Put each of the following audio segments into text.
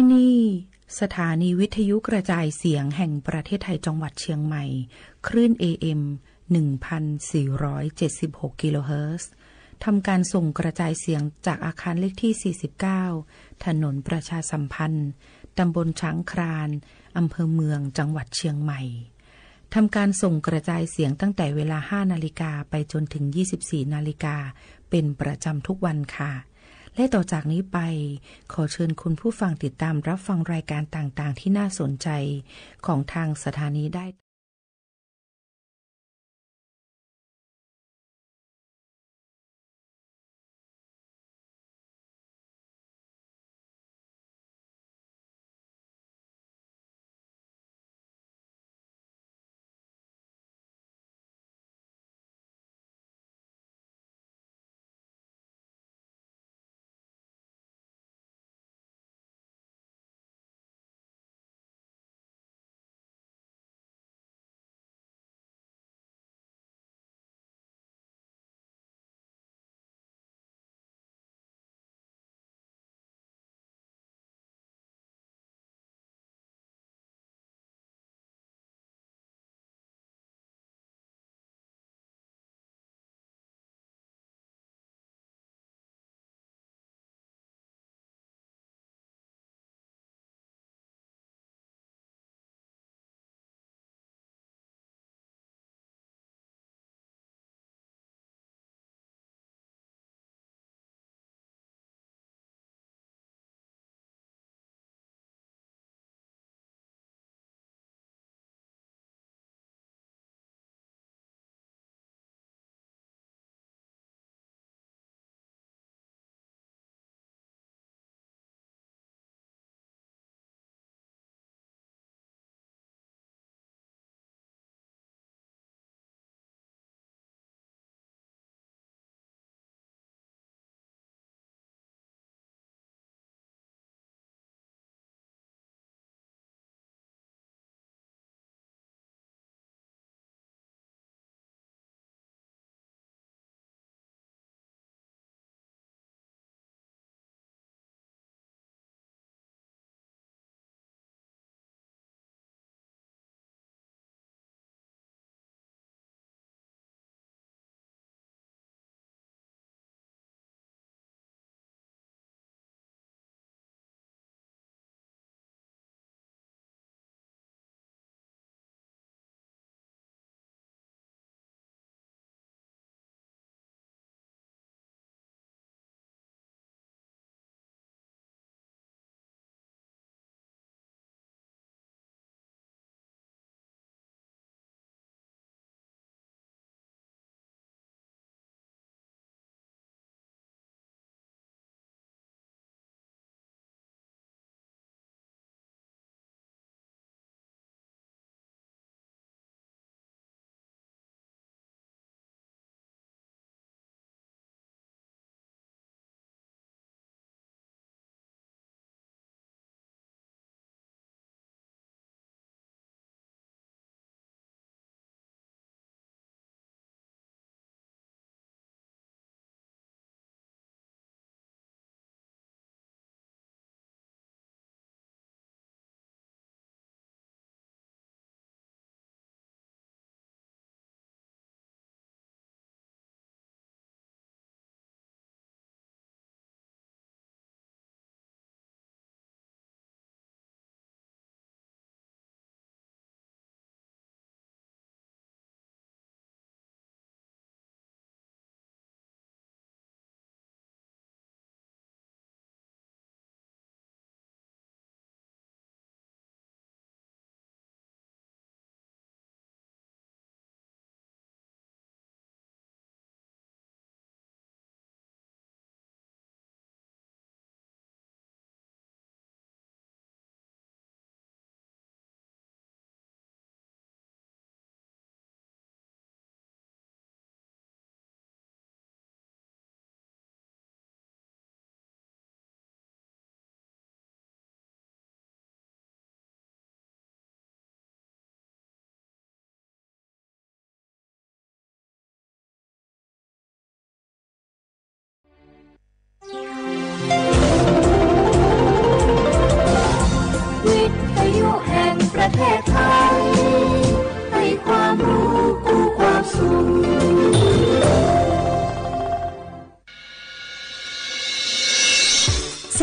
ที่นี่ สถานีวิทยุกระจายเสียงแห่งประเทศไทยจังหวัดเชียงใหม่ คลื่น เอ เอ็ม หนึ่งพันสี่ร้อยเจ็ดสิบหก กิโลเฮิรตซ์ ทำการส่งกระจายเสียงจากอาคารเลขที่ สี่สิบเก้า ถนนประชาสัมพันธ์ ตำบลช้างคลาน อำเภอเมือง จังหวัดเชียงใหม่ ทำการส่งกระจายเสียงตั้งแต่เวลา ห้า นาฬิกา ไปจนถึง ยี่สิบสี่ นาฬิกา เป็นประจำทุกวันค่ะ และต่อจากนี้ไป ขอเชิญคุณผู้ฟังติดตามรับฟังรายการต่างๆ ที่น่าสนใจของทางสถานีได้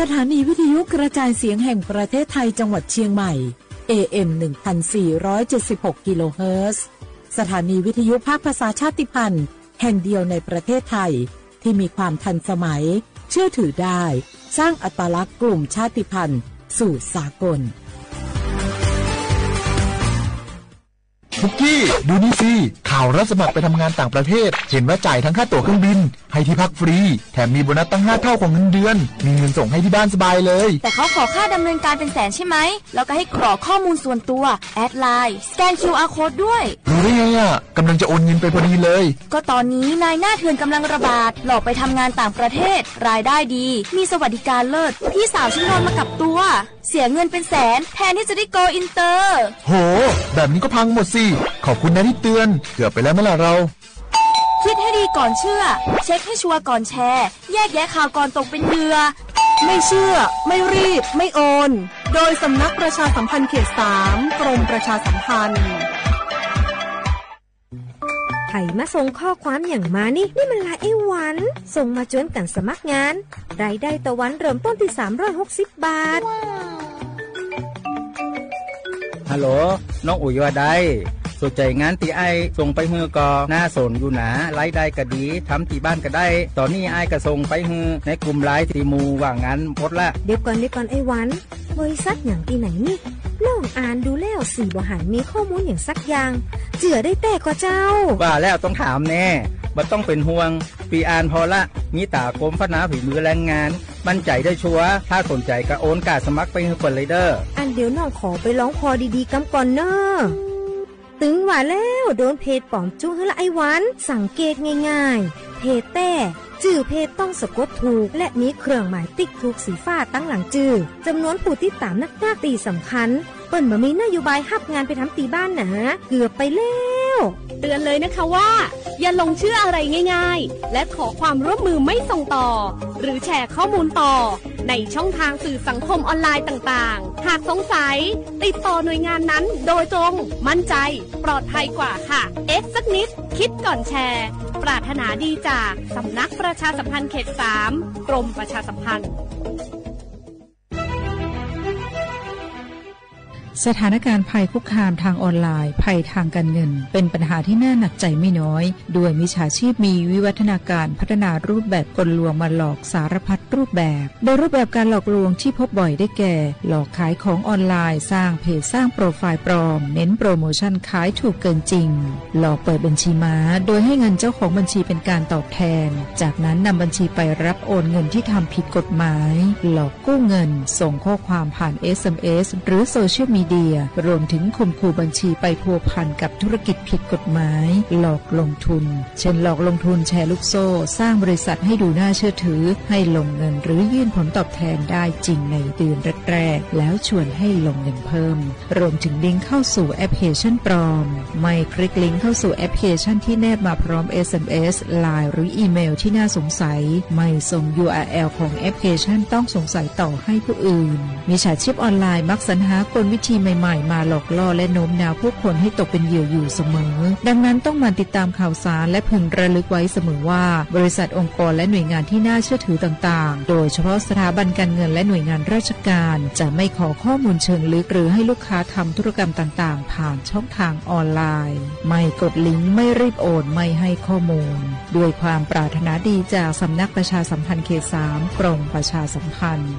สถานีวิทยุกระจายเสียงแห่งประเทศไทยจังหวัดเชียงใหม่ เอ เอ็ม หนึ่งพันสี่ร้อยเจ็ดสิบหก กิโลเฮิรตซ์ สถานีวิทยุภาคภาษาชาติพันธุ์แห่งเดียวในประเทศไทย ที่มีความทันสมัย เชื่อถือได้ สร้างอัตลักษณ์กลุ่มชาติพันธุ์สู่สากล ปุกกี้ ดูนี่สิ ข่าวรับสมัครไปทำงานต่างประเทศ เห็นว่าจ่ายทั้งค่าตั๋วเครื่องบิน ให้ที่พักฟรี แถมมีโบนัสตั้งห้าเท่าของเงินเดือน มีเงินส่งให้ที่บ้านสบายเลย แต่เขาขอค่าดำเนินการเป็นแสนใช่ไหม แล้วก็ให้กรอกข้อมูลส่วนตัว แอดไลน์ สแกน คิวอาร์ โค้ดด้วย รู้ได้ไงอ่ะ กำลังจะโอนเงินไปพอดีเลย ก็ตอนนี้นายหน้าเถื่อนกำลังระบาด หลอกไปทำงานต่างประเทศ รายได้ดี มีสวัสดิการเลิศ พี่สาวฉันโดนมากับตัว เสียเงินเป็นแสน แทนที่จะได้โกลอินเตอร์ โห แบบนี้ก็พังหมดสิ ขอบคุณนะที่เตือน เกือบไปแล้วไหมล่ะเรา คิดให้ดีก่อนเชื่อ เช็คให้ชัวร์ก่อนแชร์ แยกแยะข่าวก่อนตกเป็นเหยื่อ ไม่เชื่อ ไม่รีบ ไม่โอน โดยสำนักประชาสัมพันธ์เขตสาม กรมประชาสัมพันธ์ ใผมาส่งข้อความอย่างมานี่ นี่มันไลน์ไอ้หวัน ส่งมาชวนกันสมัครงาน รายได้ต่อวันเริ่มต้นที่สามร้อยหกสิบบาท ฮัลโหล น้องอุ๋ยว่าได สนใจงานตี้อ้ายส่งไปหื้อก็น่าสนอยู่นะ รายได้ก็ดี ทำตี้บ้านก็ได้ ตอนนี้อ้ายก็ส่งไปหื้อในกลุ่มไลน์ตี้หมู่ว่างงานหมดละ เดี๋ยวก่อน เดี๋ยวก่อนไอ้หวัน บริษัทอย่างตี้ไหนนี่ น้องอ่านดูแล้วสี่บ่หันมีข้อมูลอย่างสักอย่าง เจื่อได้แต้ก่อเจ้า ว่าแล้วต้องถามแน่ บ่ต้องเป็นห่วง ปีอ่านพอละ มีตากรมพัฒนาฝีมือแรงงาน มั่นใจได้ชัวร์ ถ้าสนใจก็โอนกาสมัครไปหื้อเปิ้นเลยเด้อ อันเดี๋ยวน้องขอไปลองผ่อดีๆ กำก่อนเนอะ ตึงว่าแล้ว โดนเพจปลอมจุ้งหื้อละไอ้หวัน สังเกตง่ายๆ เพจแต้ จื่อเพจต้องสะกดถูก และมีเครื่องหมายติ๊กถูกสีฟ้าตั้งหลังจื่อ จำนวนผู้ติดตามนักๆ ตี้สำคัญ เปิ้นบ่มีนโยบายฮับงานไปทำตี้บ้านหนา เกือบไปแล้ว เตือนเลยนะคะว่า อย่าหลงเชื่ออะไรง่ายๆ และขอความร่วมมือไม่ส่งต่อ หรือแชร์ข้อมูลต่อ ในช่องทางสื่อสังคมออนไลน์ต่างๆ หากสงสัย ติดต่อหน่วยงานนั้นโดยตรง มั่นใจ ปลอดภัยกว่าค่ะ เอ๊ะสักนิด คิดก่อนแชร์ ปรารถนาดีจากสำนักประชาสัมพันธ์เขตสาม กรมประชาสัมพันธ์ สถานการณ์ภัยคุกคามทางออนไลน์ ภัยทางการเงิน เป็นปัญหาที่น่าหนักใจไม่น้อย ด้วยมิจฉาชีพมีวิวัฒนาการพัฒนารูปแบบกลลวงมาหลอกสารพัดรูปแบบ โดยรูปแบบการหลอกลวงที่พบบ่อยได้แก่ หลอกขายของออนไลน์ สร้างเพจ สร้างโปรไฟล์ปลอม เน้นโปรโมชั่นขายถูกเกินจริง หลอกเปิดบัญชีม้า โดยให้เงินเจ้าของบัญชีเป็นการตอบแทน จากนั้นนำบัญชีไปรับโอนเงินที่ทำผิดกฎหมาย หลอกกู้เงิน ส่งข้อความผ่าน เอสเอ็มเอส หรือโซเชียลมีเดีย รวมถึงข่มขู่บัญชีไปพัวพันกับธุรกิจผิดกฎหมาย หลอกลงทุน เช่นหลอกลงทุนแชร์ลูกโซ่ สร้างบริษัทให้ดูน่าเชื่อถือ ให้ลงเงินหรือยื่นผลตอบแทนได้จริงในเดือนแรกๆ แล้วชวนให้ลงเงินเพิ่ม รวมถึงลิงก์เข้าสู่แอปพลิเคชันปลอม ไม่คลิกลิงก์เข้าสู่แอปพลิเคชันที่แนบมาพร้อม เอสเอ็มเอส ไลน์ หรืออีเมลที่น่าสงสัย ไม่ส่ง ยูอาร์แอล ของแอปพลิเคชันต้องสงสัยต่อให้ผู้อื่น มิจฉาชีพออนไลน์มักสรรหากลวิธีใหม่ๆ มาหลอกล่อและโน้มน้าวผู้คนให้ตกเป็นเหยื่ออยู่เสมอ ดังนั้นต้องหมั่นติดตามข่าวสารและพึงระลึกไว้เสมอว่า บริษัท องค์กร และหน่วยงานที่น่าเชื่อถือต่างๆ โดยเฉพาะสถาบันการเงินและหน่วยงานราชการ จะไม่ขอข้อมูลเชิงลึกหรือให้ลูกค้าทำธุรกรรมต่างๆ ผ่านช่องทางออนไลน์ ไม่กดลิงก์ ไม่รีบโอน ไม่ให้ข้อมูล ด้วยความปรารถนาดีจากสำนักประชาสัมพันธ์เขตสาม กรมประชาสัมพันธ์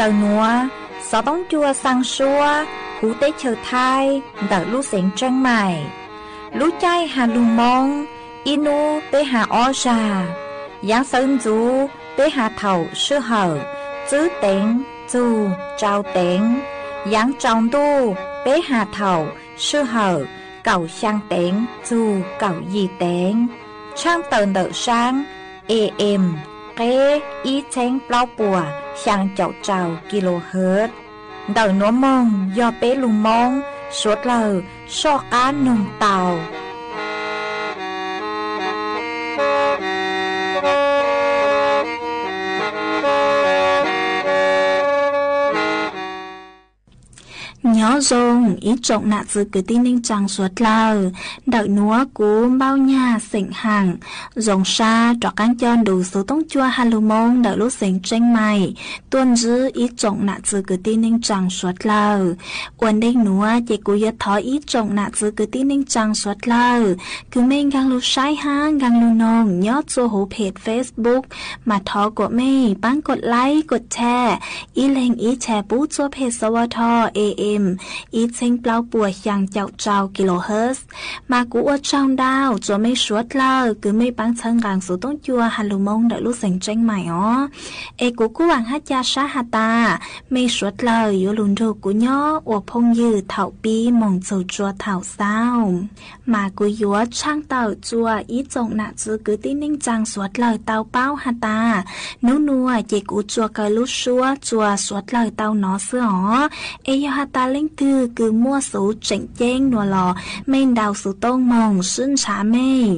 Ntawm nuav, xov toob cua xaa suab huv teb chaws Thaib ntawm lub xeev Tseeb Maim. Lub caij has lug Moob, ib nub peb has ob zag. Yaav sawv ntxuv peb has thaum sij hawm tsib teev txug rau teev. Yaav tsaus ntuj peb has thaum sij hawm kaum xyaa teev txug kaum yim teev. Tshaaj tawm ntawm saab A M qeb ib txheeb plaub puas xyaa caum rau kilohertz. Ntawm nuav moog yog peb lug Moob suav dlawg soj qaab noog tau. Nyob zoo ib tsoom nam txwv kwv tij neej tsaa suav dlawg. Ntawm nuav kuv Npauj Nyag xeem Haam zoo sab rov qaab coj ntu xuv toob cua has lug Moob ntawm lub xeev Tseeb Maim tuaj ntsib ib tsoom nam txwv kwv tij neej tsaa suav dlawg. Ua ntej nuav ces kuv yuav thov ib tsoom nam txwv kwv tij neej tsaa suav dlawg kws mej nkaag lug saib hab nkaag lug noog nyob txua huv phem Facebook, mas thov kuas mej paab kov like kov share, ib leeg ib share pub txua phem S W T A M ib txheeb plaub puas xyaa caum rau kilohertz. Mas kuv ua tsaug ntau txua mej suav dlawg kws mej paab txhawb nqaa xuv toob cua has lug Moob ntawm lub xeev Tseeb Maim os. Es kuv kuj vaam hab ca sab has tas mej suav dlawg yuav lug nrug kuv nyob ua phooj ywg thaum pib moog txug tsua thaum xaus. Mas kuv yuav tshaaj tawm txua ib tsoom nam txwv kwv tij neej tsaa suav dlawg tau paub has tas, nub nuav ces kuv tsuas kaw lub suab txua suav dlawg tau nov xwb os. Es yog has tas leej twg kws muaj xuv tseem ceeb nuav los mej ntaus xuv tooj moog sib ntshav mej.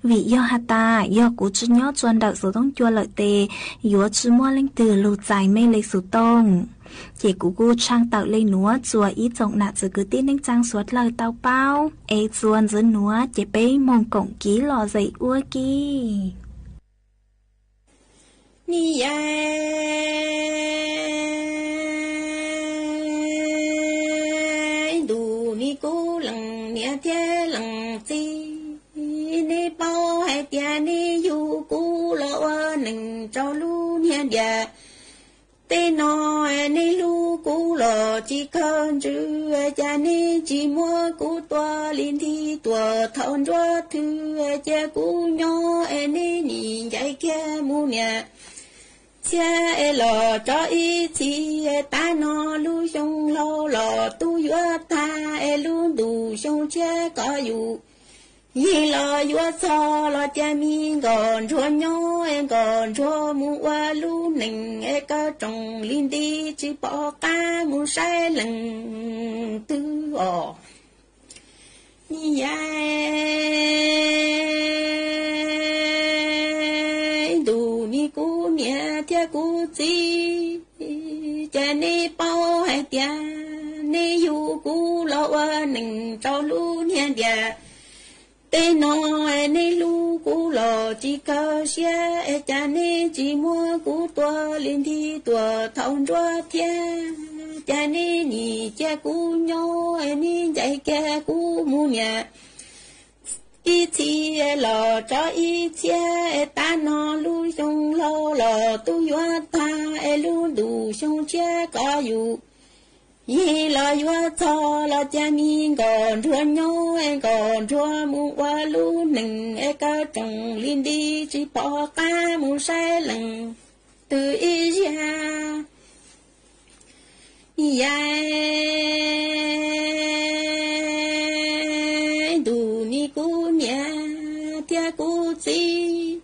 Vim yog has tas yog kuv tsi nyob txua ntawm xuv toob cua lawm tes yuav tsi muaj leej twg lug txais mej le xuv tooj. Ces kuv kuj tshaaj tawm le nuav txua ib tsoom nam txwv kwv tij neej tsaa suav dlawg tau paub. Es txua ntxiv nuav ces peb moog koom kiv lom zem ua ke. Ni yaim ntuj ni kuv leej niam thiab leej txiv, nej paub hais tias nej yug kuv los ua neej rau lub niag ntiaj teb no, nej hlub kuv los tsis kawg ntsws, cas nej tsis muab kuv tua li nthi tuam thaum nruab thwv, cia kuv nyob es nej nim ncaim kiag mus niam. Txhiab es los tso ib txhis, tav no lub xyoo laus los tub yuav tag, es lub ntuj xyoo tshiab kom yus yeej los yuav txog los cia me nkauj ntsuag nyob, es nkauj ntsuag mus ua lub neej es kaw rooj li nti tsis pom qab mus saib leej twg os. Yaim ntuj ni kuv niam thiab kuv txiv, cas nej paub hais tias nej yug kuv los ua neej rau lub niag ntiaj teb no, nej hlub kuv los tsis kawg siab, es cas nej tsis muab kuv tua li nthi tuam thaum nruab thiab, cas nej nim cia kuv nyob, nej ncaim kiag kuv mus niam. Ib txhis los tso ib txhiab, tav no lub xyoo laus los tub yuav tag, es lub ntuj xyoo tshiab kom yus yeej los yuav txog los cas me nkauj ntsuag nyob, nkauj ntsuag mus ua lub neej es kaw rooj li nti tsis pom qab mus saib leej twg ib zaug. Yaim ntuj ni kuv niam thiab kuv txiv,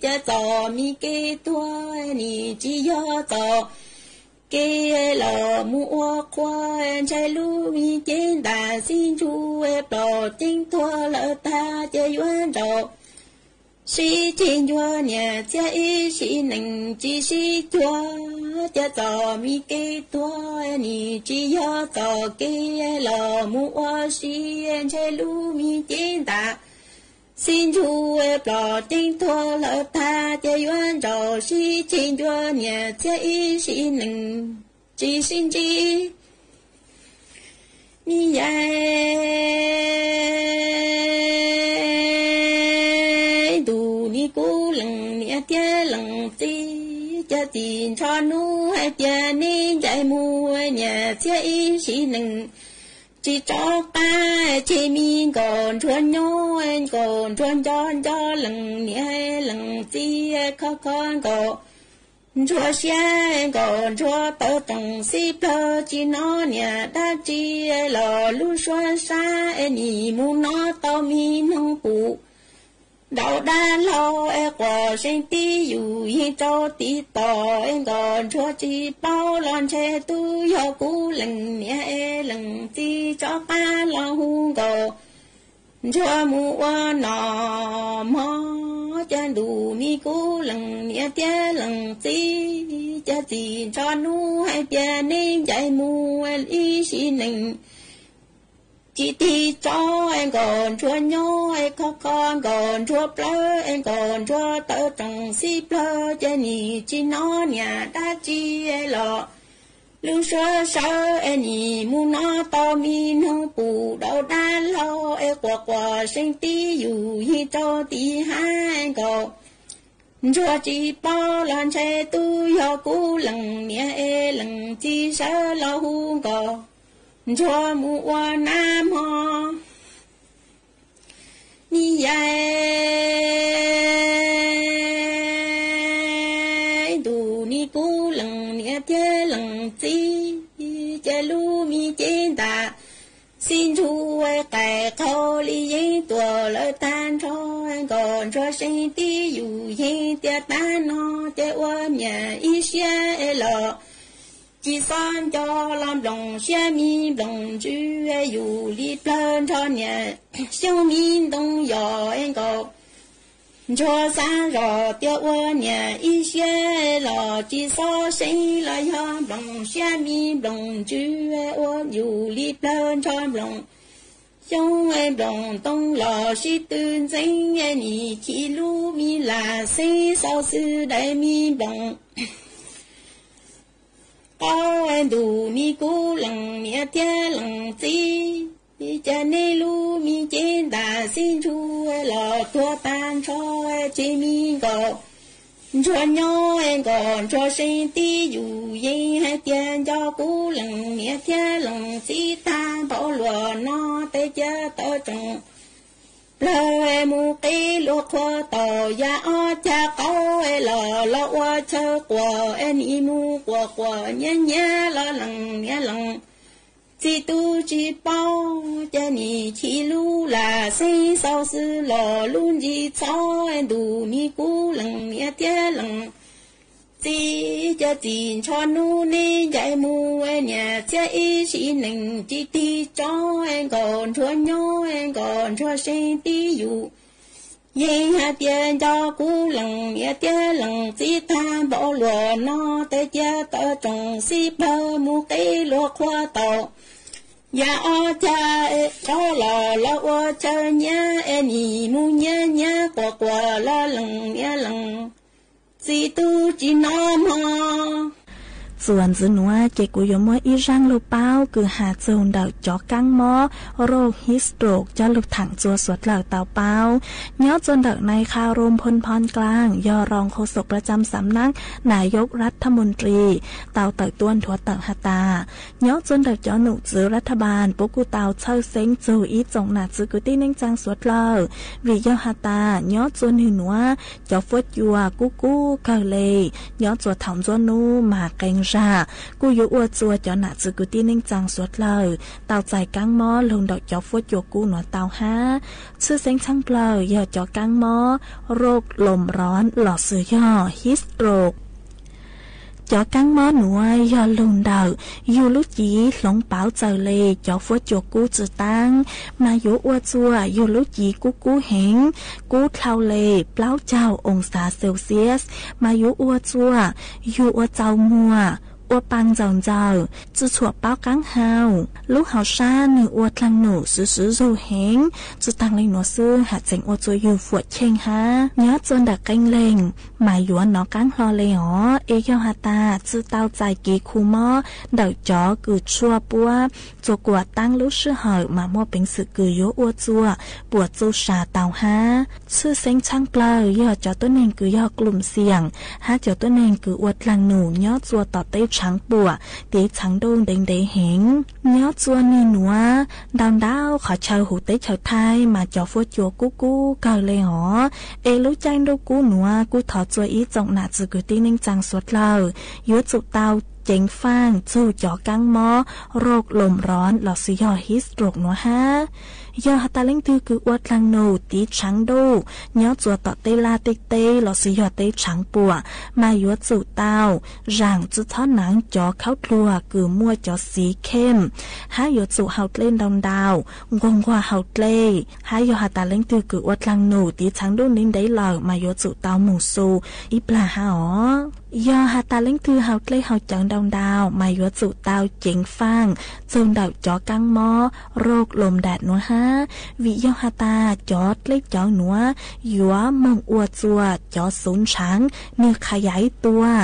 cas txom mi kev tuag nim tsis yog txom kev los mus ua qhua, ntshai lub me cev ntam sib ntsug plom ceeb tuag lawm tag, ces yuav nraum sib ceg ncua niam txhiab ib sim neej tsis sib cuag, cas txom mi kev tuag nim tsis yog txom kev los mus ua si, ntshai lub me cev ntam sib ntsug plom ceeb tuag lawm tag, ces yuav nraum sib ceg ncua niam txhiab ib sim neej tsis sib ntsib. Yaim ntuj ni kuv leej niam thiab leej txiv, Cov txiv ntsho nub hais tias neb ncaim mus niam txiab ib sim neej tsis tso qab, tseg me nkaus ntsuag nyob, nkaus ntsuag nco nco leej niam leej txiv, kho kho nkaus ntsuag siab, nkaus ntsuag tawv roos xib plawg, tsis hnov niam dab tsi los lub suab sab es nim mus no tau me noog pum daus dab laug es quas seeb tib yus yeej rau tiv tos es nkaus ntsuag tsis paub los ntshe twb yog kuv leej niam es leej txiv tso qab los hu nkaus ntsuag mus ua nom mog. Cas ntuj ni kuv leej niam thiab leej txiv, cov txiv ntsho nub hais tias neb ncaim mus ib sim neej tsis tig tso, es nkaus ntsuag nyob es kho kho nkaus ntsuag plawv, es nkaus ntsuag tawv roos xib plawg, ces nim tsis hnov niam dab tsi los lub suab sawv es nim mus no tau me noog pum daus dab laug es quas quas seeb tib yus yeej rau tiv hab nkaus ntsuag tsis paub los ntshe twb yog kuv leej niam es leej txiv sawv los hu nkaus ntsuag mus ua nab mog. Ni yaim ntuj ni kuv leej niam thiab leej txiv, ces lub me cev ntam xib ntsug qaim qhaus li yeeb tuam lawm tag nrho, nkaus ntsuag seeb tib yus yeej tias tag no ces ua niam ib siab es los tsis xob nco los nploos siab mi nploos ntsws yus li plawg nrho niam xyoob mi ntoo yos es nkaus ntsuag xav zos tias ua niam ib siab los tsis xob seeb los yog nploos siab mi nploos ntsws ua yus li plawg nrho nploos xyoob nploos ntoo los sib tw ntxeeb nim chim lub mi lam xeeb xauv xwb daim mi nploos qaub ntuj ni kuv leej niam thiab leej txiv, cas nej lub me cev ntam xib ntsug los tuag tag nrho, tseg me nkaus ntsuag nyob nkaus ntsuag seeb tib yus yeej hais tias nco kuv leej niam thiab leej txiv tag npaum luaj no, tes cia tawv roos plawg mus qib luag qhua taus ya ob cag qaub los los ua chaw quas es nim mus quas quas nyiab nyiab los leej niam leej txiv twb tsis paub, ces nim chim lub lam xeeb xauv xwb los lub ntsis txhob ntuj ni kuv leej niam thiab leej txiv, cov txiv ntsho nub neb ncaim mus niam txiab ib sim neej tsis tig tso, nkaus ntsuag nyob nkaus ntsuag seeb tib yus yeej hais tias nco kuv leej niam thiab leej txiv tag npaum luaj no, tes cia tawv roos xib plawg mus qib luag qhua taus ya ob cag qaub los los ua chaw nyiab es nim mus nyiab nyiab quas quas los leej niam leej txiv twb tsis hnov mog. Txuas ntxiv nuav ces kuv yuav muab ib zaaj lug paub kws has txug ntawm cov kaab mob roj heat stroke coj lug thaam txua suav dlawg tau paub. Nyob txug ntawm nai Kha Rom Phon Phon Klaang yog roo qhua xom pla tsam xam nab nas yoj rat tha moon ris tau tawm tuaj nthuav tawm has tas, nyob txug ntawm cov num txwv rat tha npaas puab kuj tau txhawj xeeb txug ib tsoom nam txwv kwv tij neej tsaa suav dlawg, vim yog has tas nyob txug nwg nuav cov fuab cua kub kub kawg le, nyob txug thaus ntxuab nub mas qee zag kuj yuav ua txug cov nam txwv kwv tij neej tsaa suav dlawg tau txais kaab mob lug ntawm cov fuab cua kub nuav tau hab. Tshwj xeeb txheeb plawg yog cov kaab mob roj loos rov los xws yog heat stroke. Cov kaab mob nuav yog lug ntawm yug lub civ hloov pauv txawg le cov fuab cua kub tsi taab, mas yuav ua txug yug lub civ kub kub heev, kub dlhau le plaub caug oo xav Celsius, mas yuav ua txug yug ua txaus muag, ua pa ntxaws ntxaws, tsi txhuam paub qaab hau. Lub hauv sab nwg ua dlaag num xwv xwv zug heev, tsi taag le nuav xwb has tseem ua txuas yug fuam cheej hab. Nyob txuas ntawm qee leeg mas yuav nov qaab hlo le os, es yog has tas tsi tau txais kev khu mob ntawm cov kws tshuaj puab txuas kuam taab lub sij hawm mas muaj peev xwm kws yuav ua txuas puam txu sa tau hab. Tshwj xeeb tshaab plawg yog cov tuab neeg kws yog klum xiam hab cov tuab neeg kws ua dlaag num nyob txuas tom teb tshaav puam, tiv tshaav ntuj ntev ntev heev. Nyob txuas nwg nuav ntau ntau qhov chaw huv teb chaws Thaib mas cov fuab cua kub kub kawg le os. Es lub caij ntuj kub nuav kuj thov txua ib tsoom nam txiv kwv tij neej tsaa suav dlawg yuav tsum tau ceev faaj txug cov kaab mob rau lom rov lossis yog heat stroke nuav hab. Yog has tas leej twg kws ua dlaag num tiv tshaav ntuj nyob txuas tom tej laj tej teb lossis yog teb tshaav puam mas yuav tsum tau zaam tsi txhob naav cov khaub dluag kws muaj cov xiv khem, hab yuav tsum haus dlej ntau ntau, nquag nquag haus dlej. Hab yog has tas leej twg kws ua dlaag num tiv tshaav ntuj ntev ntev lawm mas yuav tsum tau moog xu ib plag hab os. Yog has tas leej twg haus dlej haus cawv ntau ntau mas yuav tsum tau ceev faaj txug ntawm cov kaab mob rau lom dam nuav hab. Vim yog has tas cov dlej cawv nuav yuav moog ua txuas cov xuv ntshaav nwg qha yaiv tua,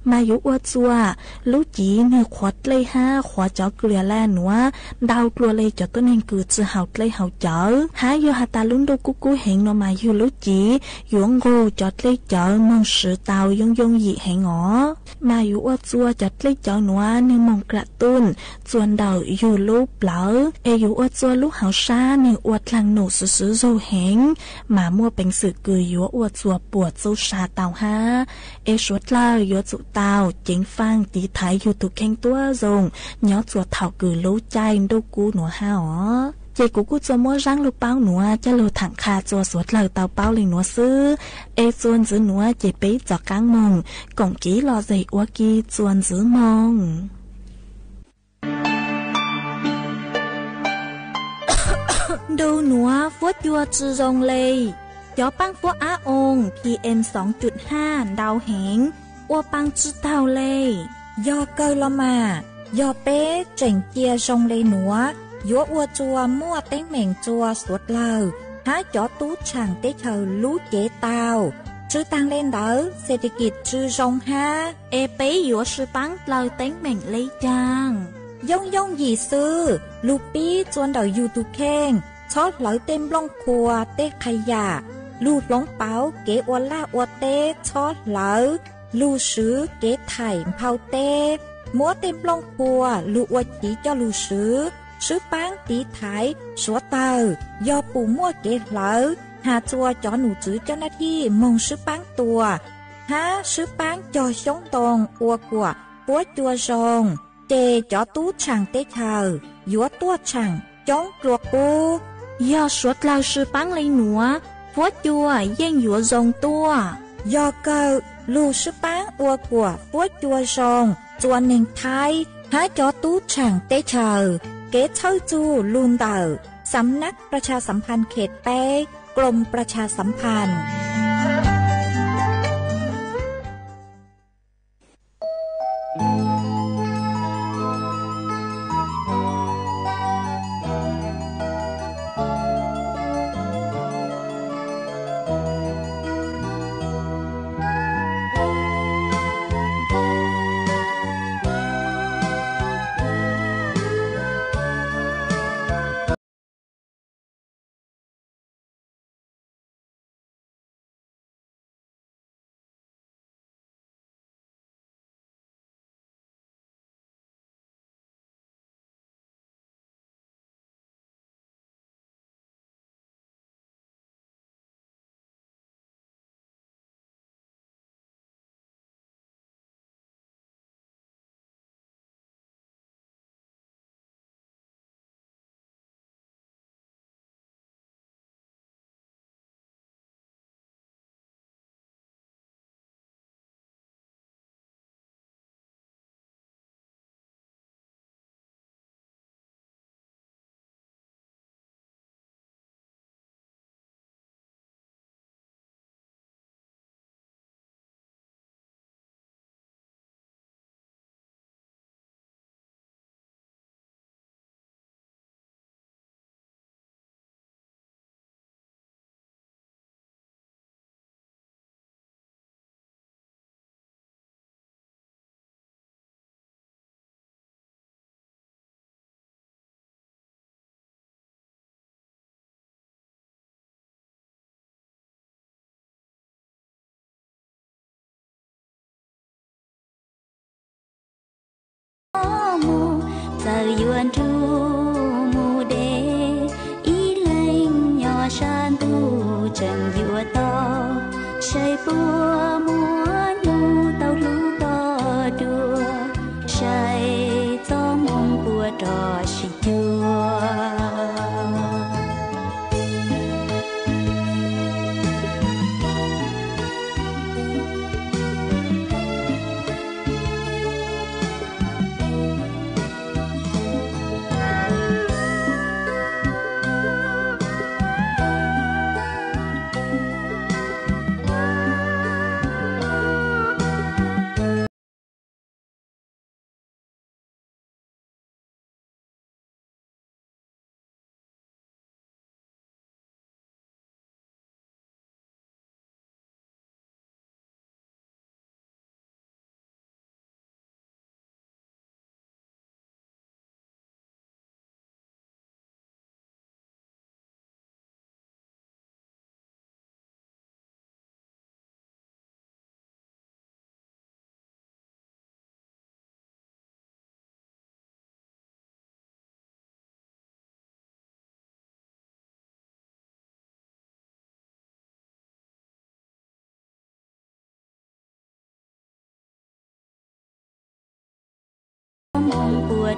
mas yuav ua txuas lub civ nwg qhuav dlej hab qhuav cov klias laj nuav ntau dlua le cov tuab neeg kws tsi haus dlej haus cawv. Hab yog has tas lub ntuj kub kub heev nuav mas yug lub civ yuav nqug cov dlej cawv moog swv tau yooj yooj yim heev os. Mas yuav ua txuas cov dlej cawv nuav nwg moog kram tuj txuas ntawm yug lub plawv, es yuav ua txuas lub hauv sab nwg ua dlaag num xwv xwv zug heev, mas muaj peev xwm kws yuav ua txuas puam txu sa tau hab. Es suav dlawg yuav tsum tau ceev faaj tiv thaiv yug tug kheej tuab zoo nyob txuas thaum kws lub caij ntuj kub nuav hab os. Ces kuv kuj txua muab zaab lug paub nuav coj lug thaam qha txua suav dlawg tau paub le nuav xwb. Es txuas ntxiv nuav ces peb rov qaab moog koom kiv lom zem ua ke txuas ntxiv moog. Ntu nuav fuab cua tsi zoo le, cov paab fuab ab oo PM xoo cuj haj ntau heev, ua paa tsi taug le. Yog kawg los mas, yog peb tseem cia zoo le nuav, yuav ua txuas muaj teeb meem txua suav dlawg hab cov tub tshaam teb chaws lub cev tau. Tsi taag le ntawd, xes tes kis tsi zoo hab. Es peb yuav sib paab dlaw teeb meem le caag? Yooj yooj yim xwb, lug pib txua ntawm yug tug kheej, txhob hlawv tej nplooj qhuav tej qha yam, lug hloov pauv kev ua laj ua teb txhob hlawv, lug swv kev thaim nphau teb, muab tej nplooj qhuav lug ua chiv coj lug swv, sib paab tiv thaiv suav dlawg, yog pum muaj kev hlawv, has txua cov num tswv coj nab thij moog sib paab tua, hab sib paab cog xyoob ntoo ua kuam fuab cua zoo, ces cov tub tshaam teb chaws yuav tuaj tshaam coob dlua qub. Yog suav dlawg sib paab le nuav, fuab cua yeej yuav zoo tuaj. Yog kawg, lug sib paab ua kuam fuab cua zoo txua neeg Thaib hab cov tub tshaam teb chaws. Kev txhawb txug lug ntawm Xam nab Prachas Samphan Khet peb, Krom Prachas Samphan.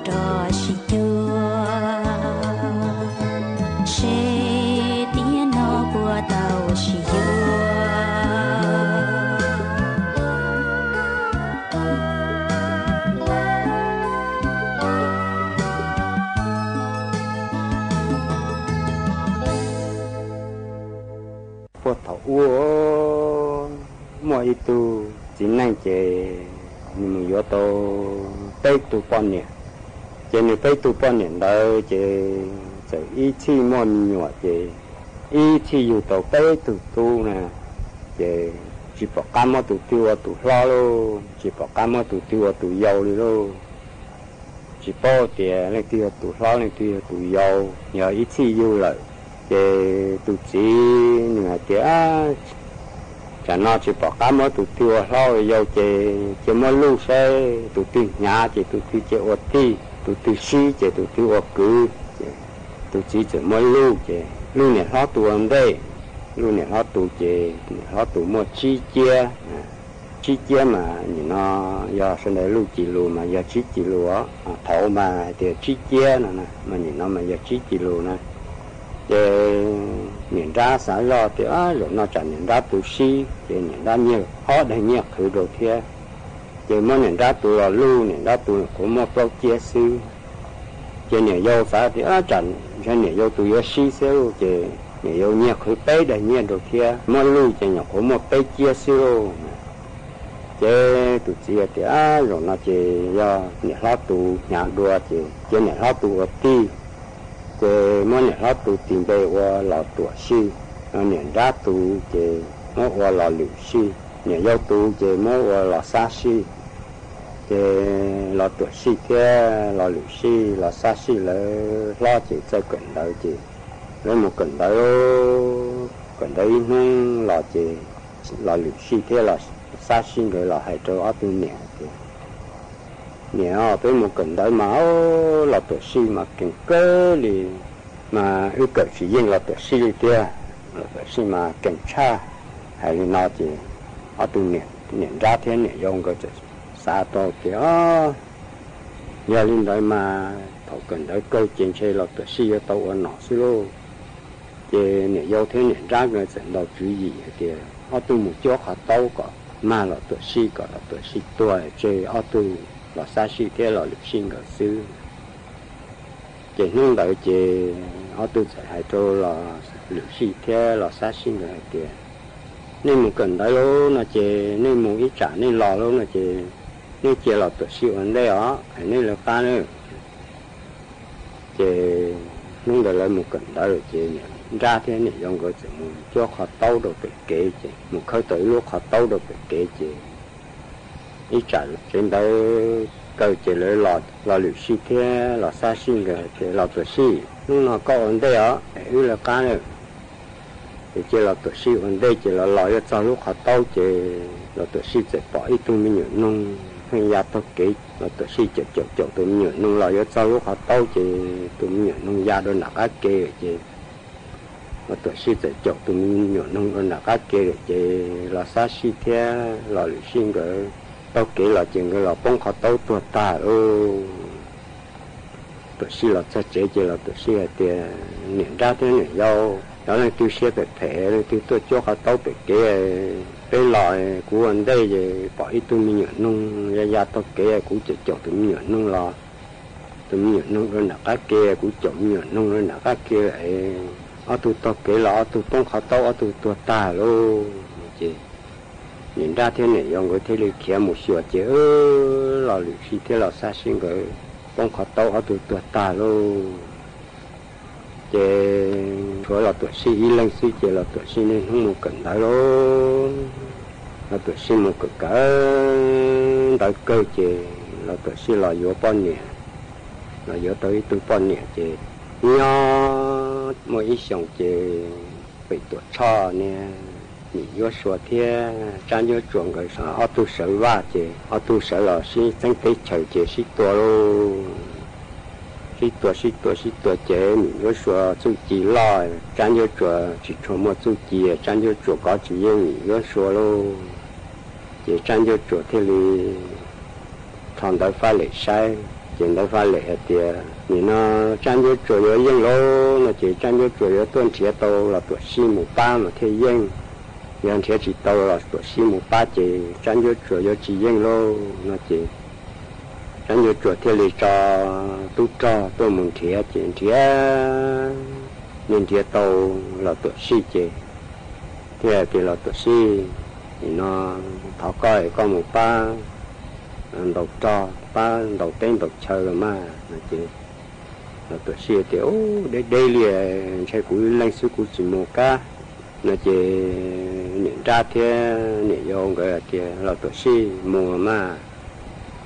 rov sib cuag, seb tiam no puas tau ua sib yuav. Puag thaum ub, muaj ib tug txiv neej ces nws mus yuav tau peb tug poj niam. Ces nws peb tug poj niam ntawd ces txawm ib txhij muaj me nyuam ces ib txhij yug tau peb tug tub na, ces tsis pom qab muab tus twg ua tus hlob lauj, tsis pom qab muab tus twg ua tus yau li lauj. Tsis paub tias leej twg yog tus hlob leej twg yog tus yau, yog ib txhij yug lawm. Ces tus txiv nws hais tias, tsam no tsis pom qab muab tus twg ua hlob ua yau ces cia muab luj saib tus twg hnyav ces tus twg cia ua tij, tus twg sib ces tus twg ua kwv. Tus txiv txawm muab luj ces luj niam hlob tus ua ntej. Luj niam hlob tus ces niam hlob tus muaj tsib ciab. Tsib ciab mas nim no yog sawv daws luj ci lus mas yog tsib ci lus, thaud mas hais tias tsib ciab no mas nim no mas yog tsib ci lus na. Ces niam nrab xav zoj tias zaum no tsam niam nrab tus sib ces niam nrab nyiaj hob daig nyiaj qhwv rau thiab. Ces muab niam nrab tus los luj, niam nrab tus qhuav muaj plaub ciab xwb. Ces niam yau xav tias tsam ntshe niam yau tus yuav sib xwb lauj, ces niam yau nyiaj qhwv peb daig nyiaj rau thiab, muab luj ces nyuam qhuav muaj peb ciab xwb lauj. Ces tus txiv tias zaum no ces yog niam hlob tus hnyav dua ces cia niam hlob tus ua tij. Ces muab niam hlob tus tis npe ua Los Tuam Sij, niam nrab tus ces muab ua Los Lwm Sij, niam yau tus ces muab ua Los Xab Sij. Ces Los Tuam Sij thiab Los Lwm Sij, Los Xab Sij lawv hlob ces txawj kawm ntawv ces lawv mus kawm ntawv, kawm ntawv ib hnub los ces Los Lwm Sij thiab Los Xab Sij nkawd los hais rau ob tug niam tias, niam, peb mus kawm ntawv mas Los Tuam Sij mas kees kawg li, mas wb kawm tsis yeej Los Tuam Sij li tiag, Los Tuam Sij mas kees tshaj. Hais li no ces ob tug niam nrab thiab niam yau nkawd txawm xav tau tias, yog li ntawd mas thaum kawm ntawv kawg ces ntshe Los Tuam Sij yuav tau ua nom xwb lauj. Ces niam yau thiab niam nrab nkawd txawm ntaus tswv yim hais tias ob tug mus cuab qhov taub kom mag Los Tuam Sij kom Los Tuam Sij tuag tseg ob tug Los Xab Sij thiab Los Lwm Sij nkawd xwb. Ces hnub ntawd ces ob tug txawm hais rau Los Lwm Sij thiab Los Xab Sij nkawd hais tias, nej mus kawm ntawv lauj no ces nej mus ib tsam nej los lauj no ces nej cia Los Tuam Sij ua ntej os, nej lawv qab na. Ces hnub ntawd lawv mus kawm ntawv lawm ces niam nrab thiab niam yau nkawd txawm mus cuab qhov taub rau pem kev ces mus khawb tau ib lub qhov taub rau pem kev ces ib tsam tsev ntawd kawg ces lawv, Los Lwm Sij thiab Los Xab Sij nkawd hais tias, Los Tuam Sij, hnub no koj ua ntej os, wb lawv qab na. Ces cia Los Tuam Sij ua ntej ces los los yuav txog lub qhov taub ces Los Tuam Sij txawm pom ib tug me nyuam noog pheej ya taug kev. Los Tuam Sij caum caum caum tus me nyuam noog los yuav txog lub qhov taub ces tus me nyuam noog ya rau nram qab ke lawm ces Los Tuam Sij txawm caum tus me nyuam noog rau nram qab ke lawm ces Los Xab Sij thiab Los Lwm Sij nkawd taug kev los ces nkawd los poob qhov taub tuag tag lauj. Tuam Sij los txog tsev ces Los Tuam Sij hais tias, niam nrab thiab niam yau, yog leej twg siab phem phem leej twg tuaj cuab qhov taub pem kev, peb los kuv ua ntej es pom ib tug me nyuam noog ya ya taug kev kuv caum caum tus me nyuam noog los, tus me nyuam noog rau nram qab ke kuv caum me nyuam noog rau nram qab ke es ob tug taug kev los ob tug poob qhov taub ob tug tuag tag lauj. Ces niam nrab thiab niam yau nkawd thiaj li khiav mus xyuas ces Los Lwm Sij thiab Los Xab Sij nkawd poob qhov taub ob tug tuag tag lauj. Ces tshuav Los Tuam Sij ib leeg xwb ces Los Tuam Sij niaj hnub mus kawm ntawv lauj. Los Tuam Sij mus kawm kawm ntawv kawg ces Los Tuam Sij los yuav poj niam, los yuav tau ib tug poj niam ces nyob muaj ib xyoos ces Pem Tuam Tshoj niag Mim Yuab Sua thiab Tsab Ncuab Tsuas nkawd ob tug sawv vaj ces ob tug sawv los sib txeeb teb chaws ces sib tua lauj. Sib tua sib tua sib tua ces Mim Yuab Sua txuj ci loj, Tsab Ncuab Tsuas tsis tshua muaj txuj ci, Tsab Ncuab Tsuas kov tsis yeej Mim Yuab Sua lauj. Ces Tsab Ncuab Tsuas thiaj li rho ntawv faj lem saib Ces Ntawv Faj Lem hais tias, nim no Tsab Ncuab Tsuas yuav yeej lauj no ces Tsab Ncuab Tsuas yuav tuaj nrhiav tau Los Tuam Sij mus pab mas thiaj yeej. Yog nrhiav tsis tau Los Tuam Sij mus pab ces Tsab Ncuab Tsuas yuav tsis yeej lauj no ces Tsab Ncuab Tsuas thiaj li tso tub rog tuaj mus nrhiav ces nrhiav, nrhiav tau Los Tuam Sij ces thiaj tias, Los Tuam Sij, nim no thov koj es koj mus pab ntaus rog, pab ntaus teb ntaus chaw los mas no ces Los Tuam Sij tias, Ub, deb deb li, ntshe kuv ib leeg xwb kuv tsis mus kab no ces niam nrab thiab niam yau nkawd tias, Los Tuam Sij mus mas.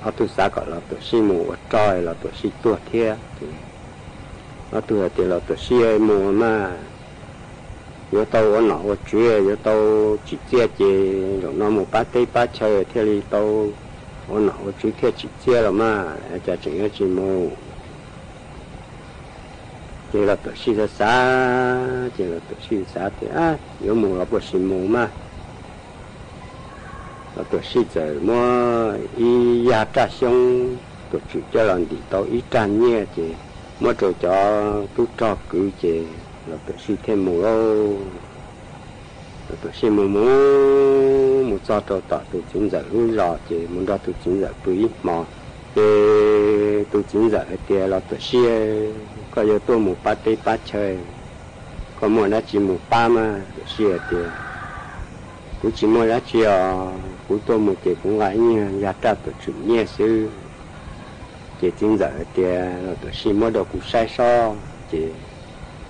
Ob tug xav kom Los Tuam Sij mus ua rog Los Tuam Sij tuag thiab ces ob tug hais tias, Los Tuam Sij mus mas, yuav tau ua nom ua tswv, yuav tau tsim txiaj ces zaum no mus pab teb pab chaw thiaj li tau ua nom ua tswv thiaj tsim txiaj los mas, cas tseem yuav tsis mus. Ces Los Tuam Sij xav xav ces Los Tuam Sij xav tias, Yuav mus los puas sis mus mas. Los Tuam Sij txawm muab ib yag raj xyoob tuam tswm coj los ntim tau ib raj nyiaj ces muab rau cov tub rog kwv ces Los Tuam Sij thiaj mus lauj. Los Tuam Sij mus mus mus txog rau tom tus txiv ntxawm lub zos ces mus nrog tus txiv ntxawm pw ib hmo. Ces tus txiv ntxawm hais tias, Los Tuam Sij, koj yuav tuaj mus pab teb pab chaw, koj muaj dab tsi mus pab mas? Tuam Sij hais tias, Kuv tsis muaj dab tsi os, kuv tuaj mus ces kuv nqa ib nyuag yag raj tuam tswm nyiaj xwb. Ces txiv ntxawm hais tias, Los Tuam Sij, muab rau kuv saib sob. Ces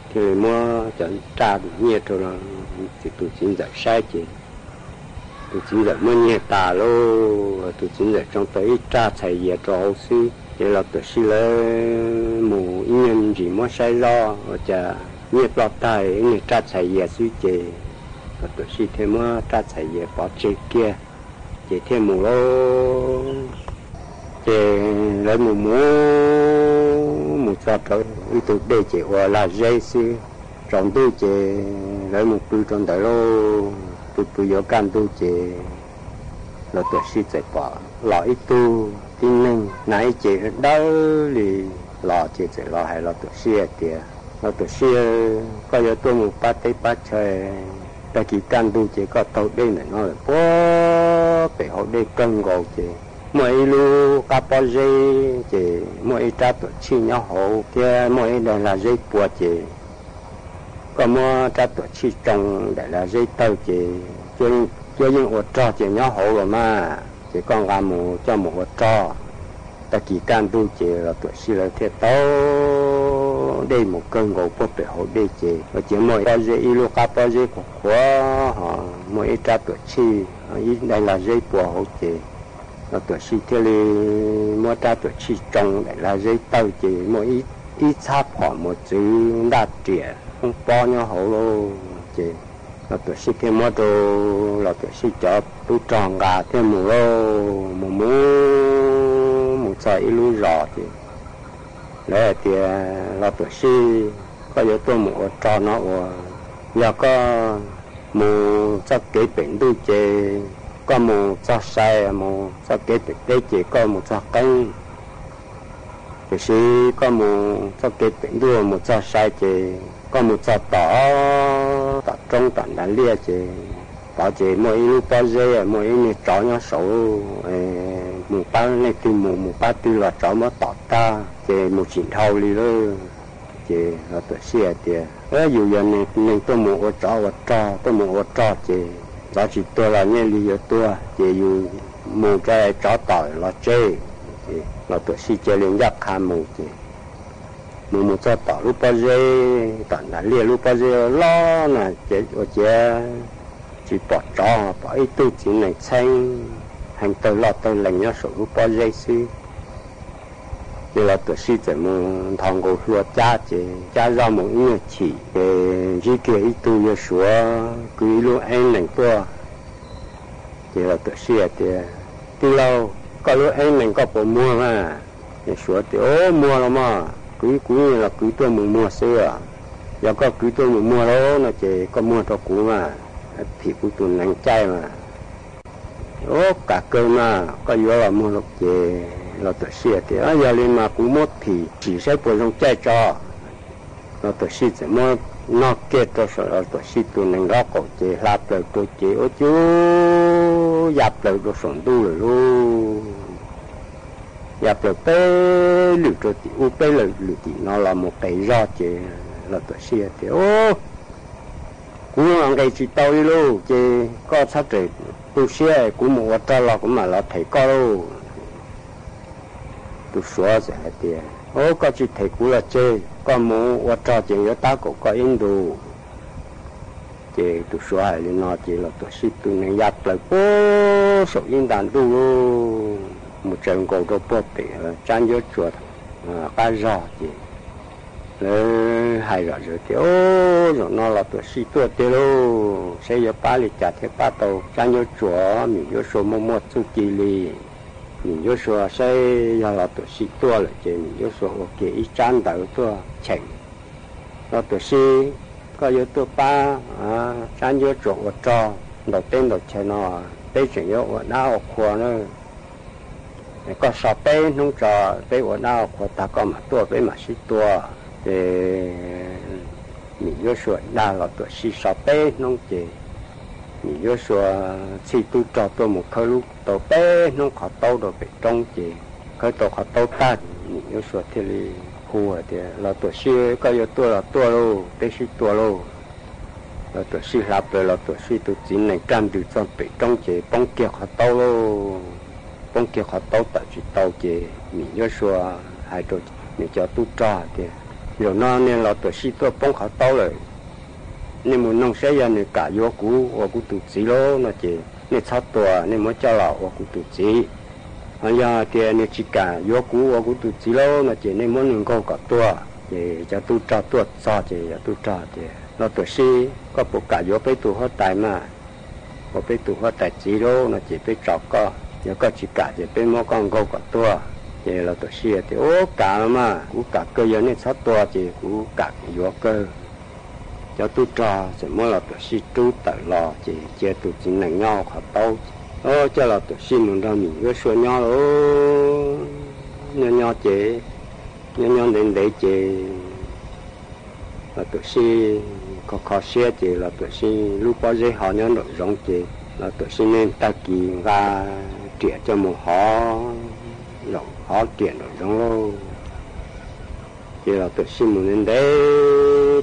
thiaj li muab cov raj nyiaj rau tus txiv ntxawm saib ces tus txiv ntxawm muab nyiag tas lauj, tus txiv ntxawm tsoo tau ib raj txhais yias rau hauv xwb. Ces Los Tuam Sij lawv mus ib nyuag ntsis muab saib zoj ua cas nyiaj ploj tag ib nyuag raj txhais yias xwb ces Los Tuam Sij thiaj muab raj txhais yias pov tseg kiag ces thiaj mus lauj. Ces lawv mus mus mus txog rau ib tug dej ces ua lag zeb xwb. Tsaus ntuj ces lawv mus pw rau ntawd lauj, pw pw yuav kaj ntug ces Los Tuam Sij txawm pom los ib tug tib neeg hnav ib ce dawb li los ces txawm los hais Los Tuam Sij hais tias, Los Tuam Sij, koj yuav tuaj mus pab teb pab chaw, tag kis kaj ntug ces koj taug dej ntawm no lawm puag pem hauv dej kawg nkaus ces muaj ib lub qab pob zeb ces muaj ib rab tuam tshij nyob hauv thiab muaj ib daim lag zeb pua ces koj muab rab tuam tshij tsoo daim lag zeb tawg ces cuab yeej ua rog ces nyob hauv los mas, ces koj nqa mus coj mus ua rog. Tag kis kaj ntug ces Los Tuam Sij lawv thiaj taug dej mus kawg nkaus puag pem hauv dej ces ua ciav muaj pob zeb ib lub qab pob zeb qhuav qhuav ho muaj ib rab tuam tshij, ib daim lag zeb pua hauv ces Los Tuam Sij thiaj li muab rab tuam tshij tsoo daim lag zeb tawg ces muaj ib txhab phom mos txwv ntaj riam poob pob nyob hauv lauj. Ces Los Tuam Sij thiaj muab rau Los Tuam Sij cov tub rog nqa thiaj mus lauj, mus mus mus txog ib lub zos ces lawv hais tias, Los Tuam Sij, koj yuav tuaj mus ua rog no uas yog koj mus txoj kev pem ntuj ces koj mus txog sai, mus txoj kev pem teb ces koj mus txog qeeb. Tiam sis koj mus txoj kev pem ntuj mus txog sai ces koj mus txog tom, tom roob tom ntav liaj ces tod ces muaj ib lub pob zeb muaj ib niag tsov nyob saud, mus pab leej twg mus mus pab twg los tsov muab tom tag ces mus tsis dhau li lauj. Ces Los Tuam Sij hais tias, Yus yog neeg tuaj mus ua tsov ua rog, tuaj mus ua rog ces tsov tsis tuag los nyiaj li yuav tuag ces yus mus rau tsov tom los tseb. Ces Los Tuam Sij cia li ncaj qha mus ces mus mus txog tom lub pob zeb, tom ntav liaj lub pob zeb loj na ces ua ciav tsis pom tsov, pom ib tug txiv nees txheeb heev tawg loj tawg lees nyob saum lub pob zeb xwb. Ces Los Tuam Sij txawm mus nthos nkaus hlua cab ces cab zoj mus ib nyuag chim ces ntsib kiag ib tug yawg Suav kwv ib lub eeb nees tuaj. Ces Los Tuam Sij hais tias, Tij laug, koj lub eeb nees koj puas muag mas? Yawg Suav tias, Muag los mas, kwv kuv los kwv tuaj mus muag xwb. Yog koj kwv tuaj mus muag lauj no ces koj muag rau kuv mas, phim kuv tus nees caij mas. Ub, kam kawg mas, koj yuav los muag lauj. Ces Los Tuam Sij tias, Yog li mas kuv muab phim sim saib puas zoo caij tso. Los Tuam Sij txawm muab nog kiag rau saum Los Tuam Sij tus nees nraub qaum ces hla plaws rau ces ua cas ya plaws rau saum ntuj lawm lauj. Ya plaws peb lwm rau tim ub peb lwm tim no los mus qes zog ces Los Tuam Sij tias, Kuv nqes tsis tau li lauj, ces koj txhob rawm tu siab, kuv mus ua rog los kuv mam los them koj lauj. Tus Suav txawm hais tias, Koj tsis them kuv los tseg, koj mus ua rog ces yuav tab kaum koj ib ntus. Ces tus Suav hais li no ces Los Tuam Sij tus nees ya plaws puag saum ib nta ntuj lauj, mus tsaws nkaus rau puag pem tsab ncuab tsuas qab zog ces lawv hais zom zaws tias, Zaum no Los Tuam Sij tuaj tiag lauj, saib yuav pab li cas thiaj pab tau tsab ncuab tsuas, Mim Ncuab Sua muaj muaj txuj ci li. Mim Ncuab Sua saib yog Los Tuam Sij tuaj lawm ces Mim Ncuab Sua ua kiag ib tsab ntawv tuaj cheem, Los Tuam Sij, koj yuav tuaj pab tsab ncuab tsuas ua rog ntaus teb ntaus chaw no, peb tseem yuav ua dab ua qhua na. Koj so peb hnub tso, peb ua dab ua qhua tag koj mam tuaj peb mam sib tua. Ces Mim Ncuab Sua dag Los Tuam Sij so peb hnub ces Mim Ncuab Sua txhij tub rog tuaj mus khawb lub tau peb hnub qhov taub rau pem roob ces khawb tau qhov taub tag, Mim Ncuab Sua thiaj li hu hais tias, Los Tuam Sij, koj yuav tuaj los tuaj lauj, peb sib tua lauj. Los Tuam Sij hla plaws Los Tuam Sij tus txiv nees raj ntws txog pem roob ces poob kiag qhov taub lauj. Poob kiag qhov taub tawm tsis tau ces Mim Ncuab Sua hais rau nws cov tub rog tias, Zaum no niag Los Tuam Sij tuaj poob qhov taub lawm, nej mus noog saib yog nws kam yuav kuv ua kuv tus txiv lauj no ces nej txhob tua, nej muab coj los ua kuv tus txiv. Ho yog tias nws tsis kam yuav kuv ua kuv tus txiv lauj no ces nej muab nws nkaug kom tuag. Ces cov tub rog tuaj txog ces cov tub rog tias, Los Tuam Sij, koj puas kam yuav peb tus huab tais mas? Ua peb tus huab tais txiv lauj no ces peb tso koj, yog koj tsis kam ces peb muab koj nkaug kom tuag. Ces Los Tuam Sij tias, Ua kam los mas, kuv kam kawg, yog nej txhob tua ces kuv kam yuav kawg. Cov tub rog txawm muab Los Tuam Sij rub tawm los ces cia tus txiv nees nyob qhov taub, coj Los Tuam Sij mus nrog Mim Ncuab Sua nyob lauj. Nyob nyob ces, nyob nyob ntev ntev ces Los Tuam Sij kho kho siab ces Los Tuam Sij lub pob zeb ho nyob nraum zoov ces Los Tuam Sij niaj tag kis nqa riam coj mus hov, hov riam nraum zoov lauj. Ces Los Tuam Sij mus ntev ntev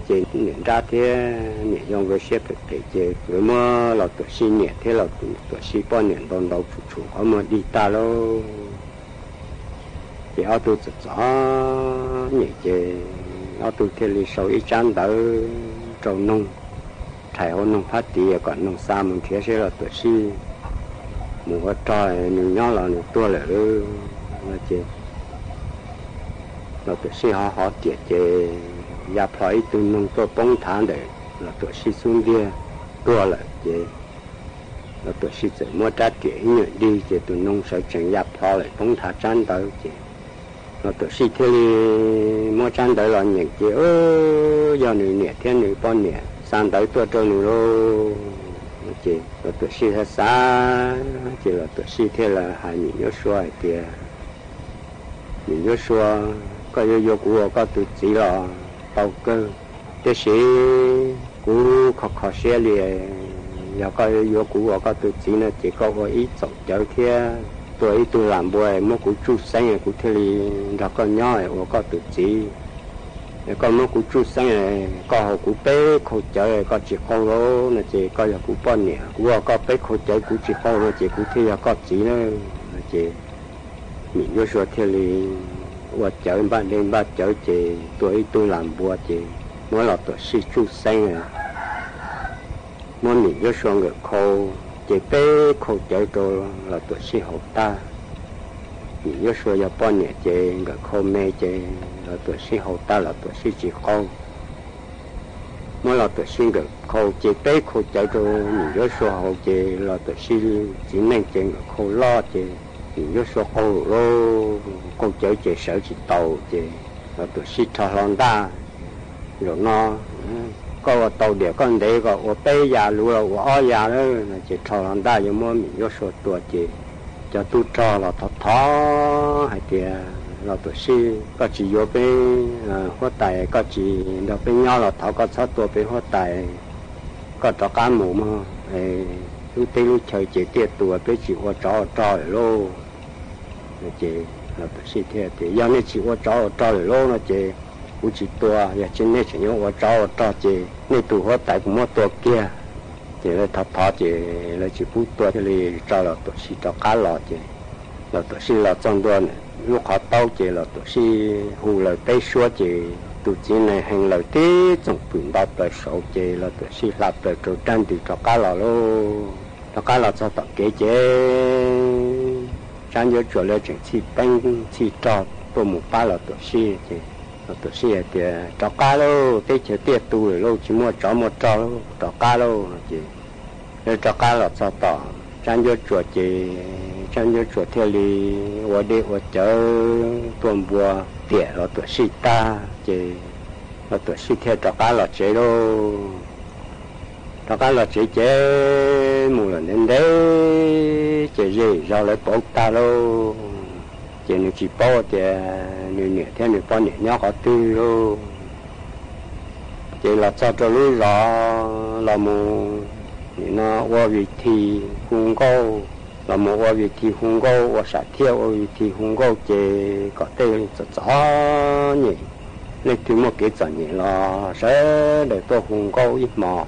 ces niam nrab thiab niam yau nkawd siab phem phem ces nkawd muab Los Tuam Sij niam thiab Los Tuam Sij poj niam ntaus ntaus tshum tshum qhov muag dig tag lauj. Ces ob tug txom txom nyem ces ob tug thiaj li sau ib tsab ntawv rau noog, rhais hauv noog phab tid kom noog xa mus nrhiav seb Los Tuam Sij mus ua rog nws nyob los nws tuag lawm no ces Los Tuam Sij hov hov riam ces ya plho ib tug noog tuaj poob nthav ntawm Los Tuam Sij xub ntiag tuag lawm ces Los Tuam Sij txawm muab rab riam ib nyuag dig ces tus noog sawv tsees ya plho lawm poob nthav tsab ntawv ces Los Tuam Sij thiaj li muab tsab ntawv los nyeem ces yog nws niam thiab nws poj niam xa ntawv tuaj rau nws lauj. Ces Los Tuam Sij xav xav ces Los Tuam Sij thiaj li hais Mim Ncuab Sua hais tias, Mim Ncuab Sua, koj yuav yuav kuv ua koj tus txiv los tau kawg, tiam sis kuv kho kho siab li, yog koj yuav yuav kuv ua koj tus txiv no ces koj ua ib txaum cawv thiab tua ib tug lam npua muab kuv tsuj xeeb kuv thiaj li nrog koj nyob ua koj tus txiv. Koj muab kuv tsuj xeeb, koj haus kuv peb khau cawv koj tsis qaug lauj no ces koj yog kuv poj niam, kuv ua koj peb khau cawv kuv tsis qaug no ces kuv thiaj yog koj txiv na. Ces Mim Ncuab Sua thiaj li ua cawv npaj dej npaj cawv ces tua ib tug lam npua ces muab Los Tuam Sij tsuj xeeb, muab Mim Ncuab Sua nkawm khau, ces peb khau cawv rau Los Tuam Sij haus tag. Mim Ncuab Sua yog poj niam ces nkawm khau me ces Los Tuam Sij haus tag Los Tuam Sij tsis qaug. Muab Los Tuam Sij nkawm khau ces peb khau cawv rau Mim Ncuab Sua haus ces Los Tuam Sij txiv neej ces nkawm khau loj ces Mim Ncuab Sua qaug lawm lauj, qaug cawv ces sawv tsis taus ces Los Tuam Sij rho hlo ntaj, zaum no koj ua tau diam koj ntev kom ua peb ya luv los ua ob ya lawm no ces rho hlo ntaj yuav muab Mim Ncuab Sua tua ces cov tub rog los thov thov hais tias, Los Tuam Sij, koj tsis yuav peb huab tais, koj tsis nrog peb nyob los thov koj txhob tua peb huab tais, koj rov qab mus mog. Lub teb lub chaw ces tiaj tus, peb tsis ua tsov ua rog lawm lauj. Ces Los Tuam Sij thiaj tias, Yog nej tsis ua tsov ua rog lawm lauj no ces kuv tsis tua, yog nej tseem yuav ua tsov ua rog ces nej tus huab tais kuv muab tua kiag. Ces lawv thov thov ces lawv tsis pub tua, thiaj li tso Los Tuam Sij rov qab los. Ces Los Tuam Sij los txog ntua lub qhov taub ces Los Tuam Sij hu lawv peb suab ces tus txiv nees hee lawm tib txoom pwm nto plaws saud ces Los Tuam Sij hla plaws rau rab ntws rov qab los lauj. Rov qab los txog tom kev ces Tsab Ncuab Tsuas lawv tseem txhij peeb txhij rog tuaj mus pab Los Tuam Sij ces Los Tuam Sij hais tias, Rov qab lauj, teb chaws tiaj tus lawm lauj, tsis muaj tsov muaj rog lauj, rov qab lauj no ces lawv rov qab los txog tom Tsab Ncuab Tsuas ces Tsab Ncuab Tsuas thiaj li ua dej ua cawv tuaj npua tiam Los Tuam Sij tag ces Los Tuam Sij thiaj rov qab los tsev lauj. Rov qab los tsev ces mus lawm ntev ntev ces ze zog lawv pauv tag lauj. Ces nws tsis paub tias nws niam thiab nws poj niam nyob qhov twg lauj. Ces los txog rau lub zos los mus nim no ua vi thi hu nkauj, los mus ua vi thi hu nkauj, ua sam thiaj ua vi thi hu nkauj ces kom tej txom txom nyem, leej twg muaj kev txom nyem los sawv daws tuaj hu nkauj ib hmos.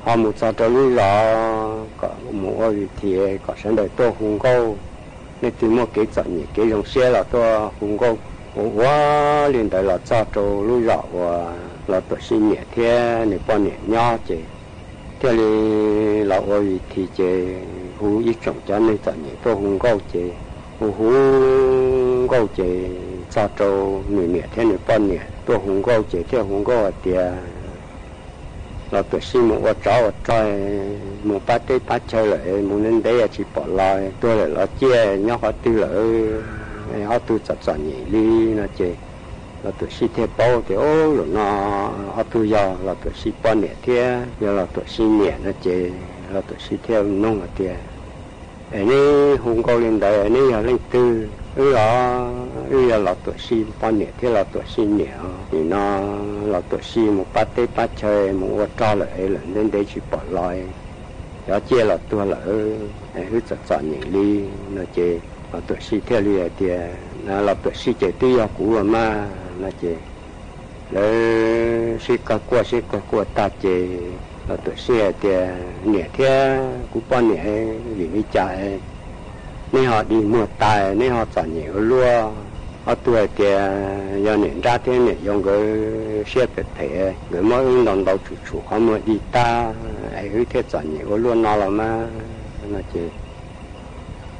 Ho mus txog rau lub zos kom mus ua vi thi kom sawv daws tuaj hu nkauj, leej twg muaj kev txom nyem kev zoo siab los tuaj hu nkauj. Ua ua li ntawd los txog rau lub zos uas Los Tuam Sij niam thiab nws poj niam nyob ces thiaj li los ua vi thi ces hu ib tsoom cov neeg txom nyem tuaj hu nkauj ces hu hu nkauj ces txog rau nws niam thiab nws poj niam tuaj hu nkauj ces thiaj hu nkauj hais tias, Los Tuam Sij mus ua tsov ua rog, mus pab teb pab chaw lawm, mus ntev ntev tsis pom los, tuag lawm los ciaj, nyob qhov twg lawm, ob tug txom txom nyem li no ces Los Tuam Sij thiaj paub tias, Ub, zaum no ob tug yog Los Tuam Sij poj niam thiab yog Los Tuam Sij niam no ces Los Tuam Sij thiaj nug hais tias, Es neb hu nkauj li ntawd neb yog leej twg? Wb los, wb yog Los Tuam Sij poj niam thiab Los Tuam Sij niam. Nim no Los Tuam Sij mus pab teb pab chaw mus ua rog lawm es lawm ntev ntev tsis pom los, cov ciaj los tuag lawm, wb txom txom nyem li no ces Los Tuam Sij thiaj li hais tias, Los Tuam Sij ces twb yog kuv los mas no ces lawv sib qawg quaj sib qawg quaj tag ces Los Tuam Sij hais tias, Niam thiab kuv poj niam, vim li cas neb ho dig muag tas, neb ho txom nyem ua luaj? Ob tug hais tias yog niam nrab thiab niam yau nkawd siab phem phem, nkawd muab wb ntaus ntaus tshum tshum qhov muag dig tag es wb thiaj txom nyem ua luaj no los mas no ces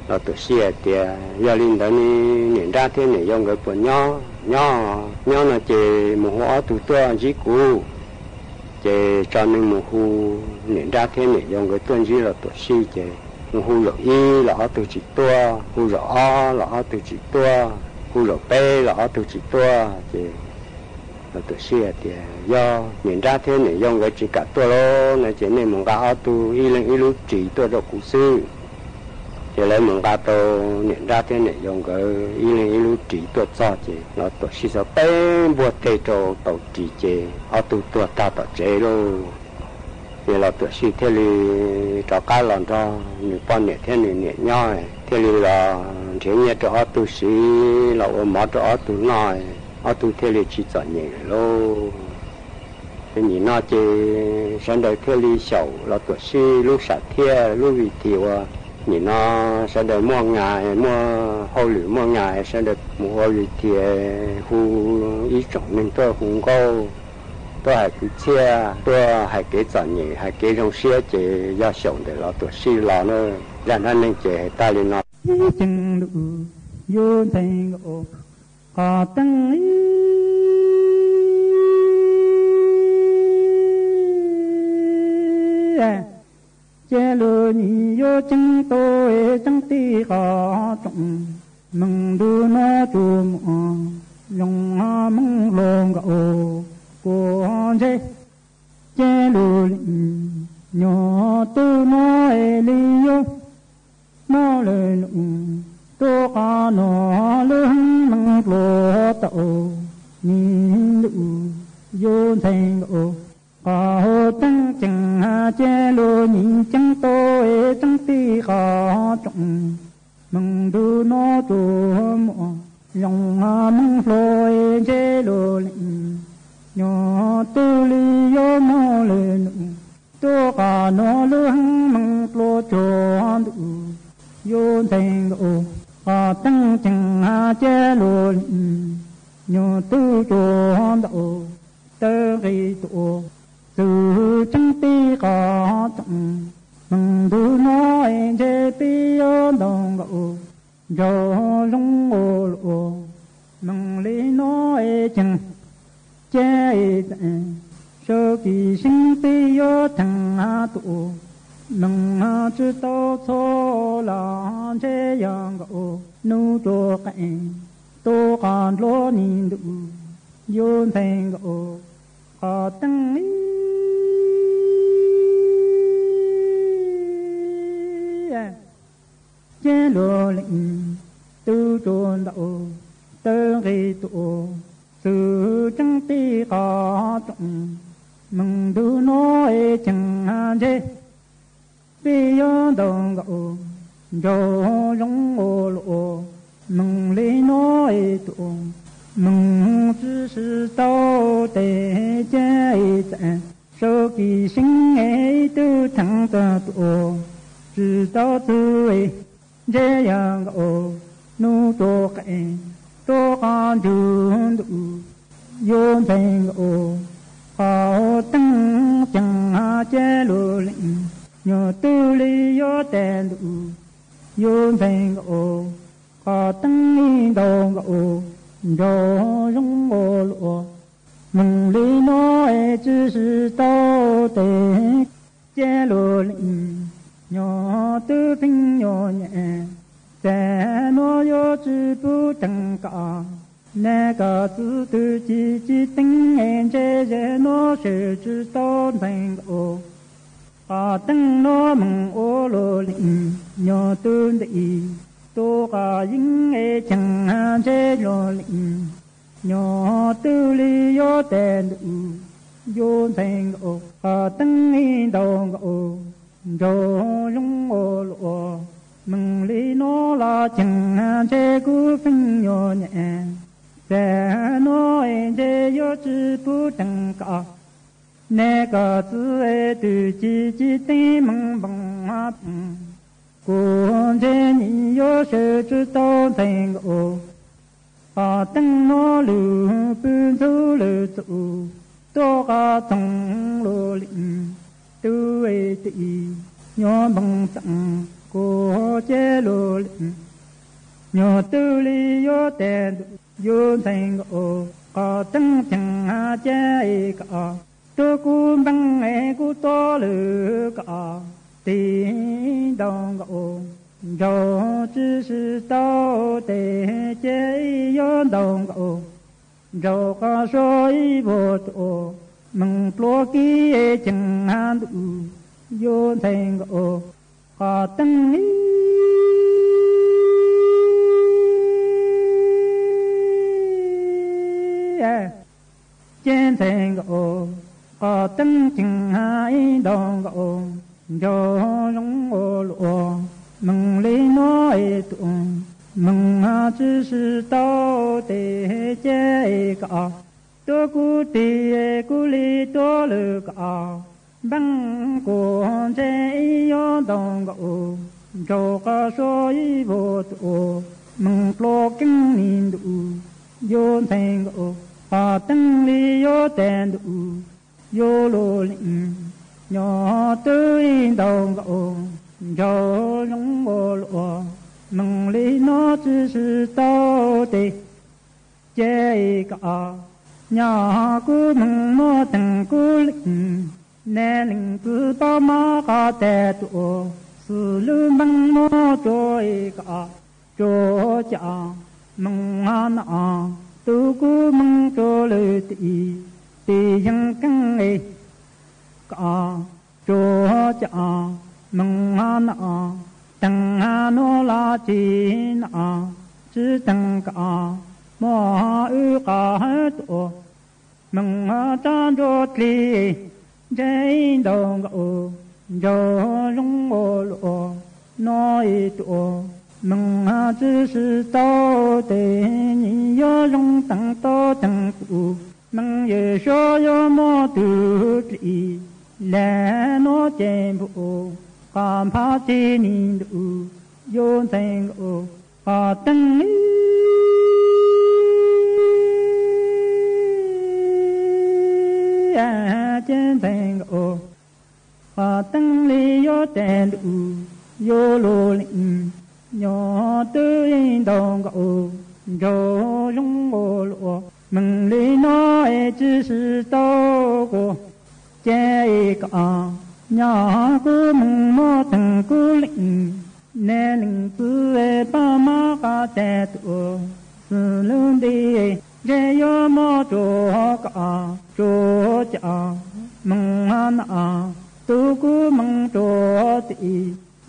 Los Tuam Sij hais tias, Yog li ntawd ne, niam nrab thiab niam yau nkawd puas nyob? Nyob, nyob no ces mus hu ob tug tuaj ntsib kuv. Ces tso neeg mus hu niam nrab thiab niam yau nkawd tuaj ntsib Los Tuam Sij ces mus hu zaum ib los ob tug tsis tuaj, hu zaum ob los ob tug tsis tuaj, hu zaum peb los ob tug tsis tuaj ces Los Tuam Sij hais tias, Yog niam nrab thiab niam yau nkawd tsis kam tuaj lauj no ces nej mus nqa ob tug ib leeg ib lub ris tuaj rau kuv xwb. Ces lawv mus nqa tau niam nrab thiab niam yau nkawd ib leeg ib lub ris tuaj txog ces Los Tuam Sij xov peb npuaj teg rau taus ris ces ob tug tuag tag tom tsev lauj. Ces Los Tuam Sij thiaj li rov qab los nrog nws poj niam thiab nws niam nyob, thiaj li los nrhiav nyiaj rau ob tug siv, los ua mov rau ob tug noj, ob tug thiaj li tsis txom nyem lawm lauj. Ces nim no ces sawv daws thiaj li xyaum Los Tuam Sij lub sam thiaj lub vi thi uas nim no sawv daws muaj ngas, muaj hauj lwm muaj ngas, sawv daws mus ua vi thi hu ib tsoom neeg tuaj hu nkauj, tuaj hais kwv txhiaj, tuaj hais kev txom nyem hais kev zoo siab ces yog xyaum ntawm Los Tuam Sij los na. Zaj dab neeg ces hais tag li no. Ceeb lug yuav ntxeev nkaus qhov teeb ib, ces lug nyiam yuav ceeb tau ceeb tij qhov tsoom, meej ntu no tsuas muaj yoov meej hluas nkaus puag ntseg, ces lug leej nyuag tub no es li yuav Nyob lawm num, tuaj qab no lub meej pluas tau, nim ntuj yuav ntxhais nkauj, qhov teeb ceeb ces luag nim ceeb tau es tseeb tij qhov tsoom, meej ntuj no tsuas muaj zoo meej hlo es ntshe luag leej, nyob twg li yuav mob lawm num, tuaj qab no lub meej pluas tsuag ntuj yuav ntxhais nkauj, qhov teeb ceeb ces luag leej, nyob twg tsuag ntau, tawg nqis tuaj, txwv tseeb tij qhov tsoom, meej ntuj no es ntshe peb yuav ntau nkaus, nraug zoo ua luaj, meej li no es ceeb ces txawm, sawv kev seeb peb yuav theej tuaj, meej tsis tau txhua los ntshe yog nkaus, nub tsuas qees, tuaj qab nplua nim ntuj yuav ntxhais nkauj, qhov teeb ces luag leej, twg tsuag ntau, tawg nqis tuaj, txwv tseeb tij qhov tsoom, meej ntuj no es ceeb ces peb yuav ntau nkaus, nraug zoo ua luaj, meej li no es tuaj, meej tsis sib tau tes ces txawm, sawv kev seeb es ib tug theej txog tuaj, tsis tau txwv ntshe yog nkaus, nub tsuas qees, tuaj qab ntuj yuav ntxhais nkauj, qhov teeb ceeb ces luag leej, nyob twg li yuav tes ntuj yuav ntxhais nkauj, qhov teeb ntau nkaus, nraug zoo ua luaj, meej li no es tsis sib tau tes ces luag leej, nyob twg pheej nyuaj nyem, txaj no yuav tsis pub teeb kam, neb koj txwv twb ci ci teeb es ntshe zaj no sawv tsis tau ntxhais nkauj, qhov teeb no meej ua luag leej, nyob twg nti, tuaj qab yeeb es ceeb ntshe luag leej, nyob twg li yuav tes ntuj yuav ntxhais nkauj, qhov teeb ntau nkaus, nraug zoo ua luaj, meej li no los ceeb ntshe kuv pheej nyuaj nyem, txaj no es ntshe yuav tsis pub teeb kam, neb koj txwv twb ci ci teeb meej npoo, kuv ntshe nim yuav sawv tsis tau ntxhais nkauj, qhov teeb no lwm pw ntxub lwm txuj, tuaj qab txoog luag leej, twb ti nyob npoo txeem kuv ces luag leej, nyob twg li yuav tes ntuj yuav ntxhais nkauj, qhov teeb ceeb ces koj, tuaj kuv npeej es kuv tuaj lwm koj, tes ntau nkaus, nraug tsis sib tau tes ces yuav ntau nkaus, nraug qab suav ib vuag tuaj, meej pluas kiv ceeb ntuj yuav ntxhais nkauj, qhov teeb ces ntxhais nkauj, qhov teeb ceeb ntau nkaus, nraug zoo ua luaj, meej li no es tuaj, meej tsis sib tau tes ces koj, tuaj kuv tes kuv li tuaj lwm koj, npeej kuv ntshe yuav ntau nkaus, nraug qab suav ib vuag tuaj, meej pluas keeb ni ntuj yuav ntxhais nkauj, qhov teeb li yuav tes ntuj yuav luag leej, nyob twg ntau nkaus, nraug zoo ua luaj, meej li no tsis sib tau tes ces koj, nyaj kuv meej muab teeb kuv leej, neb leej txiv pab mab qab tes tuaj, xws lub npeej muab tsuag koj, tsuag cas meej no, tus kuv meej tsuag lwm tim, tim yeej keeb koj, tsuag cas meej no, teeg nuav lug tsi nam, tsi teeg kav, muab wb qaab tuaj. Moog rab nruab dli, ntseg ib ntaug nkaus, nraug zoo ua luaj, nuav ib tuaj. Moog tsi sib tau tes, nyiam yuav zoo teeg tau teeg kuv. Moog yawm suab yuav muaj tug dlim, lug nuav ces npum, qhov nphav ces nim ntuj, yuav ntxhee nkaus, qhov teeb ces ntxhee nkaus. Qhov teeb li yuav teg ntuj, yuav lug leej, nyuas twb ib ntaug nkaus, nraug zoo ua luaj. Moog li nuav es tsi sib tau kuv, ces ib kav, nyuas kuv moog muab teeg kuv leej. Neb leej txiv pab mab qab teg tuaj, xws lug nti, ntseg yuav muab rua kav rua cam. Moog nam, tug kuv moog rua tim,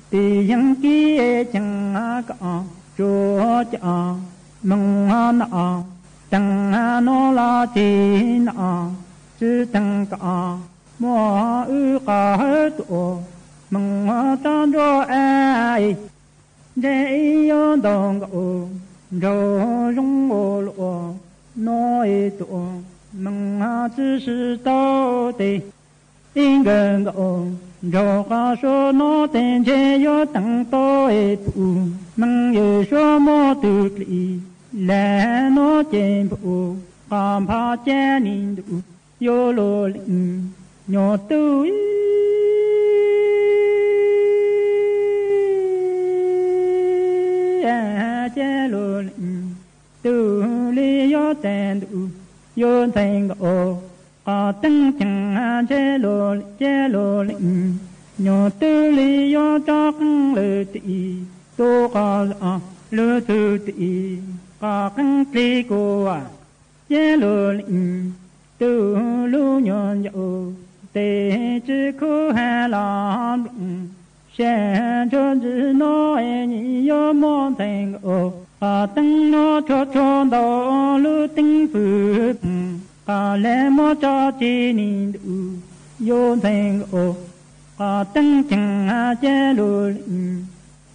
tim yeej kib ceeg kav rua cam. Moog nam, teeg nuav lug tsi nam, tsi teeg kav, muab wb qaab tuaj. Moog rab nruab dli, ntseg ib yuav ntaug nkaus, nraug zoo ua luaj, nuav ib tuaj. Moog tsi sib tau tes, ib nkaug nkaus, nraug qhov suav nuav tes ntseg yuav teeg tau ib pum. Moog yawm suab muaj tug dlim, lug nuav ces npum, qhov nphav ces nim ntuj, yuav lug leej, nyuas twb ces lug leej. Tug li yuav teg ntuj, yuav ntxhee nkaus, qhov teeb ceeg ntseg lug ces lug leej. Nyuas twb li yuav rov qeej lug tim, tug qhov zoo lug txug tim, qhov qeej dlig kuv, ces lug leej. Tug lug nyuas ncaus, tes tsi khuv has los nplooj, sab ntsuag ntsis nuav es nyiam yuav muab ntxhee nkaus. Qhov teeb nuav tshua tshua ntau lug teeb fwm poog, qhov le muab tso ces nim ntuj, yuav ntxhee nkaus, qhov teeb ceeg ces lug leej.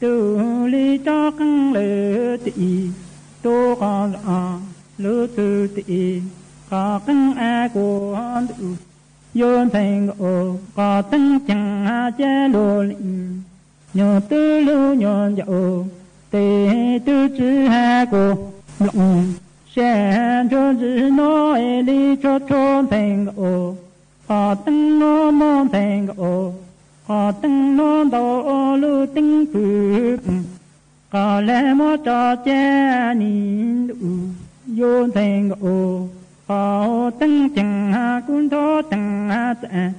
Tug li rov qeej lug tim, tug qhov zoo lug txug tim, qhov qeej as kuv ntuj, yuav ntxhee nkaus, qhov teeb ceeg ces lug leej. Nyuas twb lug nyuas ncaus, tes twb tsi has kuv nplooj, sab ntsuag ntsis nuav es li tshua tshua ntxhee nkaus. Qhov teeb nuav muab ntxhee nkaus, qhov teeb nuav ntau lug teeb fwm poog, qhov le muab tso ces nim ntuj, yuav ntxhee nkaus, qhov teeb ceeg kuv nrov teeg txav,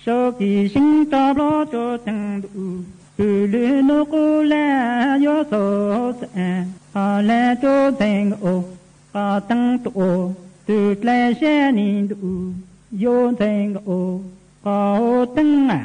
sau kis seeb rov plov rua teeg ntuj, pw lwg nuav qub laj yuav xaus txav, qhov le rua ntxhee nkaus, qhov teeb tuaj, tug dlaim sab nim ntuj, yuav ntxhee nkaus, qhov teeb a.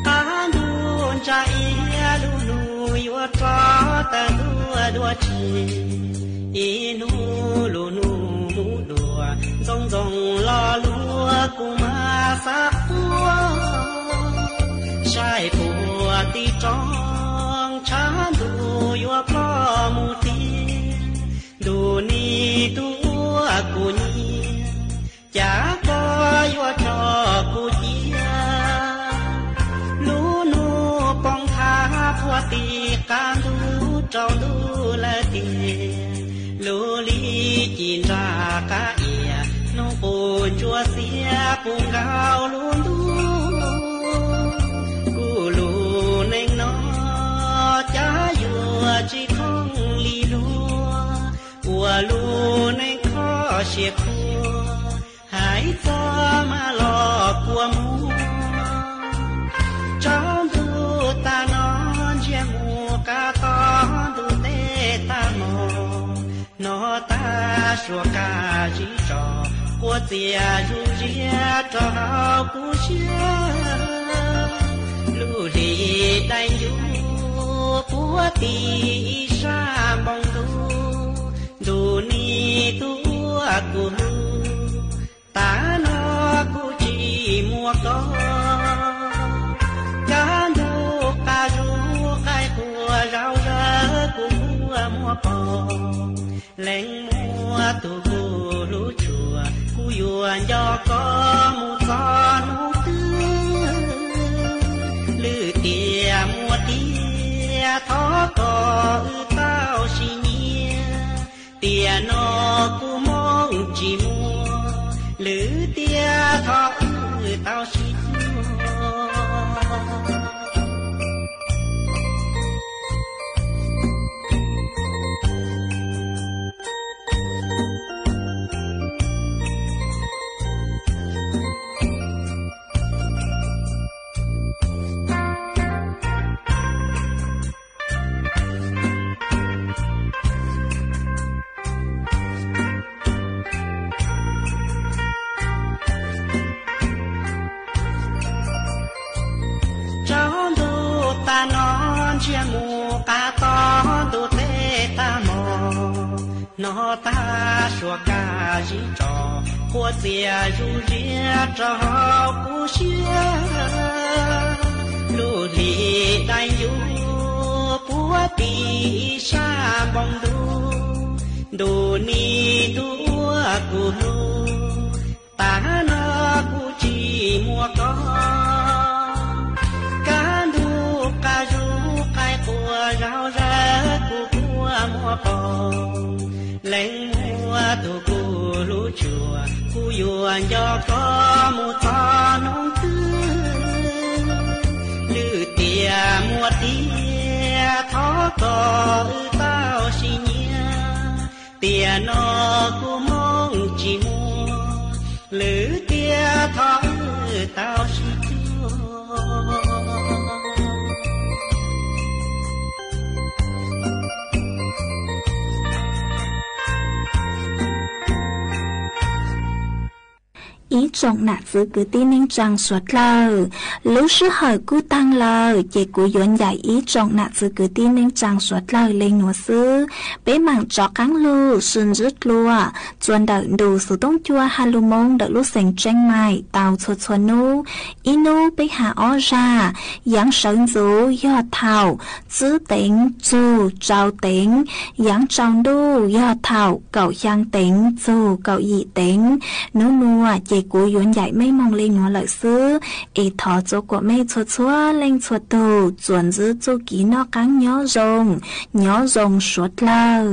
Qab ntuj ntsa iab lub nub yuav rov tawm ntua dua tsi, ib hnub lub nub mus dua, ntxoov ntxoo lo lug kuv mas xav quaj, saib puag tim roob tshav ntuj yuav ploj mus tiag, ntuj nim tuaj ua kuv nyiam, cas koj yuav tso kuv cia. Lub nub poob thab puag tim qab ntuj rau ntuj lawm tiag, lub li ci nra qab ia, nub qus ntsuab xiab puv nkaus lub ntuj. Kuv lub neej no cas siab khuav, hais txog mas los kua muag. Tsaus ntuj tag no ntsiag mus qab tod ntuj teb tag hmo, hnov tag suab qab zib tso, quaj txias zuj ziab rau hauv kuv siab. Lub hli dai ncuv puag tim ib sab npoo ntuj, ntuj nim tu ua kuv hlub, tag no kuv tsis muaj koj. Kaj ntug qab zub qaib qua zau zawv kuv quaj muag pom, leej muaj tus kuv hlub tshua, kuv yuav nco koj mus txog hnub twg. Lwm tiam muaj tiag thov kom wb tau sib nyiag, tiam no kuv moo tsis muaj, lwm tiam thov wb tau sib cuag. Tsaus ntuj tag no ntsiag mus qab tod ntuj teb tag hmo, hnov tag suab qab zib tso, quaj txias zuj ziab rau hauv kuv siab. Lub hli dai ncuv puag tim ib sab npoo ntuj, ntuj nim tu ua kuv hlub, tag no kuv tsis muaj koj. Kaj ntug qab zub qaib qua zau zawv kuv quaj muag pom, leej muaj tus kuv hlub tshua, kuv yuav nco koj mus txog hnub twg. Lwm tiam muaj tiag thov kom wb tau sib nyiag, tiam no kuv moo tsis muaj, lwm tiam thov wb tau sib cuag. Ib tsoom nam txwv kwv tij neej tsaa suav dlawg, lub sij hawm kuj taag lawm ces kuv yuav ncaim ib tsoom nam txwv kwv tij neej tsaa suav dlawg le nuav xwb. Peb maam rov qaab lug sib ntsib dlua txuas ntawm ntu xuv tooj cua ha lug moo ntawm lub xeev Tseeb Maim tau txhua txhua nub. Ib nub peb has ob zag, yaav sawv ntxuv yog thaum tsib teev txug rau teev, yaav tsaus ntuj yog thaum kaum xyaa teev txug kaum yim teev. Nub nuav ces kuv yuav ncaim mej moog le nuav lawm xwb, es thov txua kuam mej txhua txhua leej txhua tug txuas ntsib txuj kev noj qaab nyob zoo, nyob zoo suav dlawg.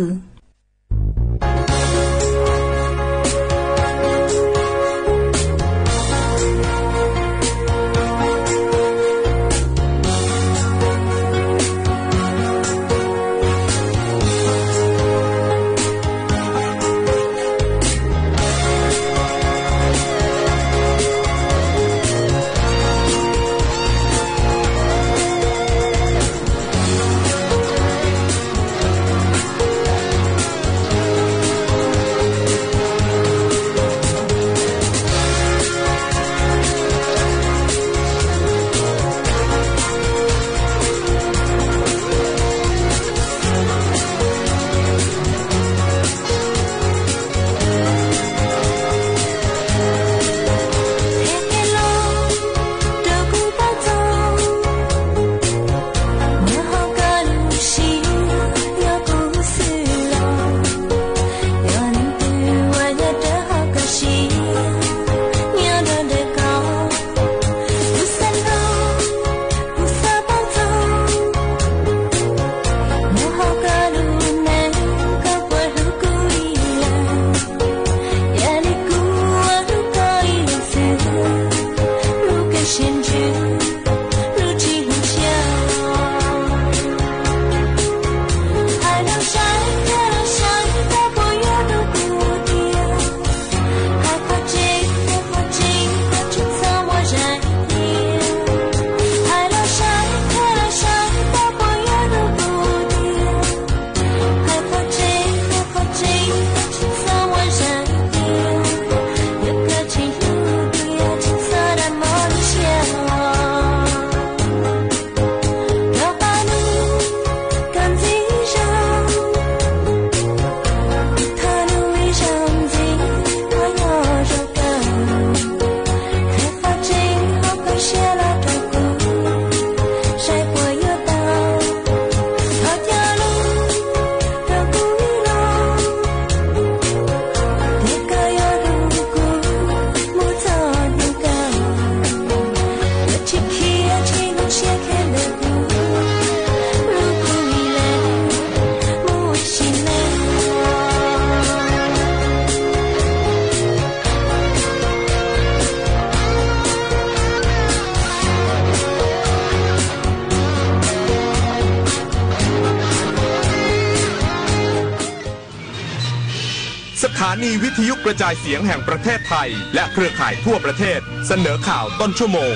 สถานีวิทยุกระจายเสียงแห่งประเทศไทย และเครือข่ายทั่วประเทศ เสนอข่าวต้นชั่วโมง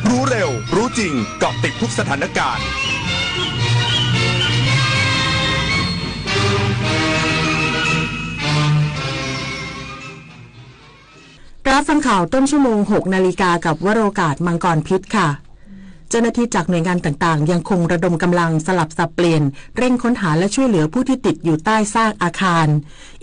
รู้เร็ว รู้จริง เกาะติดทุกสถานการณ์ รับฟังข่าวต้นชั่วโมง หกนาฬิกา กับวโรกาส มังกรพิษค่ะ เจ้าหน้าที่จากหน่วยงานต่างๆ ยังคงระดมกำลังสลับสับเปลี่ยนเร่งค้นหาและช่วยเหลือผู้ที่ติดอยู่ใต้ซากอาคาร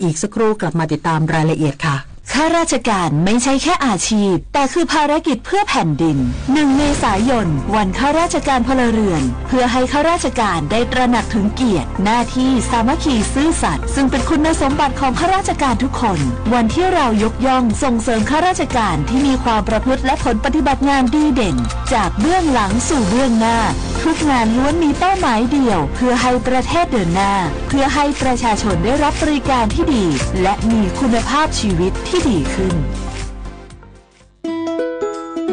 อีกสักครู่กลับมาติดตามรายละเอียดค่ะ ข้าราชการไม่ใช่แค่อาชีพ แต่คือภารกิจเพื่อแผ่นดิน หนึ่งเมษายน วันข้าราชการพลเรือน เพื่อให้ข้าราชการได้ตระหนักถึงเกียรติ หน้าที่ สามัคคี ซื่อสัตย์ ซึ่งเป็นคุณสมบัติของข้าราชการทุกคน วันที่เรายกย่องส่งเสริมข้าราชการที่มีความประพฤติและผลปฏิบัติงานดีเด่น จากเบื้องหลังสู่เบื้องหน้า ทุกงานล้วนมีเป้าหมายเดียว เพื่อให้ประเทศเดินหน้า เพื่อให้ประชาชนได้รับบริการที่ดี และมีคุณภาพชีวิตที่ดีขึ้น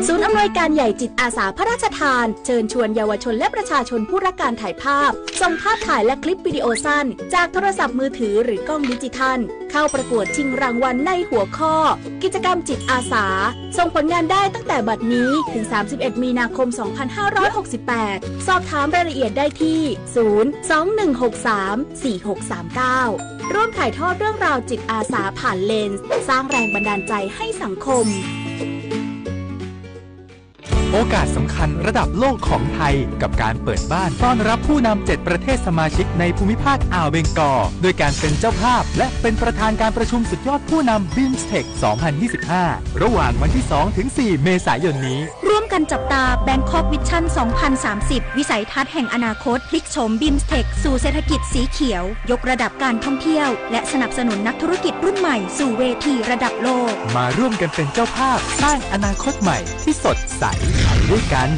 ศูนย์อำนวยการใหญ่จิตอาสาพระราชทาน เชิญชวนเยาวชนและประชาชนผู้รักการถ่ายภาพ ส่งภาพถ่ายและคลิปวิดีโอสั้น จากโทรศัพท์มือถือหรือกล้องดิจิทัล เข้าประกวดชิงรางวัลในหัวข้อ กิจกรรมจิตอาสา ส่งผลงานได้ตั้งแต่บัดนี้ถึง สามสิบเอ็ด มีนาคม สองพันห้าร้อยหกสิบแปด สอบถามรายละเอียดได้ที่ ศูนย์ สอง หนึ่ง หก สาม สี่ หก สาม เก้า ร่วมถ่ายทอดเรื่องราวจิตอาสาผ่านเลนส์ สร้างแรงบันดาลใจให้สังคม โอกาสสำคัญระดับโลกของไทย กับการเปิดบ้านต้อนรับผู้นำ เจ็ด ประเทศสมาชิกในภูมิภาคอ่าวเบงกอล ด้วยการเป็นเจ้าภาพ และเป็นประธานการประชุมสุดยอดผู้นำ BIMSTEC สองพันยี่สิบห้า ระหว่างวันที่ สอง ถึง สี่ เมษายนนี้ ร่วมกันจับตา Bangkok Vision สองพันสามสิบ วิสัยทัศน์แห่งอนาคต พลิกโฉม BIMSTEC สู่เศรษฐกิจสีเขียว ยกระดับการท่องเที่ยว และสนับสนุนนักธุรกิจรุ่นใหม่สู่เวทีระดับโลก มาร่วมกันเป็นเจ้าภาพสร้างอนาคตใหม่ที่สดใสไปด้วยกัน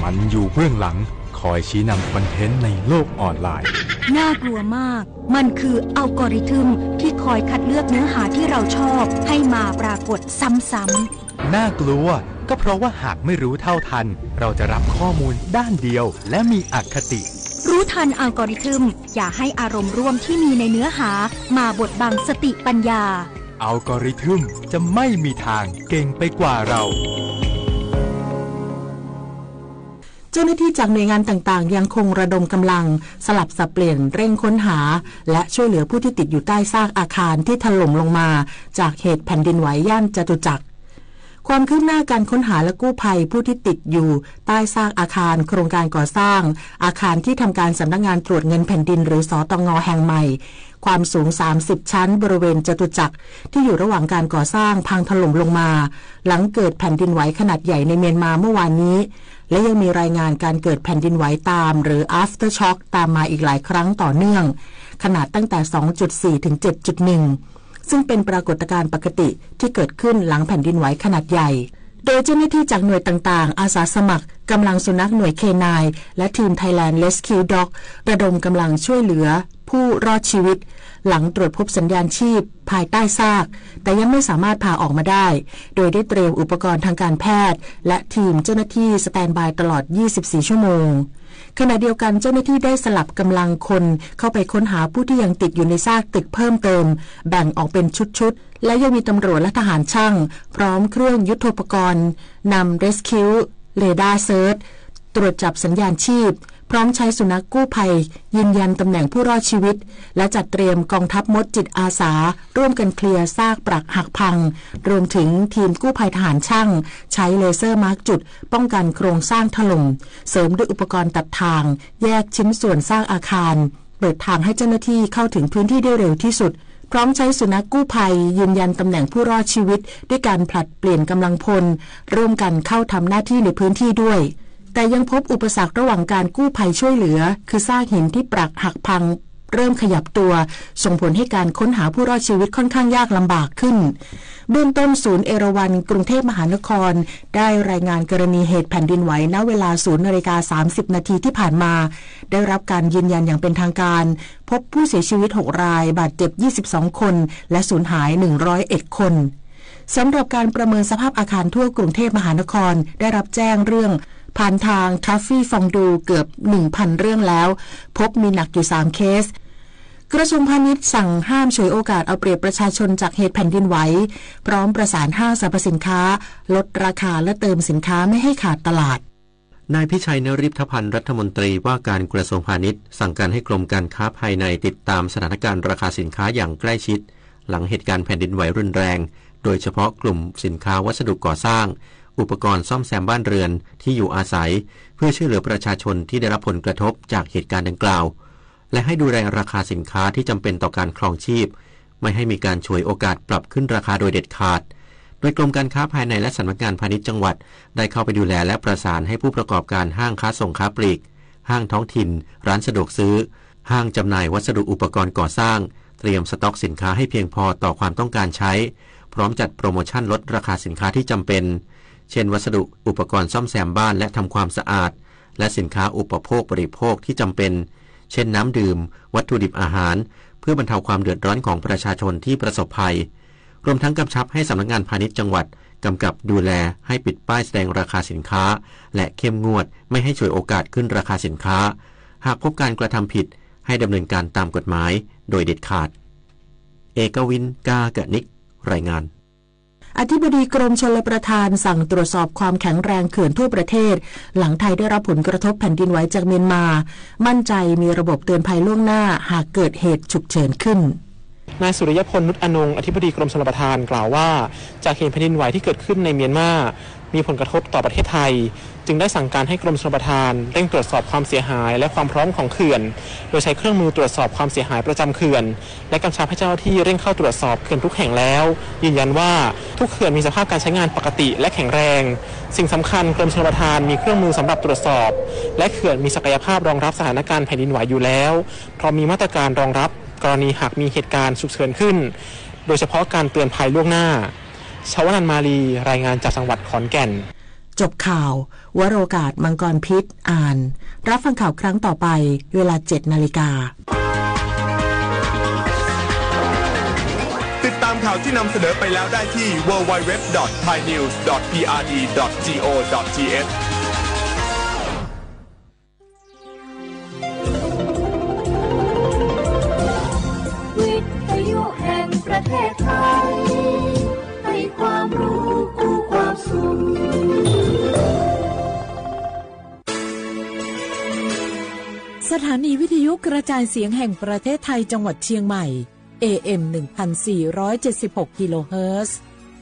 มันอยู่เบื้องหลัง คอยชี้นำคอนเทนต์ในโลกออนไลน์ น่ากลัวมาก มันคืออัลกอริทึมที่คอยคัดเลือกเนื้อหาที่เราชอบให้มาปรากฏซ้ำๆ น่ากลัว ก็เพราะว่าหากไม่รู้เท่าทัน เราจะรับข้อมูลด้านเดียว และมีอคติ รู้ทันอัลกอริทึม อย่าให้อารมณ์ร่วมที่มีในเนื้อหามาบดบังสติปัญญา อัลกอริทึมจะไม่มีทางเก่งไปกว่าเรา เจ้าหน้าที่จากหน่วยงานต่างๆ ยังคงระดมกำลังสลับสับเปลี่ยนเร่งค้นหา และช่วยเหลือผู้ที่ติดอยู่ใต้ซากอาคารที่ถล่มลงมาจากเหตุแผ่นดินไหวย่านจตุจักร ความคืบหน้าการค้นหาและกู้ภัยผู้ที่ติดอยู่ใต้ซากอาคารโครงการก่อสร้างอาคารที่ทำการสำนักงานตรวจเงินแผ่นดินหรือ สตง แห่งใหม่ ความสูง สามสิบ ชั้น บริเวณจตุจักร ที่อยู่ระหว่างการก่อสร้างพังถล่มลงมา หลังเกิดแผ่นดินไหวขนาดใหญ่ในเมียนมาเมื่อวานนี้ และยังมีรายงานการเกิดแผ่นดินไหวตามหรือ aftershock ตามมาอีกหลายครั้งต่อเนื่อง ขนาดตั้งแต่ สองจุดสี่ ถึง เจ็ดจุดหนึ่ง ซึ่งเป็นปรากฏการณ์ปกติที่เกิดขึ้นหลังแผ่นดินไหวขนาดใหญ่ โดยเจ้าหน้าที่จากหน่วยต่างๆ อาสาสมัคร กำลังสุนัขหน่วย เคไนน์ และทีม Thailand Rescue Dog ระดมกำลังช่วยเหลือผู้รอดชีวิต หลังตรวจพบสัญญาณชีพภายใต้ซาก แต่ยังไม่สามารถพาออกมาได้ โดยได้เตรียมอุปกรณ์ทางการแพทย์ และทีมเจ้าหน้าที่สแตนบายตลอด ยี่สิบสี่ ชั่วโมง ขณะเดียวกันเจ้าหน้าที่ได้สลับกำลังคนเข้าไปค้นหาผู้ที่ยังติดอยู่ในซากตึกเพิ่มเติม แบ่งออกเป็นชุดๆ และยังมีตำรวจและทหารช่าง พร้อมเครื่องยุทโธปกรณ์นำ Rescue Radar Search ตรวจจับสัญญาณชีพ พร้อมใช้สุนัขกู้ภัยยืนยันตำแหน่งผู้รอดชีวิต และจัดเตรียมกองทัพมดจิตอาสา ร่วมกันเคลียร์ซากปรักหักพัง รวมถึงทีมกู้ภัยทหารช่าง ใช้เลเซอร์มาร์กจุดป้องกันโครงสร้างถล่ม เสริมด้วยอุปกรณ์ตัดทาง แยกชิ้นส่วนซากอาคาร เปิดทางให้เจ้าหน้าที่เข้าถึงพื้นที่ได้เร็วที่สุด พร้อมใช้สุนัขกู้ภัยยืนยันตำแหน่งผู้รอดชีวิต ด้วยการผลัดเปลี่ยนกำลังพล ร่วมกันเข้าทำหน้าที่ในพื้นที่ด้วย แต่ยังพบอุปสรรคระหว่างการกู้ภัยช่วยเหลือ คือซากหินที่ปรักหักพังเริ่มขยับตัว ส่งผลให้การค้นหาผู้รอดชีวิตค่อนข้างยากลำบากขึ้น เบื้องต้นศูนย์เอราวัณกรุงเทพมหานคร ได้รายงานกรณีเหตุแผ่นดินไหวณเวลา ศูนย์นาฬิกา สามสิบนาทีที่ผ่านมา ได้รับการยืนยันอย่างเป็นทางการ พบผู้เสียชีวิต หก ราย บาดเจ็บ ยี่สิบสอง คน และสูญหาย หนึ่งร้อยเอ็ด คน สำหรับการประเมินสภาพอาคารทั่วกรุงเทพมหานคร ได้รับแจ้งเรื่องผ่านทาง Taffy Fondue เกือบ หนึ่งพัน เรื่องแล้ว พบมีหนักอยู่ สาม เคส กระทรวงพาณิชย์สั่งห้ามฉวยโอกาสเอาเปรียบประชาชนจากเหตุแผ่นดินไหว พร้อมประสานห้างสรรพสินค้าลดราคาและเติมสินค้าไม่ให้ขาดตลาด นายพิชัย นฤทธพันธ์ รัฐมนตรีว่าการกระทรวงพาณิชย์ สั่งการให้กรมการค้าภายในติดตามสถานการณ์ราคาสินค้าอย่างใกล้ชิด หลังเหตุการณ์แผ่นดินไหวรุนแรง โดยเฉพาะกลุ่มสินค้าวัสดุก่อสร้าง อุปกรณ์ซ่อมแซมบ้านเรือน ที่อยู่อาศัย เพื่อช่วยเหลือประชาชนที่ได้รับผลกระทบจากเหตุการณ์ดังกล่าว และให้ดูแลราคาสินค้าที่จำเป็นต่อการครองชีพ ไม่ให้มีการฉวยโอกาสปรับขึ้นราคาโดยเด็ดขาด โดยกรมการค้าภายในและสำนักงานพาณิชย์จังหวัด ได้เข้าไปดูแลและประสานให้ผู้ประกอบการห้างค้าส่งค้าปลีก ห้างท้องถิ่น ร้านสะดวกซื้อ ห้างจำหน่ายวัสดุอุปกรณ์ก่อสร้าง เตรียมสต็อกสินค้าให้เพียงพอต่อความต้องการใช้ พร้อมจัดโปรโมชั่นลดราคาสินค้าที่จำเป็น เช่นวัสดุอุปกรณ์ซ่อมแซมบ้านและทำความสะอาด และสินค้าอุปโภคบริโภคที่จำเป็น เช่นน้ำดื่ม วัตถุดิบอาหาร เพื่อบรรเทาความเดือดร้อนของประชาชนที่ประสบภัย รวมทั้งกำชับให้สำนักงานพาณิชย์จังหวัดกำกับดูแลให้ปิดป้ายแสดงราคาสินค้า และเข้มงวดไม่ให้ฉวยโอกาสขึ้นราคาสินค้า หากพบการกระทำผิดให้ดำเนินการตามกฎหมายโดยเด็ดขาด เอกวิน กากนิก รายงาน อธิบดีกรมชลประทานสั่งตรวจสอบความแข็งแรงเขื่อนทั่วประเทศ หลังไทยได้รับผลกระทบแผ่นดินไหวจากเมียนมา มั่นใจมีระบบเตือนภัยล่วงหน้าหากเกิดเหตุฉุกเฉินขึ้น นายสุริยพล นุชอนงค์ อธิบดีกรมชลประทานกล่าวว่า จากเหตุแผ่นดินไหวที่เกิดขึ้นในเมียนมา มีผลกระทบต่อประเทศไทย จึงได้สั่งการให้กรมชลประทานเร่งตรวจสอบความเสียหายและความพร้อมของเขื่อน โดยใช้เครื่องมือตรวจสอบความเสียหายประจำเขื่อน และกำชับให้เจ้าหน้าที่เร่งเข้าตรวจสอบเขื่อนทุกแห่งแล้ว ยืนยันว่าทุกเขื่อนมีสภาพการใช้งานปกติและแข็งแรง สิ่งสำคัญกรมชลประทานมีเครื่องมือสำหรับตรวจสอบ และเขื่อนมีศักยภาพรองรับสถานการณ์แผ่นดินไหวอยู่แล้ว พร้อมมีมาตรการรองรับกรณีหากมีเหตุการณ์ฉุกเฉินขึ้น โดยเฉพาะการเตือนภัยล่วงหน้า ชวนันท์ มาลี รายงานจากจังหวัดขอนแก่น จบข่าว วโรกาส มังกรพิษ อ่าน รับฟังข่าวครั้งต่อไป เวลาเจ็ดนาฬิกา ติดตามข่าวที่นำเสนอไปแล้วได้ที่ ดับเบิลยู ดับเบิลยู ดับเบิลยู ดอท ไทยนิวส์ ดอท พีอาร์ดี ดอท จี โอ ดอท ที เอช วิทยุแห่งประเทศไทย ให้ความรู้คู่ความสุข สถานีวิทยุกระจายเสียงแห่งประเทศไทยจังหวัดเชียงใหม่ เอ เอ็ม หนึ่งพันสี่ร้อยเจ็ดสิบหก กิโลเฮิรตซ์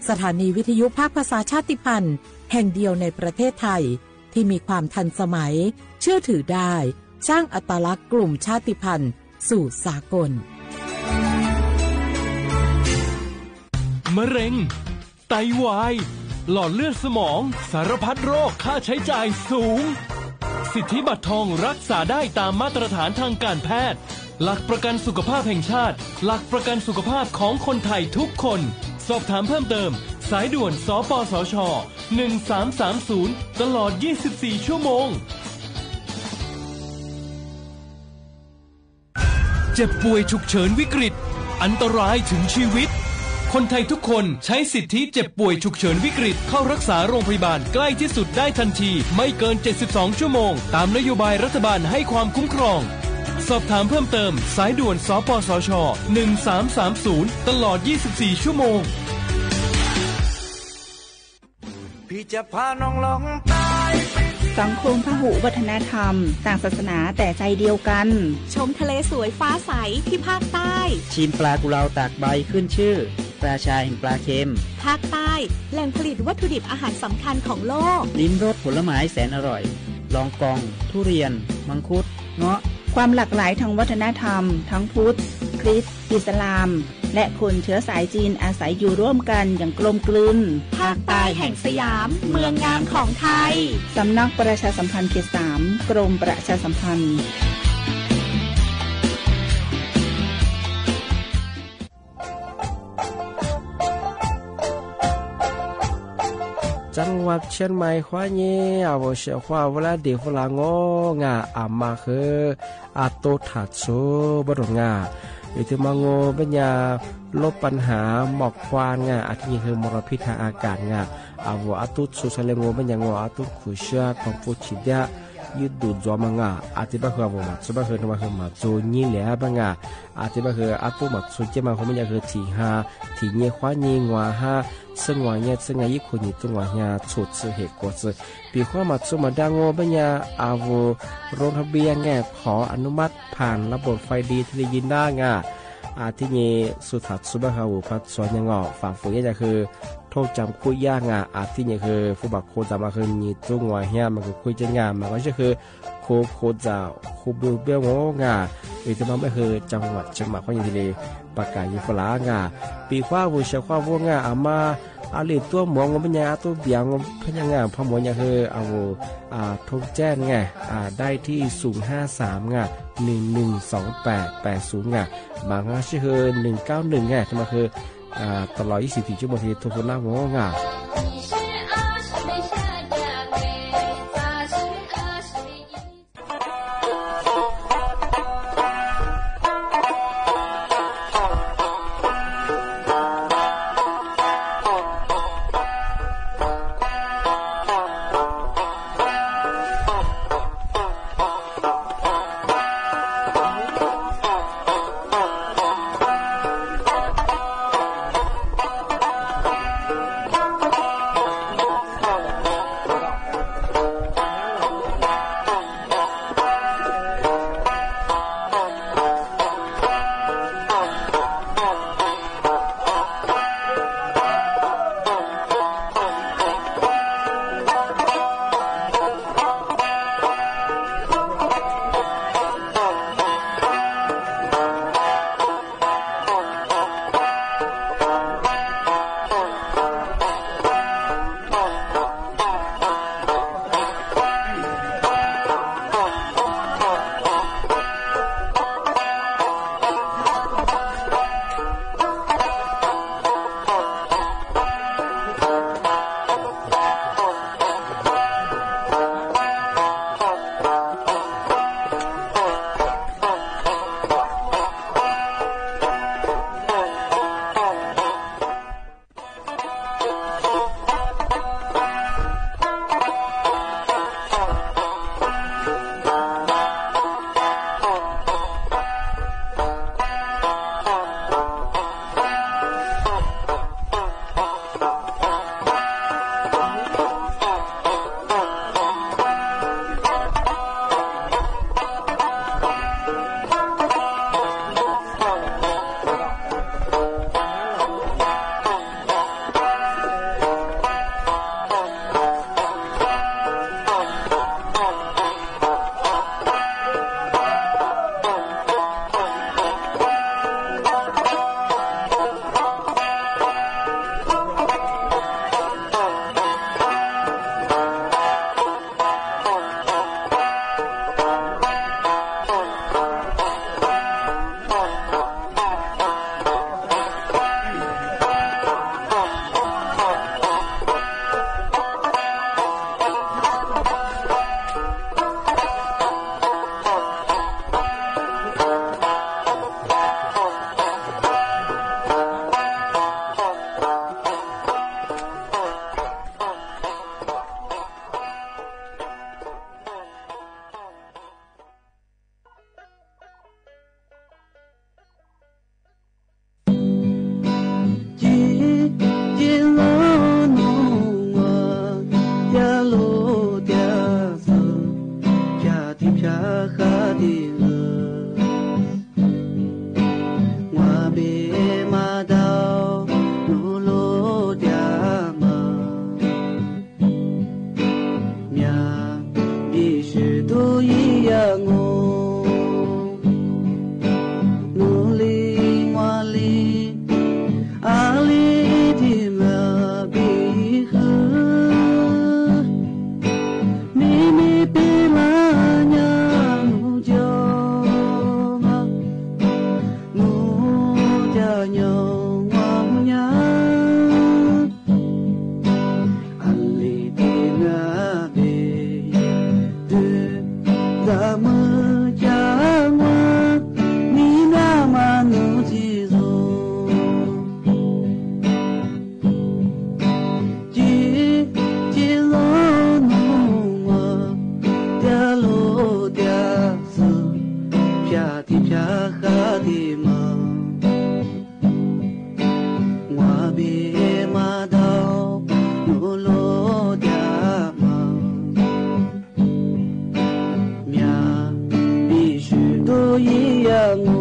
สถานีวิทยุภาคภาษาชาติพันธุ์แห่งเดียวในประเทศไทย ที่มีความทันสมัย เชื่อถือได้ สร้างอัตลักษณ์กลุ่มชาติพันธุ์สู่สากล มะเร็ง ไตวาย หลอดเลือดสมอง สารพัดโรคค่าใช้จ่ายสูง สิทธิบัตรทองรักษาได้ตามมาตรฐานทางการแพทย์ หลักประกันสุขภาพแห่งชาติ หลักประกันสุขภาพของคนไทยทุกคน สอบถามเพิ่มเติม สายด่วน สปสช หนึ่งสามสามศูนย์ ตลอด ยี่สิบสี่ ชั่วโมง เจ็บป่วยฉุกเฉินวิกฤต อันตรายถึงชีวิต คนไทยทุกคนใช้สิทธิเจ็บป่วยฉุกเฉินวิกฤต เข้ารักษาโรงพยาบาลใกล้ที่สุดได้ทันที ไม่เกิน เจ็ดสิบสอง ชั่วโมง ตามนโยบายรัฐบาลให้ความคุ้มครอง สอบถามเพิ่มเติม สายด่วน สปสช หนึ่งสามสามศูนย์ ตลอด ยี่สิบสี่ ชั่วโมง พี่จะพาน้องลองใต้ไป สังคมพหุวัฒนธรรม ต่างศาสนาแต่ใจเดียวกัน ชมทะเลสวยฟ้าใสที่ภาคใต้ ชิมปลากุเลาตากใบขึ้นชื่อ ราชาแห่งปลาเค็ม ภาคใต้ แหล่งผลิตวัตถุดิบอาหารสำคัญของโลก ลิ้มรสผลไม้แสนอร่อย ลองกอง ทุเรียน มังคุด เงาะ ความหลากหลายทางวัฒนธรรม ทั้งพุทธ คริสต์ อิสลาม และคนเชื้อสายจีนอาศัยอยู่ร่วมกันอย่างกลมกลืน ภาคใต้แห่งสยาม เมืองงามของไทย สำนักประชาสัมพันธ์เขตสาม กรมประชาสัมพันธ์ จังหวัดเชียงใหม่ khua nyeb a vos sia khua vos lab des khua la ngo nga a ma khw a tub tham txug npab rau nga, vim twb mas ngo peb nyas lub paj ham mom khua nga a thib nyig hu mos rau phij thaj a kam nga a vos a tub txug sa le ngo peb nyas ngo a tub khuv siab khoom puj chim thiab ywj tus ntxuav mas nga, a thiv pab hwm a vus mas txhua pab hwm no mas hwm mas txhua nyib liab pab nga, a thiv pab hwm a tub mas txhua ciab mas hu me nyuam hwm thim ha, thim nyiaj huab nyiaj nguas hab, txhij nguas nyiaj txhij nga ib khu nyim tub nguas nyiaj txhua txhij hem kuav txhij. Pim huab mas txhua mas dab ua pab nyuam a vus roob thab npiab nga, qhov anub mab phas lab npos fais di thiaj li yij nab nga. A thiv nyim xu tham txhua pab hwm a vus pab txhua nyuam ngos fam fwm yaj nyuam hwm thoob cam khuj yaj nga, a thiv nyim hwm fub pam khuv txam mas hwm nyim tub nguas nyiaj mas khuj khuj caj nga mas koj sib hwm khuv khuv txam khuv npua npiab ua nga, vim tus mas mej hwm cam huam tsev mam khuab nyiaj thiaj li pab kam yij fub lav nga. Pim huab vus xyaw huab vuab nga a mas a li tuab muam ua pab nyuam a tub npias ua pab nyuam nga, phaj muam nyuam hwm a vus thoob caj nga, dai thib xum hab xam nga, nws nws xoom pam pam xum nga, mas nqa sib hwm nws kaub nws nga, mas hwm tas los ib xyoo tim tsub mus thiaj li thoob huv nab ua nga. ti mas, ua peb mas tau nug lub tias mas, miam pib swm tub ib yam mus.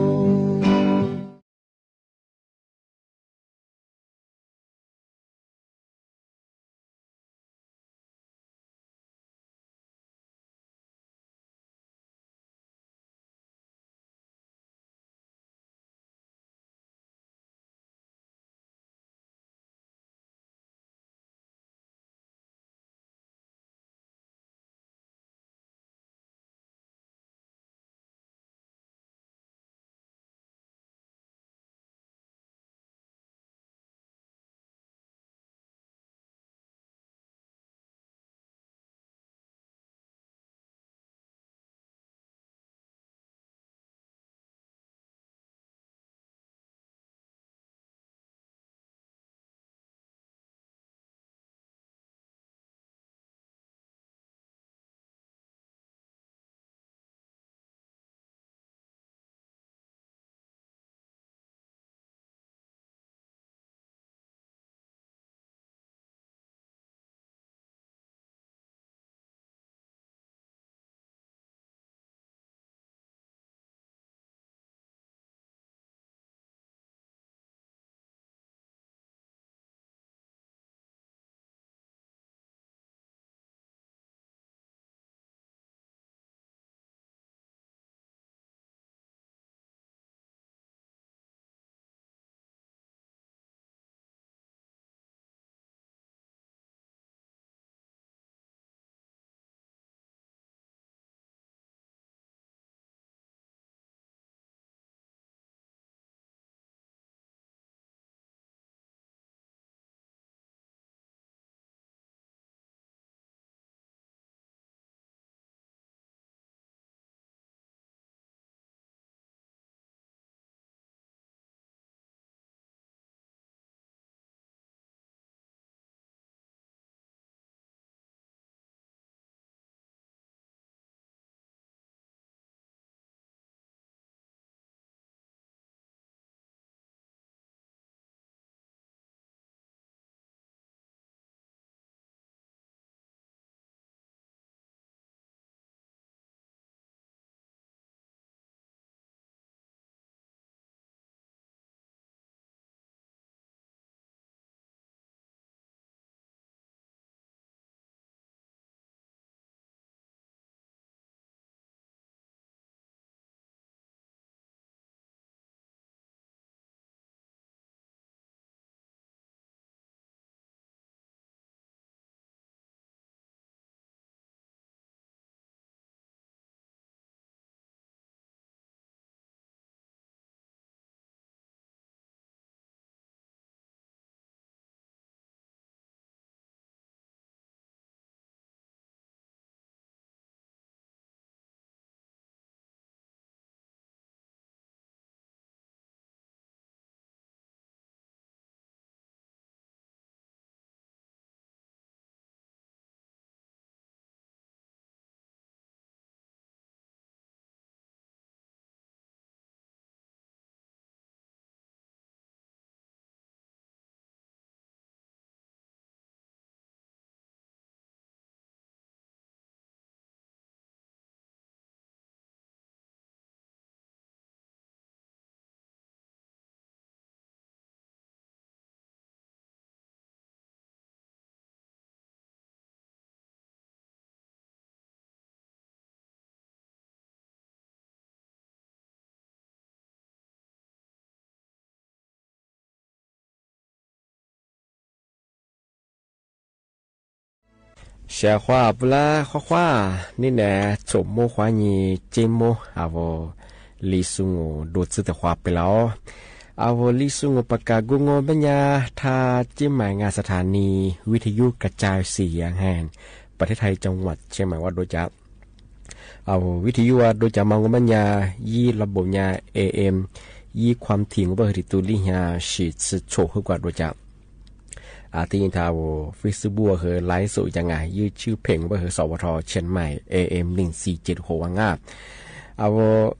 Xya Huab Pub Lab, Huab Huab, nej na txhum muab Huab nyi ceb muab a vos Li Xu Nus dua txwv tawm Huab pem los. A vos Li Xu Nus pas kas Google Map nyas tha ceb mais nga sa tha ni vij thi yub ka cai xi ya nhan pas theb thai coo muam tsheb mais ua dua cas. A vos vij thi yub ua dua cas mas Google Map nyas yib lab npaum nyas A M yib khuam thim ngu paj hwm tim tu li nyas sim txhw tshum hwb kuas dua cas. A tib yeej tha a vos Facebook hwv laiv xum cas nga yub tswb phem ngu paj hwv xov ua rho Chiang Mai A M neeg xi ces rau hauv ua nga. A vos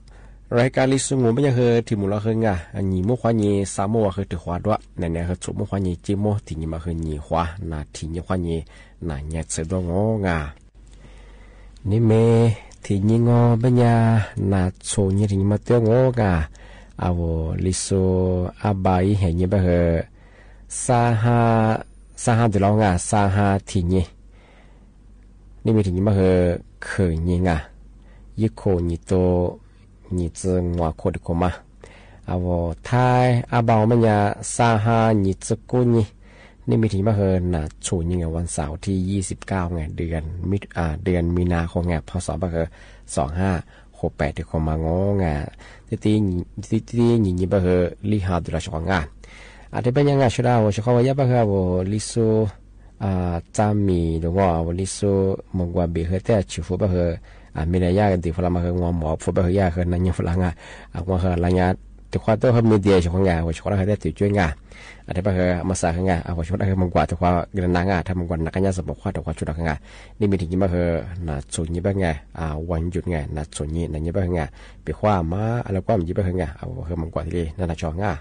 Rau hais kab li xu ngu peb nyob hwv thim mus los hwv nga, nyim muab qhuav nyi xa muab ua hwv rwg qhuav duab na, niam hwv txhum muab qhuav nyi cib muab thim nyim mas hwv nyim qhuav na, thim nyim qhuav nyi na, nyias txhwv duab ngu nga. Neb me thim nyim ngu peb nyab na, txhum nyi thim nyim mas duab ngu nga. Au, li xu ab ba ib hem nyi peb hwv xa ha, xa ha twm los nga, xa ha thim nyi. Neb me thim nyim peb hwv khwm nyi nga, yib khum nyi tu, nyi txwv nua khum rwg khum mas. Au, thaib ab ba peb nyab xa ha nyi txwv kub nyi. Neb me thim nyim peb hwv na, txhum nyi nga, vas xaum thib yib xib kaub nga, dwm mi nas qhuv nga, phab xom peb hwv xom hab qhuv pem rwg qhuv mas ngu nga. Tib tib nyim nyi peb hwv lib ha twm los sov qhov nga. Ab, rau peb nyab nga sawv daws, ua sawv qhov ua yab peb hwv au li xu txaj mim lug ngu, au li xu mus nkuas pim hwv tej tshwm fub peb hwv, me la yaj dim fub las mas hwv nua mov fub peb hwv yaj hwv na nyob fub las nga. Nua hwv las nyab tus qhov tuaj hwv me dias sawv qhov nga, ua sawv qhov dab hwv tej twm cuab nga. Ab, rau peb hwv mas xav hwv nga, ua sawv qhov dab hwv mus nkuas tus qhov na nga, rau mus nkuas na qab nyab xav pom qhuab rau qhov tsuj dog nga. Neb me thim nyim peb hwv na, txhum nyi peb nga, ua ncum nga na, txhum nyi na nyi peb hwv nga, pem qhuab mas lawv kuab me nyi peb hwv nga, hwv mus nkuas thiaj li na na tso nga.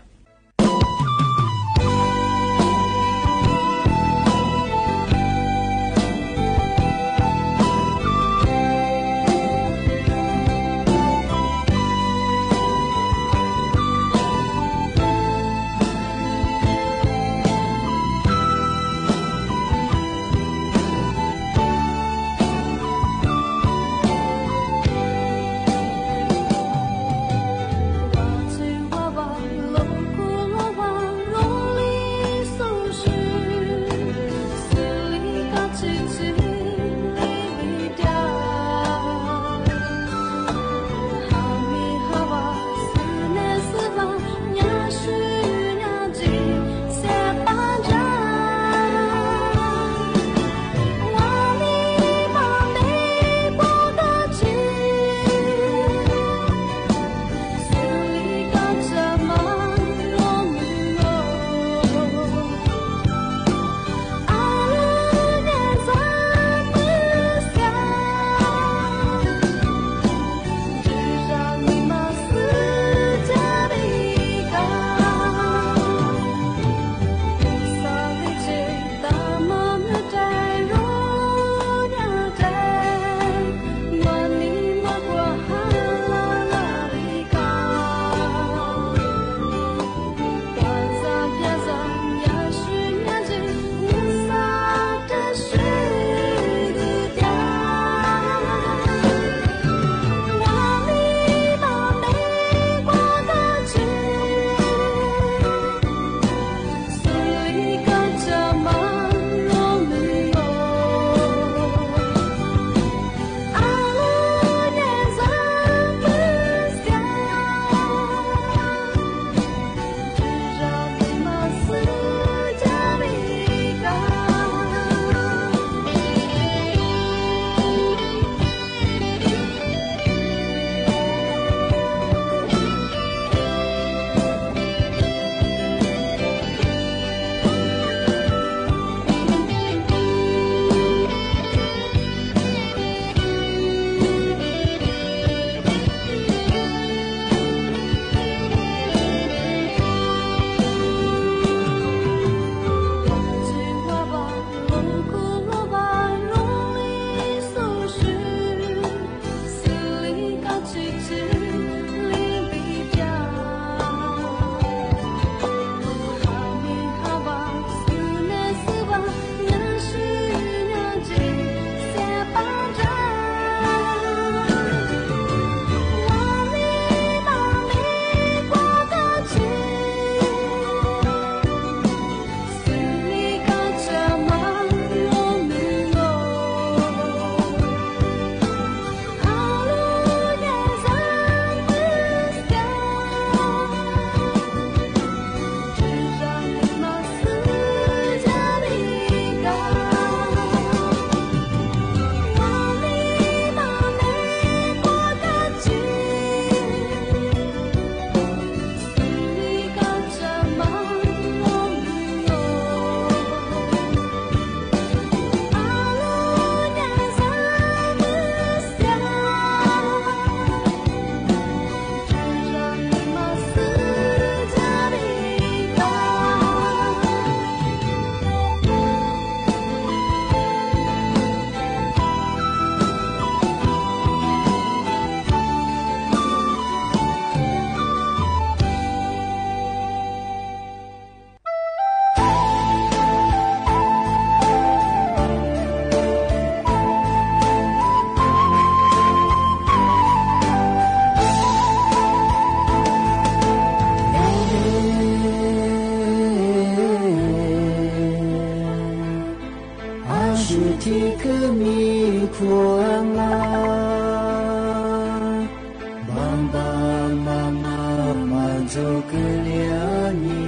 Txuj kwv liab ni,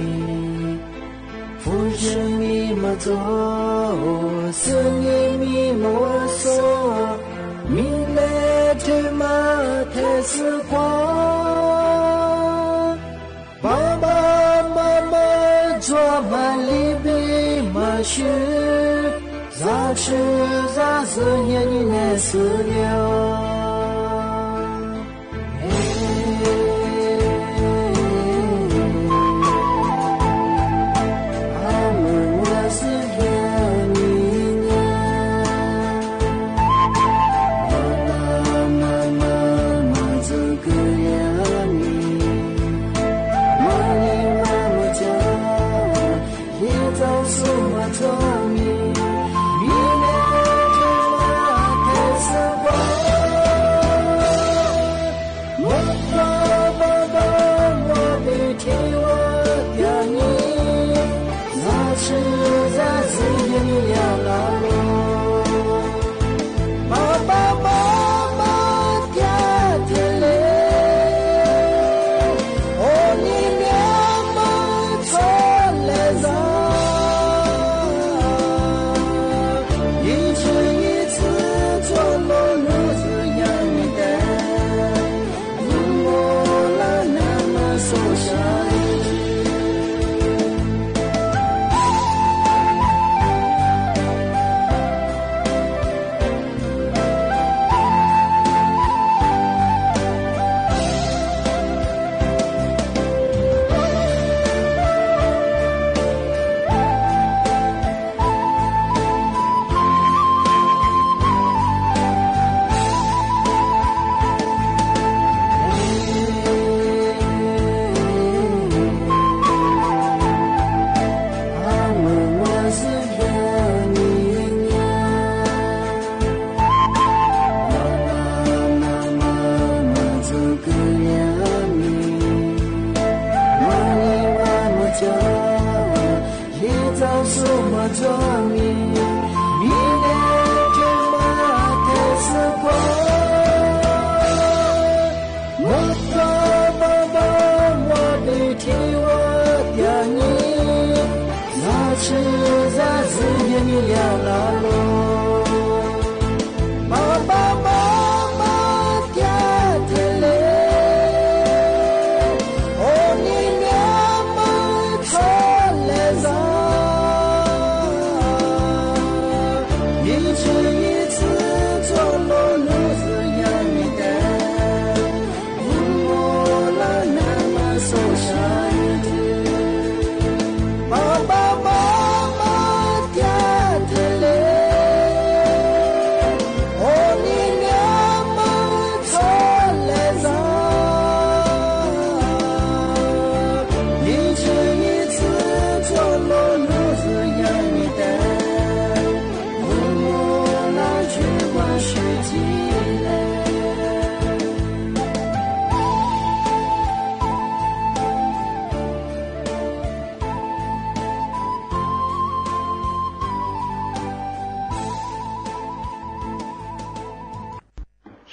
fuj sim mi mas txog, xwm nim mi mas ua xo, mi le thwm mas them xwb quaj. Pab pab mab mab txuag mas li pib mas swb, zam tshwm zam xwm yog nyiaj neeg xwb liaj.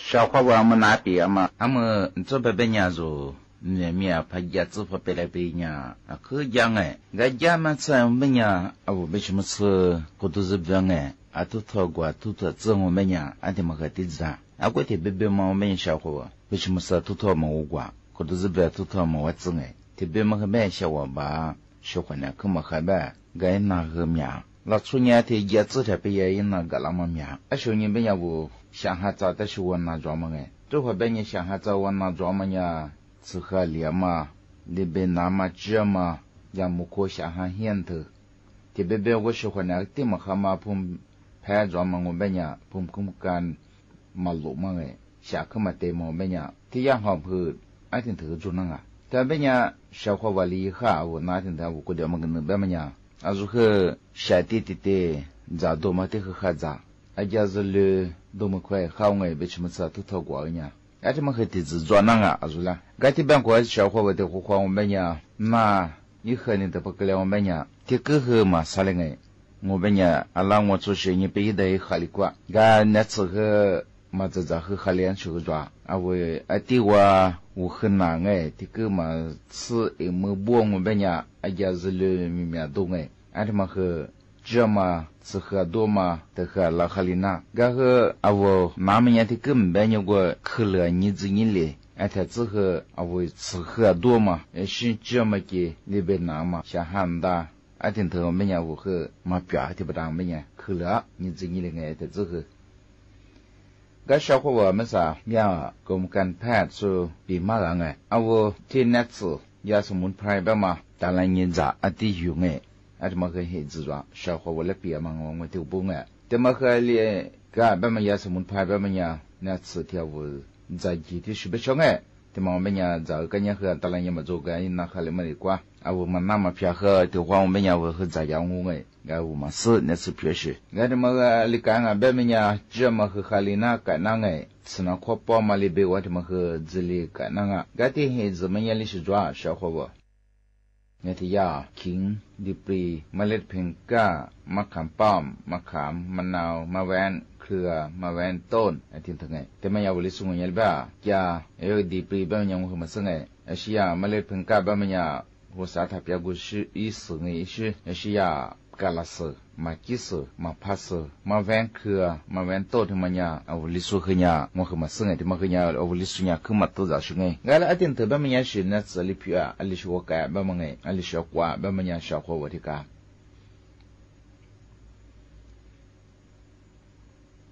Sav qhov uas muaj nas pim mas a muaj txuj peb peb nyaj zus, niam miam phav ca txwj phav pem la pem nyaj khwb ca ngaim nkaj ca mab txhaj peb nyaj a vus peb tsis muaj txhaj kuv tub zib pab ngaim a tub thoj kuas tub thoj txwj mus peb nyaj a thiaj mas hais tib txag a kuj tias peb peb mas peb nyaj sav qhov uas peb tsis muaj txhaj tub thoj mas ua kuas kuv tub zib pab tub thoj mas ua txwj ngaim thiab peb mas hais peb xyaum uas pab sawv qhov niam khwb mas hais peb nkaj ib nag hwj miam los txhua nyaj thiaj ca txwj rau peb yog ib nag nkaj los mas miam a sawv nyaj peb nyaj vus xyaum haj txaus tab sis ua nas zov mas ngaim rau qhov peb nyaj xyaum haj txaus ua nas zov mas nyaj txhwm haj liam mas li peb nas mas tsiaj mas yog mus khuam xyaum haj hiab ntws thiab peb peb ua sawv qhov niam tij mas hais mas phum phab zov mas ua peb nyaj phum khub ka mas lum mas xyaum khwb mas tes mas ua peb nyaj thiab yaj hom hwj a thiaj nthwv tsuj neej a thiab peb nyaj sav qhov uas li haj vus nas thiaj nthwv vus kuv diam mas nws peb mas nyaj a zus hwj xyaum tij tij tes ntxam ntuj mas tij hwj haj ntxam a ca zus lw ntuj mas khuam haj ua ngaim peb tsis muaj txhaj tub thoj kuas nyaj a thiaj mas hwj tim txwm tsuj neej a zus la nkaj tij peb kuv sav qhov uas tias qhuav qhuav ua peb nyaj nag ib hwj li ntawd pab kws le ua peb nyaj thiab kwj hwj mas xav li ngaim ua peb nyaj a lab ua txhua sim nyaj peb ib daim ib hais li kuaj nkaj niam txwj hwj mas txawm txav hwj ha li tshwm zuav. Av vus tij ua vus hwj nam nge, tij kwj mas xwb es mw npuaj mus npej nyas a ya zws lw mi miam du nge, a thiaj mas hwj tsiaj mas txwv hwj duaj mas tawm hwj lawv ha li na. Nkag hwj av vus nav me nyas tij kwj npej nyas ua hwj lwm nyiv txwv nyiv li, a thiaj txwj hwj av vus txwv hwj duaj mas sib tsiaj mas ces li npe nav mas xya ha nta, a thiaj nthwv npej nyas vus hwj mas piam thiaj pas da npej nyas hwj lwm nyiv txwv nyiv li nge thiaj txwj hwj. Nkag sau qhov uas mej xav yog koom kas phaj xu pim maj lawm nge, av vus thiaj nab txwm yog xav mus phaj pab mas tas laj nyiaj ntxam a tij yug nge, a thiaj mas hwj hem txwv zuav sau qhov uas lab piam mas ua tij pub nge. Thiaj mas hwj li ka pab mas yog xav mus phaj pab mas nyas nab txwm thiaj vus ntxam ncig tib si peb tshab nge. Thiaj mas npej nyas ntxam kaj nyab hwj tas laj nyiaj mas txu ka na ha li mas li kuab av vus mas nab mas phiaj hwj thiaj huab npej nyas vus hwj ntxam yav ngu nge, nkag vus mas xwb nab txwm phiaj si nkag thiaj mas li ka na pab mas nyas tsiaj mas hwj ha li na ka na nge, txwv na khuab poj mas li npe ua thiaj mas hwj ntxim li ka na na nkag tij hem txwv mas nyas li sib zuav sau qhov uas Nyob thiab yog khiv, di pli, maj lej pheej kaj, maj khav poj, maj khav, maj nau, maj vab, khwb, maj vab tooj, thiab ntawd nge. Tej maj yam ua li xu nge nyob li pab ca, yog di pli pab mas nyas ua hwj mas xwb nge. Tab sis yog maj lej pheej kaj pab mas nyas hu xav tham piav kuv ib xwm nge ib sib, tab sis yog kaj las xwm, mas cib xwm, mas phaj xwm, maj vab khwb, maj vab tooj thiab mas nyas ua li xu hwj nyas ua hwj mas xwb nge. Tej maj hwj nyas ua li xu nyas khwb mas tuaj zam su nge. Nkag li ab tej ntawd pab mas nyas sim na txawm li phiv, ab li sib ua ka pab mas nge, ab li sib ua kuav pab mas nyas sau qhov uas thiaj kaj.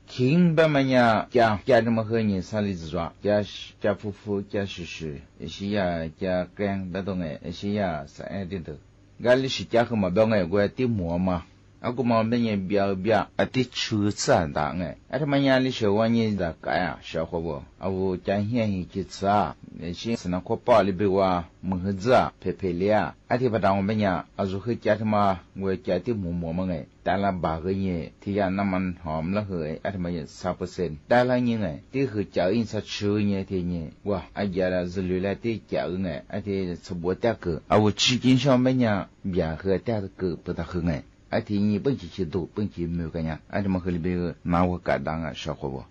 Khiv pab mas nyas ca, ca tej maj hwj nyas xav li txwv zuav, ca, ca fub fub, ca swm swm, tab sis yog ca qeeb pab tuaj nge, tab sis yog xav tej ntawd. Nkag li sim ca hwj mas pab nge, kuv tij muam mas, ab kuv mas pab nyas npias npias, ab tij tshwv txaj ntawd nge, ab thiaj mas nyas li sib ua nyas ntxam ka, sau qhov uas ab vus ca hiaj him ci txwv, tab sis txwv na khuab poj li peb ua mus hwj ntxwb phem phem li, ab thiaj pab da ua pab nyas, ab zug hwj ca thiaj mas ua ca tij muam muam mas nge, tas laj npam hwj nyas thiaj yog naj mas hom lab hwj, ab thiaj mas yog xab pawj xees tas laj nyas nge, tij hwj cawv yeej txha tshwv nyas thiaj nyas ua ab ca zws lw laj tij cawv nge, ab thiaj txha npua taj kws, ab vus tsis ci soj pab nyas npias hwj taj kws pw tag hwj nge, ab thiaj nyas pheej ci ci ntuj pheej ci mw ka nyas, ab thiaj mas hwj li peb na ua ka da nge sau qhov uas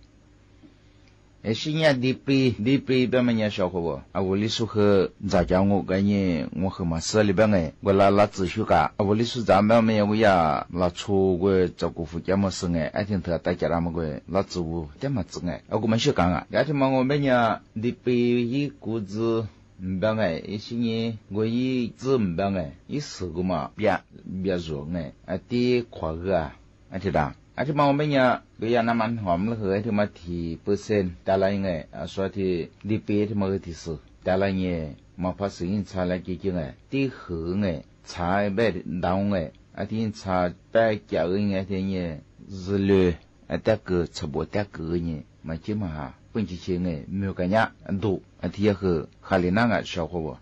Tab sis nyas di pli, di pli pab mas nyas sau qhov uas ab vus li xu hwj ntxam cov nqus ka nyas ua hwj mas xwb li pab nge, kuv laj laj txwv xyuv ka, ab vus li xu ntxam pab mas nyas kuv yam los tshu kuv txaus kuv fwm cov mas xwb nge, ab thiaj nthuav tab ca da mas kuv laj txwv vus cov mas txwv nge, ab kuv mas sib ka nge, nkag thiaj mas ua pab nyas di pli ib kuv txwv npab nge, ib sib nyas kuv ib txwv npab nge, ib xwm kuv mas piam, piam zuav nge, ab tij qhuav hwj, ab thiaj da, ab thiaj mas ua pab nyas kuv yam naj mas hom lab hwj thiaj mas thim pawj xees tas laj nge, ab suav thiaj di pli thiaj mas hwj thim xwm tas laj nyas, mas phaj xwm yeej txha laj ci ci nge, tij hwj nge, txha peb ntau nge, ab thiaj yeej txha pab cawv nge thiaj nyas zws lw, ab taj kws txha npua taj kws nyas mas cib mas ha pheej ci ci nge mw ka nyas ntuj, ab thiaj yog hwj ha li na nge sau qhov uas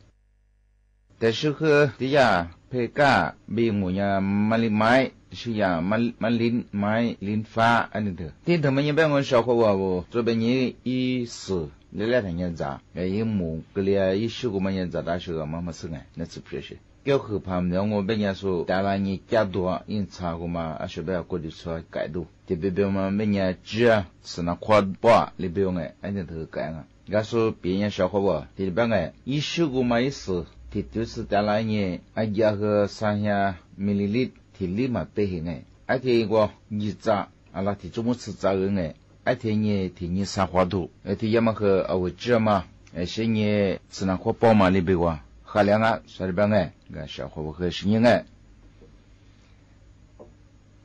Tab sis hwj tij yam phem kaj npis nqus nyas maj li maiv, sis yam maj li maiv li fab, ab li ntawd tij ntawd mas nyas pab nqus sau qhov uas txuas peb nyas ib xwm li laj tham nyas ntxam, ib mus kws li ib sib kuv mas nyas ntxam dab sw mas mas xwb nge, nab txwv phiaj si. Coj hwj pham nws nqus peb nyas xu tas laj nyas caj tuag yeej txha kuv mas ab sawv peb kuj tsis txhua kaim ntuj, ces peb peb mas peb nyas tsiaj txwv na khuab poj li peb ua nge, ab thiaj ntawd kaim nge. Nkag xu piav nyas sau qhov uas thiaj li pab nge, ib sib kuv mas ib xwm thim twv xwb tas laj nyas ab ca hwj xab nyas mi li li thim li mas peb hem nge, ab thiaj ua yim txav, ab los thim tsuj muab txhij txav nge, ab thiaj nyas thim nyas xab qhov ntuj, thiaj yog mas hwj ab vus tsiaj mas, sib nyas txwv na khuab poj mas li peb ua, ha li na sawv li pab nge, nkag sau qhov uas hwj sib nyas nge.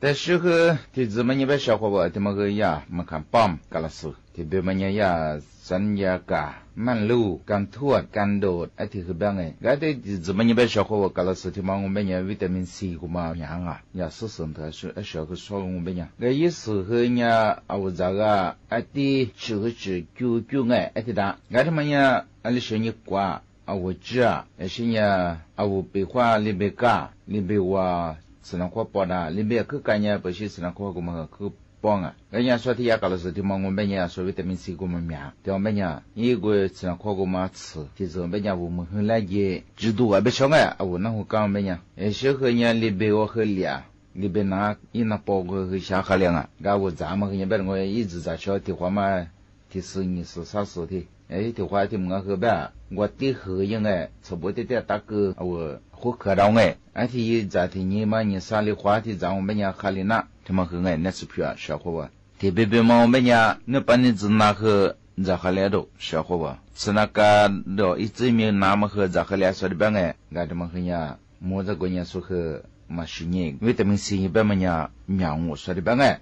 Tab sis hwj thim txwv mas nyas pab sau qhov uas thiaj mas hwj yam mas kham poj ka los xwm, thim peb mas nyas yam xav ya ka, maj luj, ka thuaj, ka ntuj, ab thiaj hwj pab nge. Nkag tej thim txwv mas nyas pab sau qhov uas ka los xwm thiaj mas nqus peb nyas vitamin C kuv mas nyas nga yam xub xwm ntawd ab sawv hwj xub nqus peb nyas. Nkag ib xwm hwj nyas ab vus ntxam ga, ab tij tshwm hwj tshwm cuj cuj nge, ab thiaj da. Nkag thiaj mas nyas ab li sawv nyas kuav ab vus tsiaj, sib nyas ab vus pem huaj li peb kaj li peb ua, txwv na khuab poj da li peb khwb ka nyas pab sib txwv na khuab kuv mas khwb poj nge. Nkag nyas suav thiaj yam ka los xwm thiaj mas nqus peb nyas suav vitamin C kuv mas miam thiaj ua peb nyas ib kuv txwv na khuab kuv mas txhwm thiaj txwv peb nyas vus mus hwj laj ces tsis ntuj peb tshab nge, ab vus nab hu kab peb nyas, sib hwj nyas li peb ua hwj liam li peb na, ib nag pau hwv xyav qha lias a, nkawd ua txav mas hwv nyias peb ua ib txwm txav sawv tim qhuav mas tim xwm nyim xwm xab xwm thiab tim qhuav thiaj mus nqa hwv peb nkaus tib hwv yeej nqa txham puav tiaj tiaj tab kws ua qhuab khwv rau nqa, thiaj yim txav tim nyim mas nyim xab li qhuav thiaj txav ua peb nyas qha li na thiaj mas hwv nqa nej txhua phim sawv qhuav ua. Tim peb peb mas ua peb nyas nej pab nej txwv na hwv txav qha li rau sawv qhuav ua, txhua na ka rau ib txwm me na mas hwv txav qha li sawv li peb nqa, nkawd thiaj mas hwv nyas muab txoj kua nyas xu hwv mas sim nyem vitamin C peb mas nyas nyam ua sawv li peb nqa.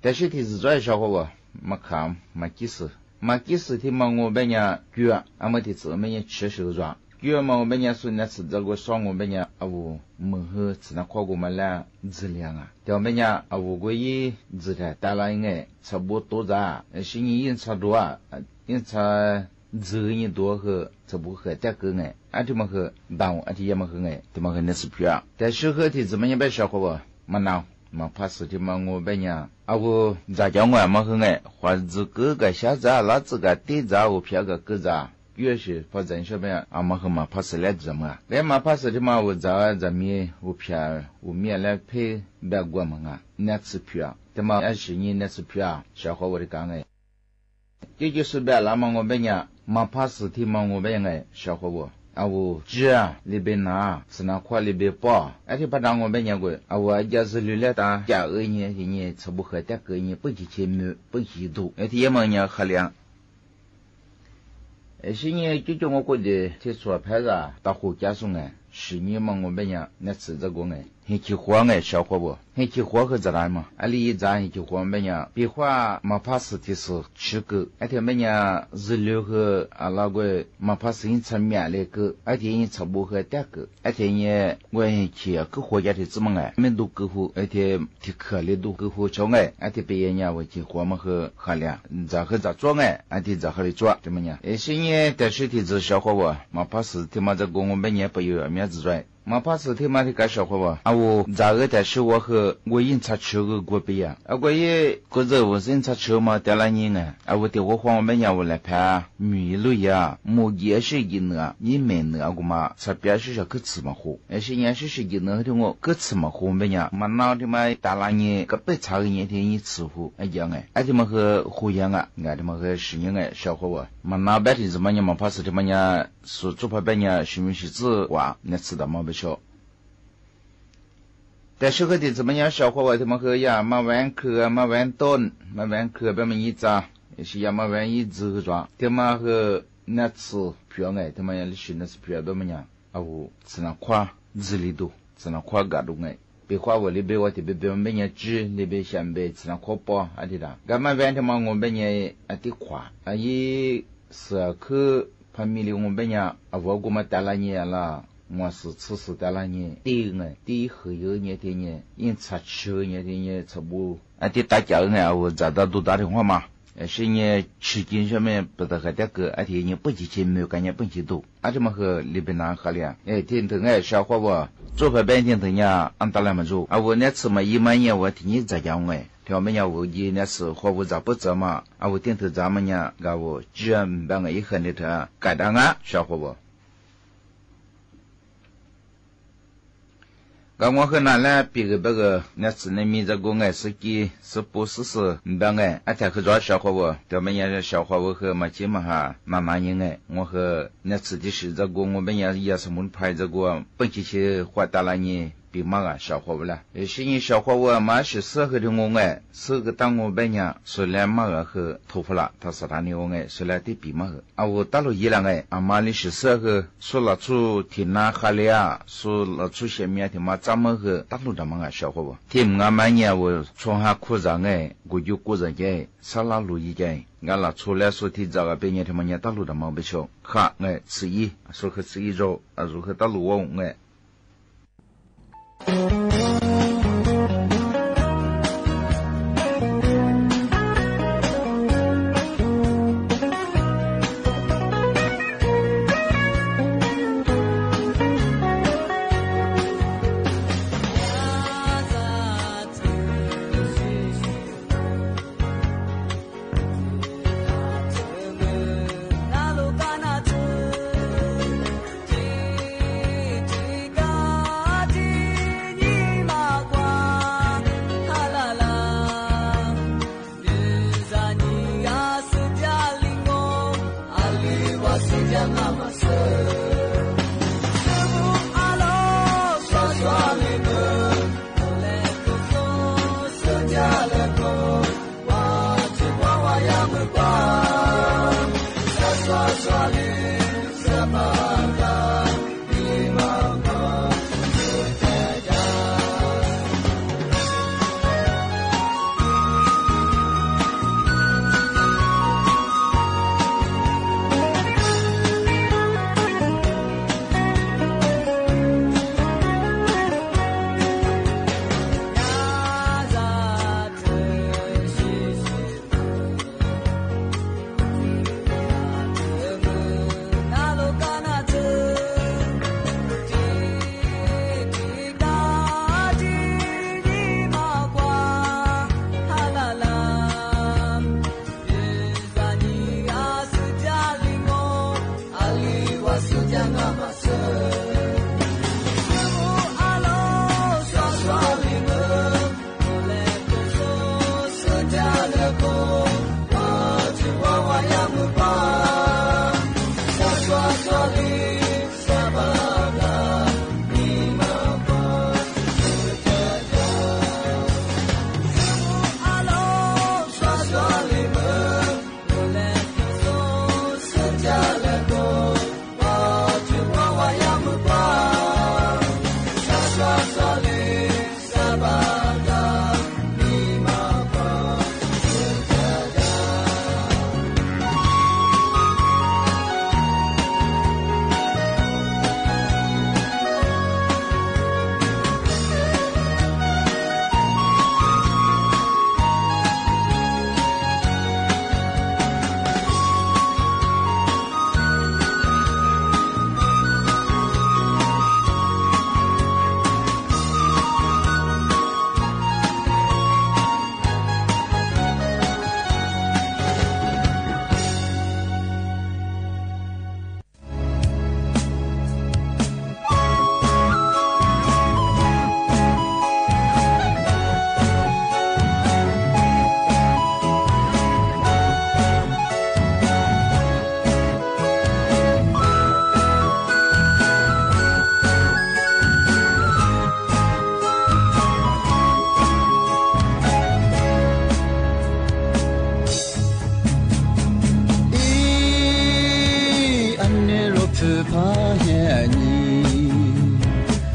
Tam sim tim txwv txuav sawv qhuav ua, mas kham mas kib xwm, mas kib xwm thiaj mas ua peb nyas cuam, a mas tim txwv peb nyas tshiav sawv zuav cuam mas ua peb nyas xu na txham txav kua xob ua peb nyas a vus mus hwv txham na qhuav kua mas laj ntxwg liag a, ces peb nyas a vus kua yib ntxwg tas tas laj nqa txham puav tuav txav sib nyi yeej txham duav, yeej txham ntxwg nyi duav hwv txham puav hwv tiaj kws nqa, a thiaj mas hwv ntau a thiaj yam mas hwv nqa thiaj mas hwv nej txhua phim. Tam sim hwv tim txwv peb nyas peb sawv qhuav ua, mas nau, mas phaj xwm thiaj mas ua peb nyas a vus txav cov nqa mas hwv nqa, qhuav ntxwg kws kam xyab txav lab txwm kam tib txav ua phiav kam kws txav cuam sim phaj txav sawv peb a mas hwv mas phaj xwm lab txav mas peb mas phaj xwm thiaj mas ua txav txav me ua phiav ua miaj lab pheb npa kua mas nqa nej txhua phim, thiaj mas sim nyi nej txhua phim sawv qhuav ua li kav nqa. Cov cov xwm peb lab mas ua peb nyas mas phaj xwm thiaj mas ua peb nyas nqa sawv qhuav ua, a vus tsiaj li peb na, txham na qhuav li peb poj a thiaj paj dab ua peb nyas kua a vus a ca xwb lwg lab tas ca nyi thiaj nyi txham puav hwv tiaj kws nyi poj ci che mw poj ci tug thiaj yam mas nyas qha li. Sib nyi cov cov nqa kua tes thiaj txhua phab zam tau qus cab xu nqa, sim nyi mas ua peb nyas nej txhua txav kua nqa, hwv chim qhuav nqa sawv qhuav ua, hwv chim qhuav hwv txav dais mas a li yim txav hwv chim qhuav peb nyas pib qhuav mas phaj xwm thiaj xwm tshiav kws a thiaj peb nyas xwb lwg hwv a los kua mas phaj xwm yeej txham miam li kws a thiaj yeej txham puav hwv tiaj kws a thiaj nyi kua hwv chim kws qhuav cab thiaj txwm mas nqa mej ntu kws hu a thiaj thiaj kham li ntu kws hu tshauv nqa a thiaj peb nyas ua chim qhuav mas hwv qha li, txav hwv txav txuav nqa a thiaj txav qha li txuav thiaj mas nyas. Sib nyi tam sim tim txwv sawv qhuav ua mas phaj xwm thiaj mas txav kua ua peb nyas pab yuav miab txwv txuav mas phaj xwm thiaj mas thiaj kav sawv qhuav ua, a vus txav hwv tam sim ua hwv kua yeej txham tshiav kws kua peb yam a kua yeej kua txawj vus xwb txham tshiav mas tas laj nyi nqa a vus tim qhuav qhuav ua peb nyas ua lam phav mim lub yam mus yim sib yim nws, yim mem nws a kuv mas txham piav sib sam kws txhwm mas hu, sib nyi sib sam yim nws thiaj ua kws txhwm mas hu peb nyas mas nau thiaj mas tas laj nyi kws peb txham nyi thiaj nyi txhwm hu a yam nqa a thiaj mas hwv hu yam nqa nqa thiaj mas hwv sim nyi nqa sawv qhuav ua mas nau peb tim txwv mas nyas mas phaj xwm thiaj mas nyas xu txuj pab peb nyas sim me sim txwj ua nej txhua tau mas peb sawv Tam sim hwv tim txwv mas nyas sawv qhuav ua thiaj mas hwv yam mas veev khwv mas veev tooj mas veev khwv peb mas yib txav, tiam sis yam mas veev yib txwv hwv zov thiaj mas hwv nej txhua phim nqa thiaj mas yog li sim nej txhua phim peb mas nyas a vus txham na qhuav ntxwg li tug txham na qhuab kam du nqa. Peb qhuab ua li peb ua tias peb peb mas peb nyas tsib li peb xya npe txham na qhuab poj a tias das nkawd mas veev thiaj mas ua peb nyas a tib qhuav a yib xwm khwb pha mi li ua peb nyas a vov kuj mas tas laj nyias los muaj xwm txhwb xwm tas laj nyias tib nqa tib hwm yog nyias tias nyias yeej txham tshwm nyias tias nyias txham bu a tib tab cawv nqa a vus txam tau tug tav rau huab mas sib nyias tshwm ci sab me pab tawg qhia tiab kws a tias nyias pheej ci che mus kav nyias pheej ci tug a thiaj mas hwv li peb na qha li thiaj nthwv nqa sawv qhuav ua txuj pab peb thiaj nthwv nyas a tas laj mas zuj a vus neb txhua mas yim mas nyias ua tias nyias txam cawv nqa thiaj mas nyas vus yim neb txhua qhuav vus txam pub txawv mas a vus thiaj nthwv txam mas nyas nkawd vus tsiaj npaj nqa ib qhia li rhawv kav dab nqa sawv qhuav ua Nkawd muaj hwj nam laj pim kws pab kws neb txhua nej me txaj kuj nqa xwb ci xwb pub xwb xwm npaj nqa ab thaj hwj zov sawv qhuav vus, cov peb nyas sawv qhuav vus hwj mas cib mas has nas nas nyi nqa muaj hwj neb txhua tib si txaj kuj muaj peb nyas yas xam mus phais txaj kuj pheej ci ci qhuav tas laj nyi pim mab gam sawv qhuav vus laj sib nyi sawv qhuav vus mas sib xwb hwj rhwv nqus nqa xwb kws tab nqus peb nyas xwb laj mab gam hwj thauj pha lam thaj xav rhav ni ua nqa xwb laj tib pim mab hwj a vus tab lug yib laj nqa a mas li sib xwb hwj xub los txuj thim nab qha liab xub los txuj xyem mias thim mas txaj mab hwj tab lug rau mab gam sawv qhuav vus thim nqa mab nyas vus txhua ha khuj zam nqa kuv cuj kuj zam cev xab laj lug yib cev nqa los txhua laj xub thim txam peb nyas thim mas nyas tab lug rau mab peb sawv qha nqa txhwm ib xub hwj txhwm ib zaug a zug hwj tab lug ua nqa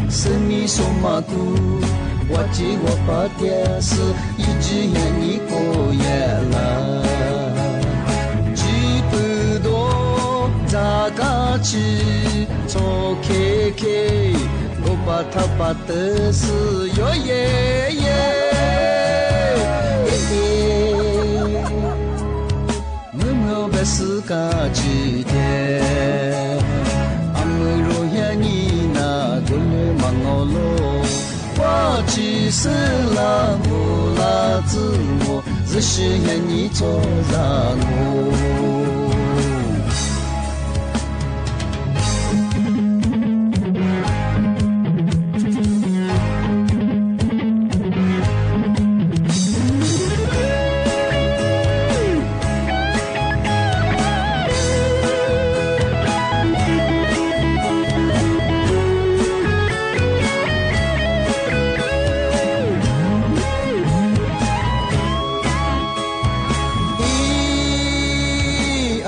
Xws ni xub mas kuv ua tsis ua pab tias xwb, ib tsam yog nyiaj kuj yam lawm. Tsis pw dua ntxhab kab tsib, txhob khe khe, nkaus pab thaj pab taw xwb yuav ye ye. Mus mus peb xwb kab tsib tiag, a mus rau yam nyiaj na kuv lub mas ngau los. Ua tsis xwb lam mus lam txwm mus, zwm sim yam nyiaj txhua zam mus. Ib,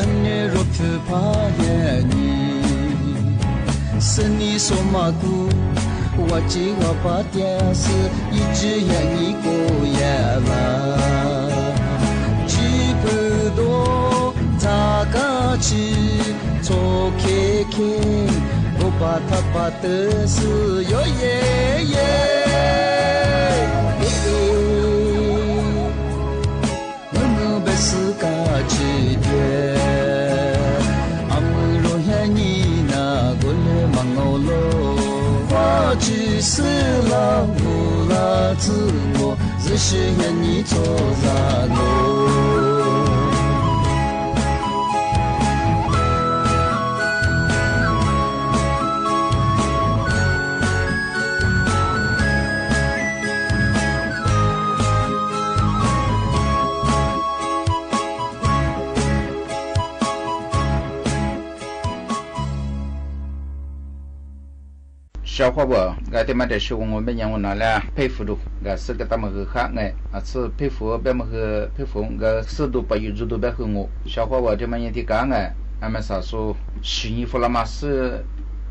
a ne rau thwm phab yam nyiaj, xws ni xub mas kuv ua tsis ua pab tias xwb, ib tsam yam nyiaj kuj yam lawm. Tsis pw dua ntxhab kab tsib, txhob khe khe, nkaus pab thaj pab taw xwb yuav ye ye. Mus mus peb xwb kab tsib tiag, a mus rau yam nyiaj na kuv lub mas ngau los. Ua tsis xwb lam mus lam txwm mus, zwm sim yam nyiaj txhua zam mus. Sau qhov uas nkawd tej mas daim sij ua nkaus npej nyaj ua no lawm pheej fuv dua, nkawd xwb koj tab mas hwj hab nqe, xwb pheej fuv peb mas hwj pheej fuv, nkawd xwb dua pom yus tsuj dua peb hwj nqus. Sau qhov uas tej mas nyaj ti kav nqe, a mas xav xu sim nyij fo la mas xwb,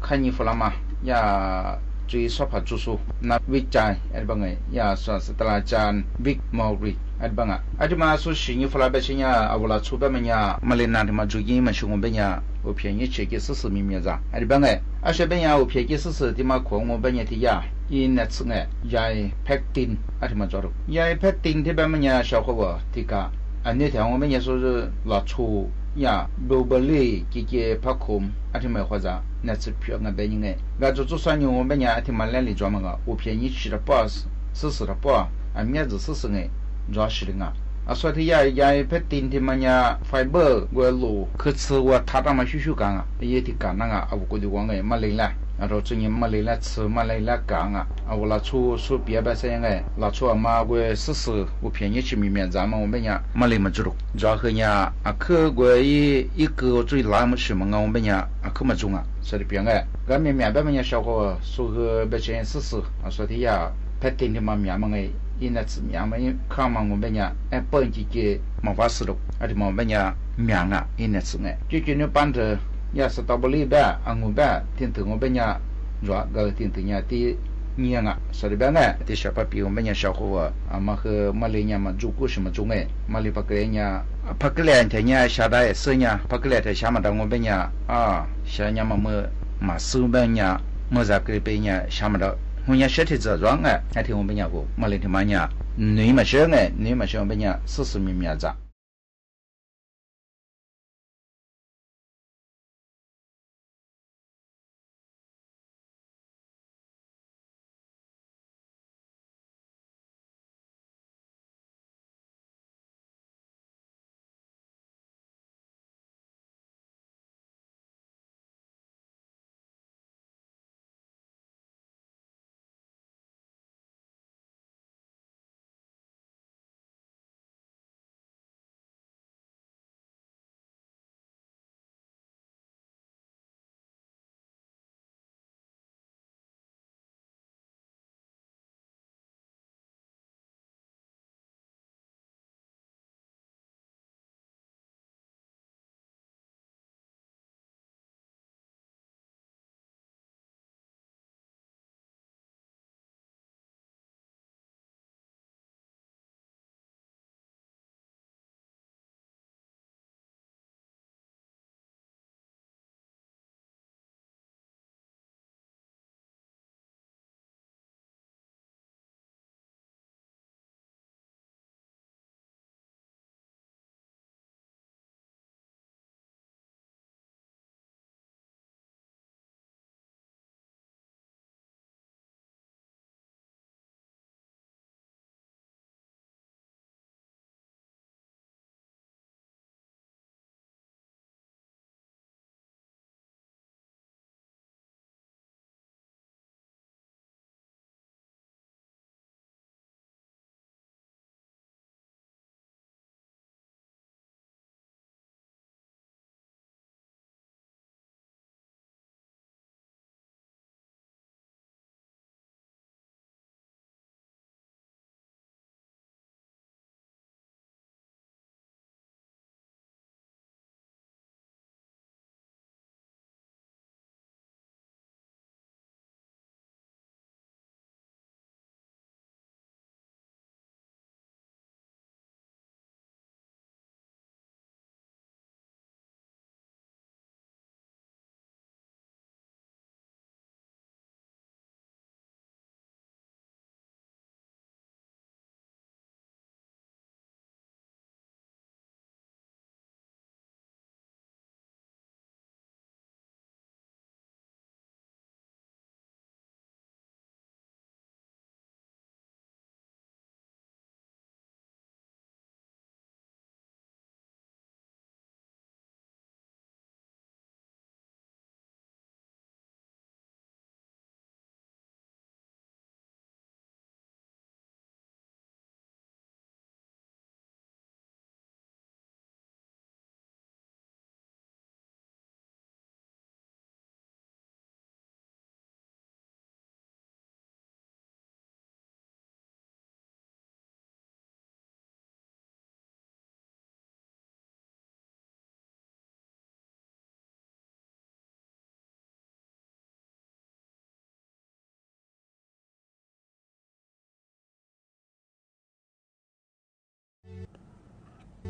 khab nyij fo la mas yam tsuj ib xob pham tsuj xu na vij cai a ba nqe, yam xav xav tas la cas vij mori a ba nqe. A tej mas xu sim nyij fo la peb tsev nyaj a ua los txhua peb mas nyaj mas li na tej mas tsuj yeej mas sij nqus npej nyaj ua phiaj nyij tsev cia xwb xwm me me zam a peb nqe. A seb peb nyaj ua phiaj cia xwb xwm tej mas khuam nqus npej nyaj thiaj yam ib nab txwm nqe, yai pectin a tej mas tso rau. Yai pectin thiab peb mas nyaj sau qhov uas ti kav, a nws thiaj nqus npej nyaj xu los txhua yam blueberry ci ci phab khoom a tej mas qhov zam nab txwm phiaj nqe peb nyij nqe. Nkawd tsuj txuj xab nyuj nqus npej nyaj a tej mas lab li tso mas nqa ua phiaj nyij tsev rau poj xwb xwm rau poj, a miab ntxwv xwb xwm nqe, tso sis li nqa. A xua thiaj yam yai pectin thiaj mas nyaj fiber ua lus khwv txhwv ua thab rau mas xyub xyub kav nqa, yog ti kav na nqa a ua kuv ti ua nqe mas li lab, a rau txwj nyij mas li lab txhwv mas li lab kav nqa, a ua los txhua xu piav peb xeeb nqe los txhua mas ua xwb xwm ua phiaj nyij tsev me me zam mas nqus npej nyaj mas li mas tsuj rau. Tso hwj nyaj a khwb ua ib kws ua txuj lav mus sim mas nqa nqus npej nyaj a khwb mas tsuj nqa xwb li piav nqe. Nkawd me me peb mas nyaj sau qhov xu hwj peb tsev xwb xwm a xua thiaj yam pectin thiaj mas me mas nqe, ib nab txwm me mas khab mas nqus npej nyaj apple ci ci mas vaj xwb rau a tej mas npej nyaj me nqa ib nab txwm nqe. Ci ci nws pab nrag yam strawberry peb a nqus peb tij ntwm nqus npej nyaj, tso nkawd tij ntwm nyaj tib nyiaj nqa xwb li peb nqe. Tij sab pab piv nqus npej nyaj sau qhov uas mas hwj mas li nyaj mas tsuj kuj sim mas tsuj nqe mas li pab kws li nyaj, pab kws li nrhiav nyaj xya dab xwb nyaj pab kws li nrhiav xya mas dab nqus npej nyaj, xya nyaj mas muaj mas xwb npej nyaj muaj zam kws li peb nyaj xya mas dab, hos nyaj siab thiaj txawm zoo nqe thiaj nqus npej nyaj kuj mas li thiaj mas nyaj, nws mas siab nqe nws mas siab npej nyaj xwb xwm me me zam.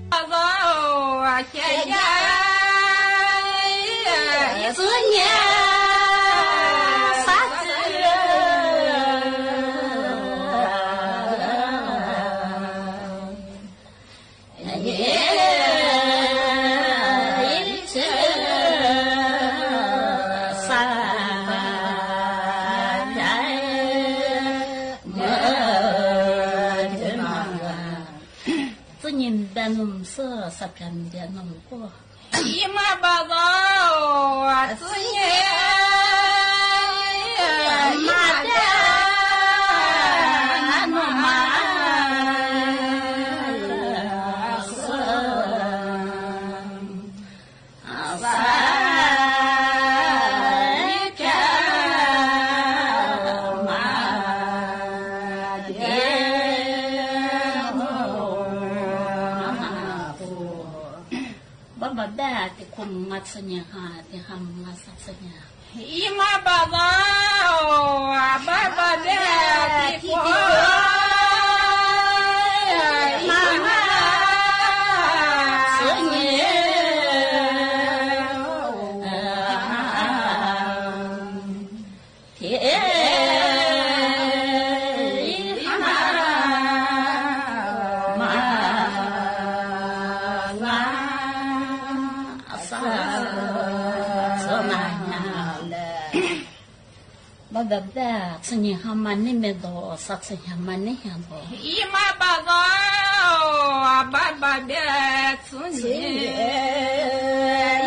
Xav txwv nyiam, xav txwv xav, txwv nyiam npias noog xwb, xav npias noog quaj. Ib maj npam zos, txwv nyiam mas tiag, noog mas xwb, xav tiag mas tiag. Npam npam npaj, tis kuv mus nqa txwv nyiam, tis ha mus nqa xav txwv nyiam. Ib maj npam zos, npam npam npaj, tis kuv mus nqa txwv nyiam. Thiab ib hma mas nqa xav txwv nyiam lawm. Npam npam npaj, txwv nyiam ho mas nej me ntawd, xav txwv nyiam mas nej hia ntawd. Ib maj npam zos, npam npam npaj, txwv nyiam,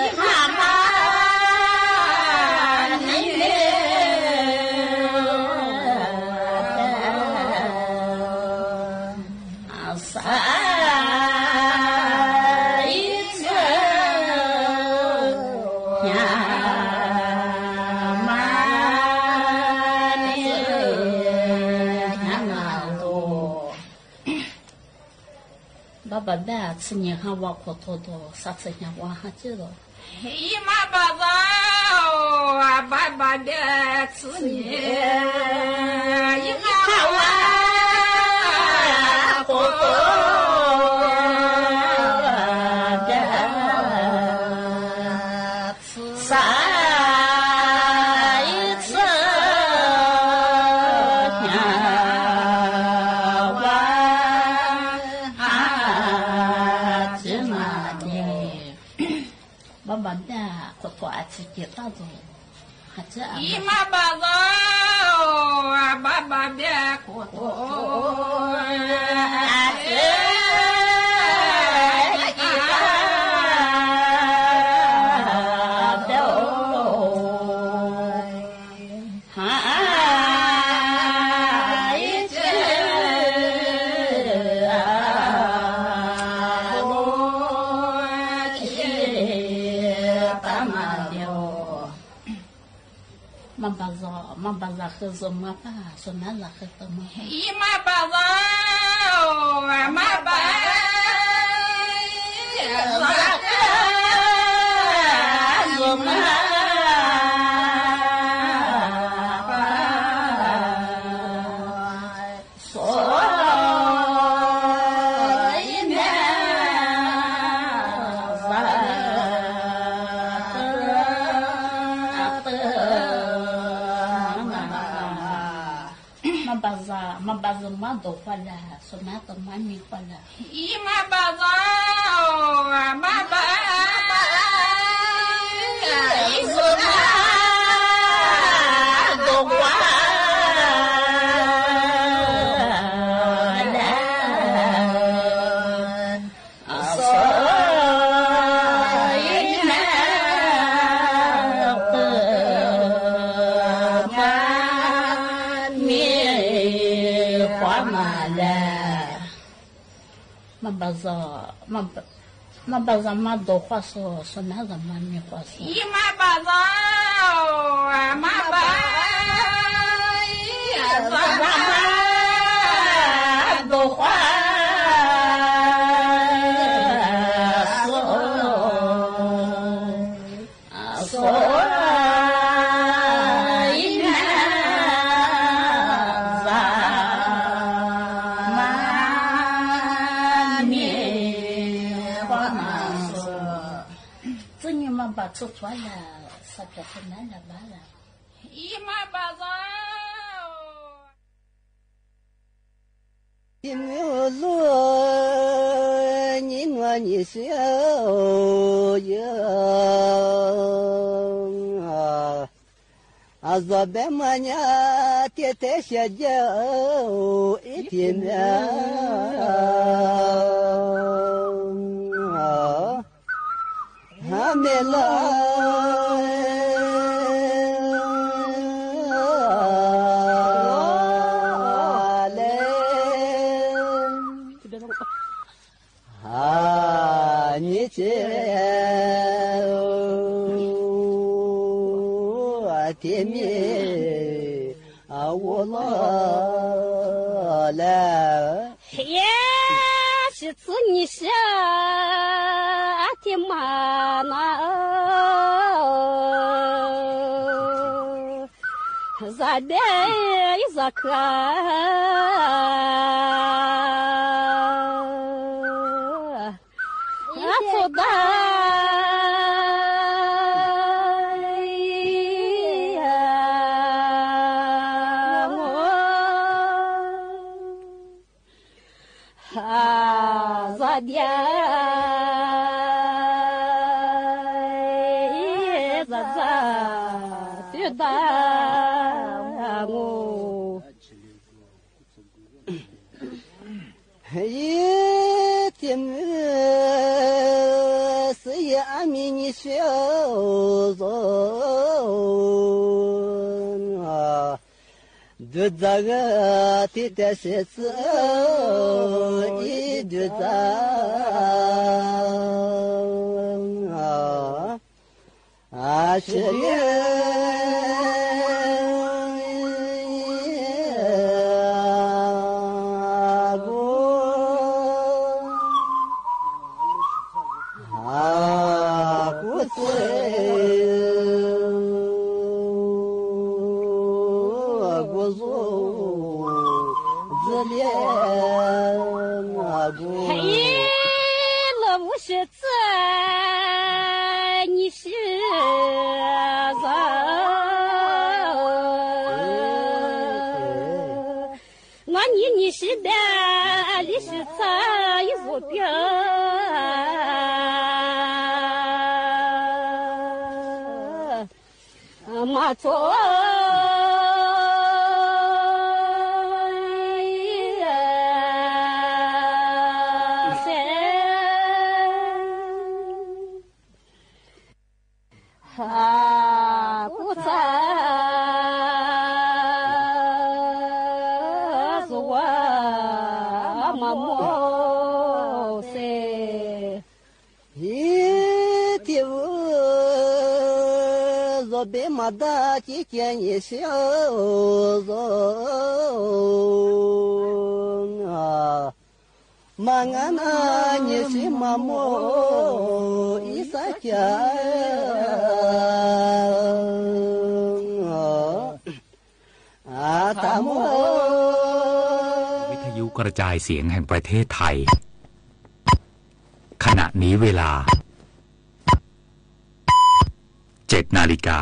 ib hma mas nej me xav ib txwv nyiam mas nej hia ntawd. Npam npam npaj, txwv nyiam ho ua khuam tuag tuag, xav txwv nyiam ua ho cwj los. Ib maj npam zos, npam npam npaj, txwv nyiam, ib hma ua khuam tuag, xav ib txwv nyiam ua ho cwj mas nej. Npam npam npaj, khuam tuag, txwv nyiam tau tus, ib maj npam zos, npam npam npaj, khuam tuag, txwv nyiam tau tus, ha ib txwv ua tsis tau mas li. Maj npam zos, maj npam zos qhwv zos mas pab, xos nab zos qhwv tau mas. Ib maj npam zos, maj npam zos qhwv zos mas pab, xos ib me zos qhwv tau mas. Maj npam zos, maj npam zos mas dov quaj lawm, xos nab tau mas me quaj lawm. Ib maj npam zos, maj npam zos mas dov quaj lawm, xos ib me zos qhwv tau mas me quaj mas lawm. Maj npam zos, maj npam zos mas dov quaj xwb, xos nab zos mas me quaj xwb. Ib maj npam zos, maj npam zos mas dov quaj xwb, xos ib me zos mas me Txhua txhua yam xav cov xav nab nab mas lawm. Ib mas pas zog. Ib mus lub nyib nuav nyim sib yog zov peb mas nyab tiaj teb sia yawg ib tis me. Hab me laj le ha nyib tsev tiag me ua loj lawm. Yog sib txwv nyim sib tiag mas no zaj dab ib zaj kawg txhua dag zaj diav zaj zaj twb dag mus. Ib tiam xwb yog ab me nyib sib zog dua ntxag tiag tiag sib txwv ib dua ntxag sib li kuv kuv txwv kuv zog ntxwv li kuv los mus sib txwv nyim sib zog no nyim nyim sib dag li sib txog ib vuag piag mas txhua se kuv txhaj xua mas muaj se. Ib tiam zog peb mas dag ci cia nyim sib zog mas nqa na nyim sib mas muaj ib xab ca tas muaj. Viv tha yu kra jai siav heem pra thej thai. Khana niv ve la tsev na li ka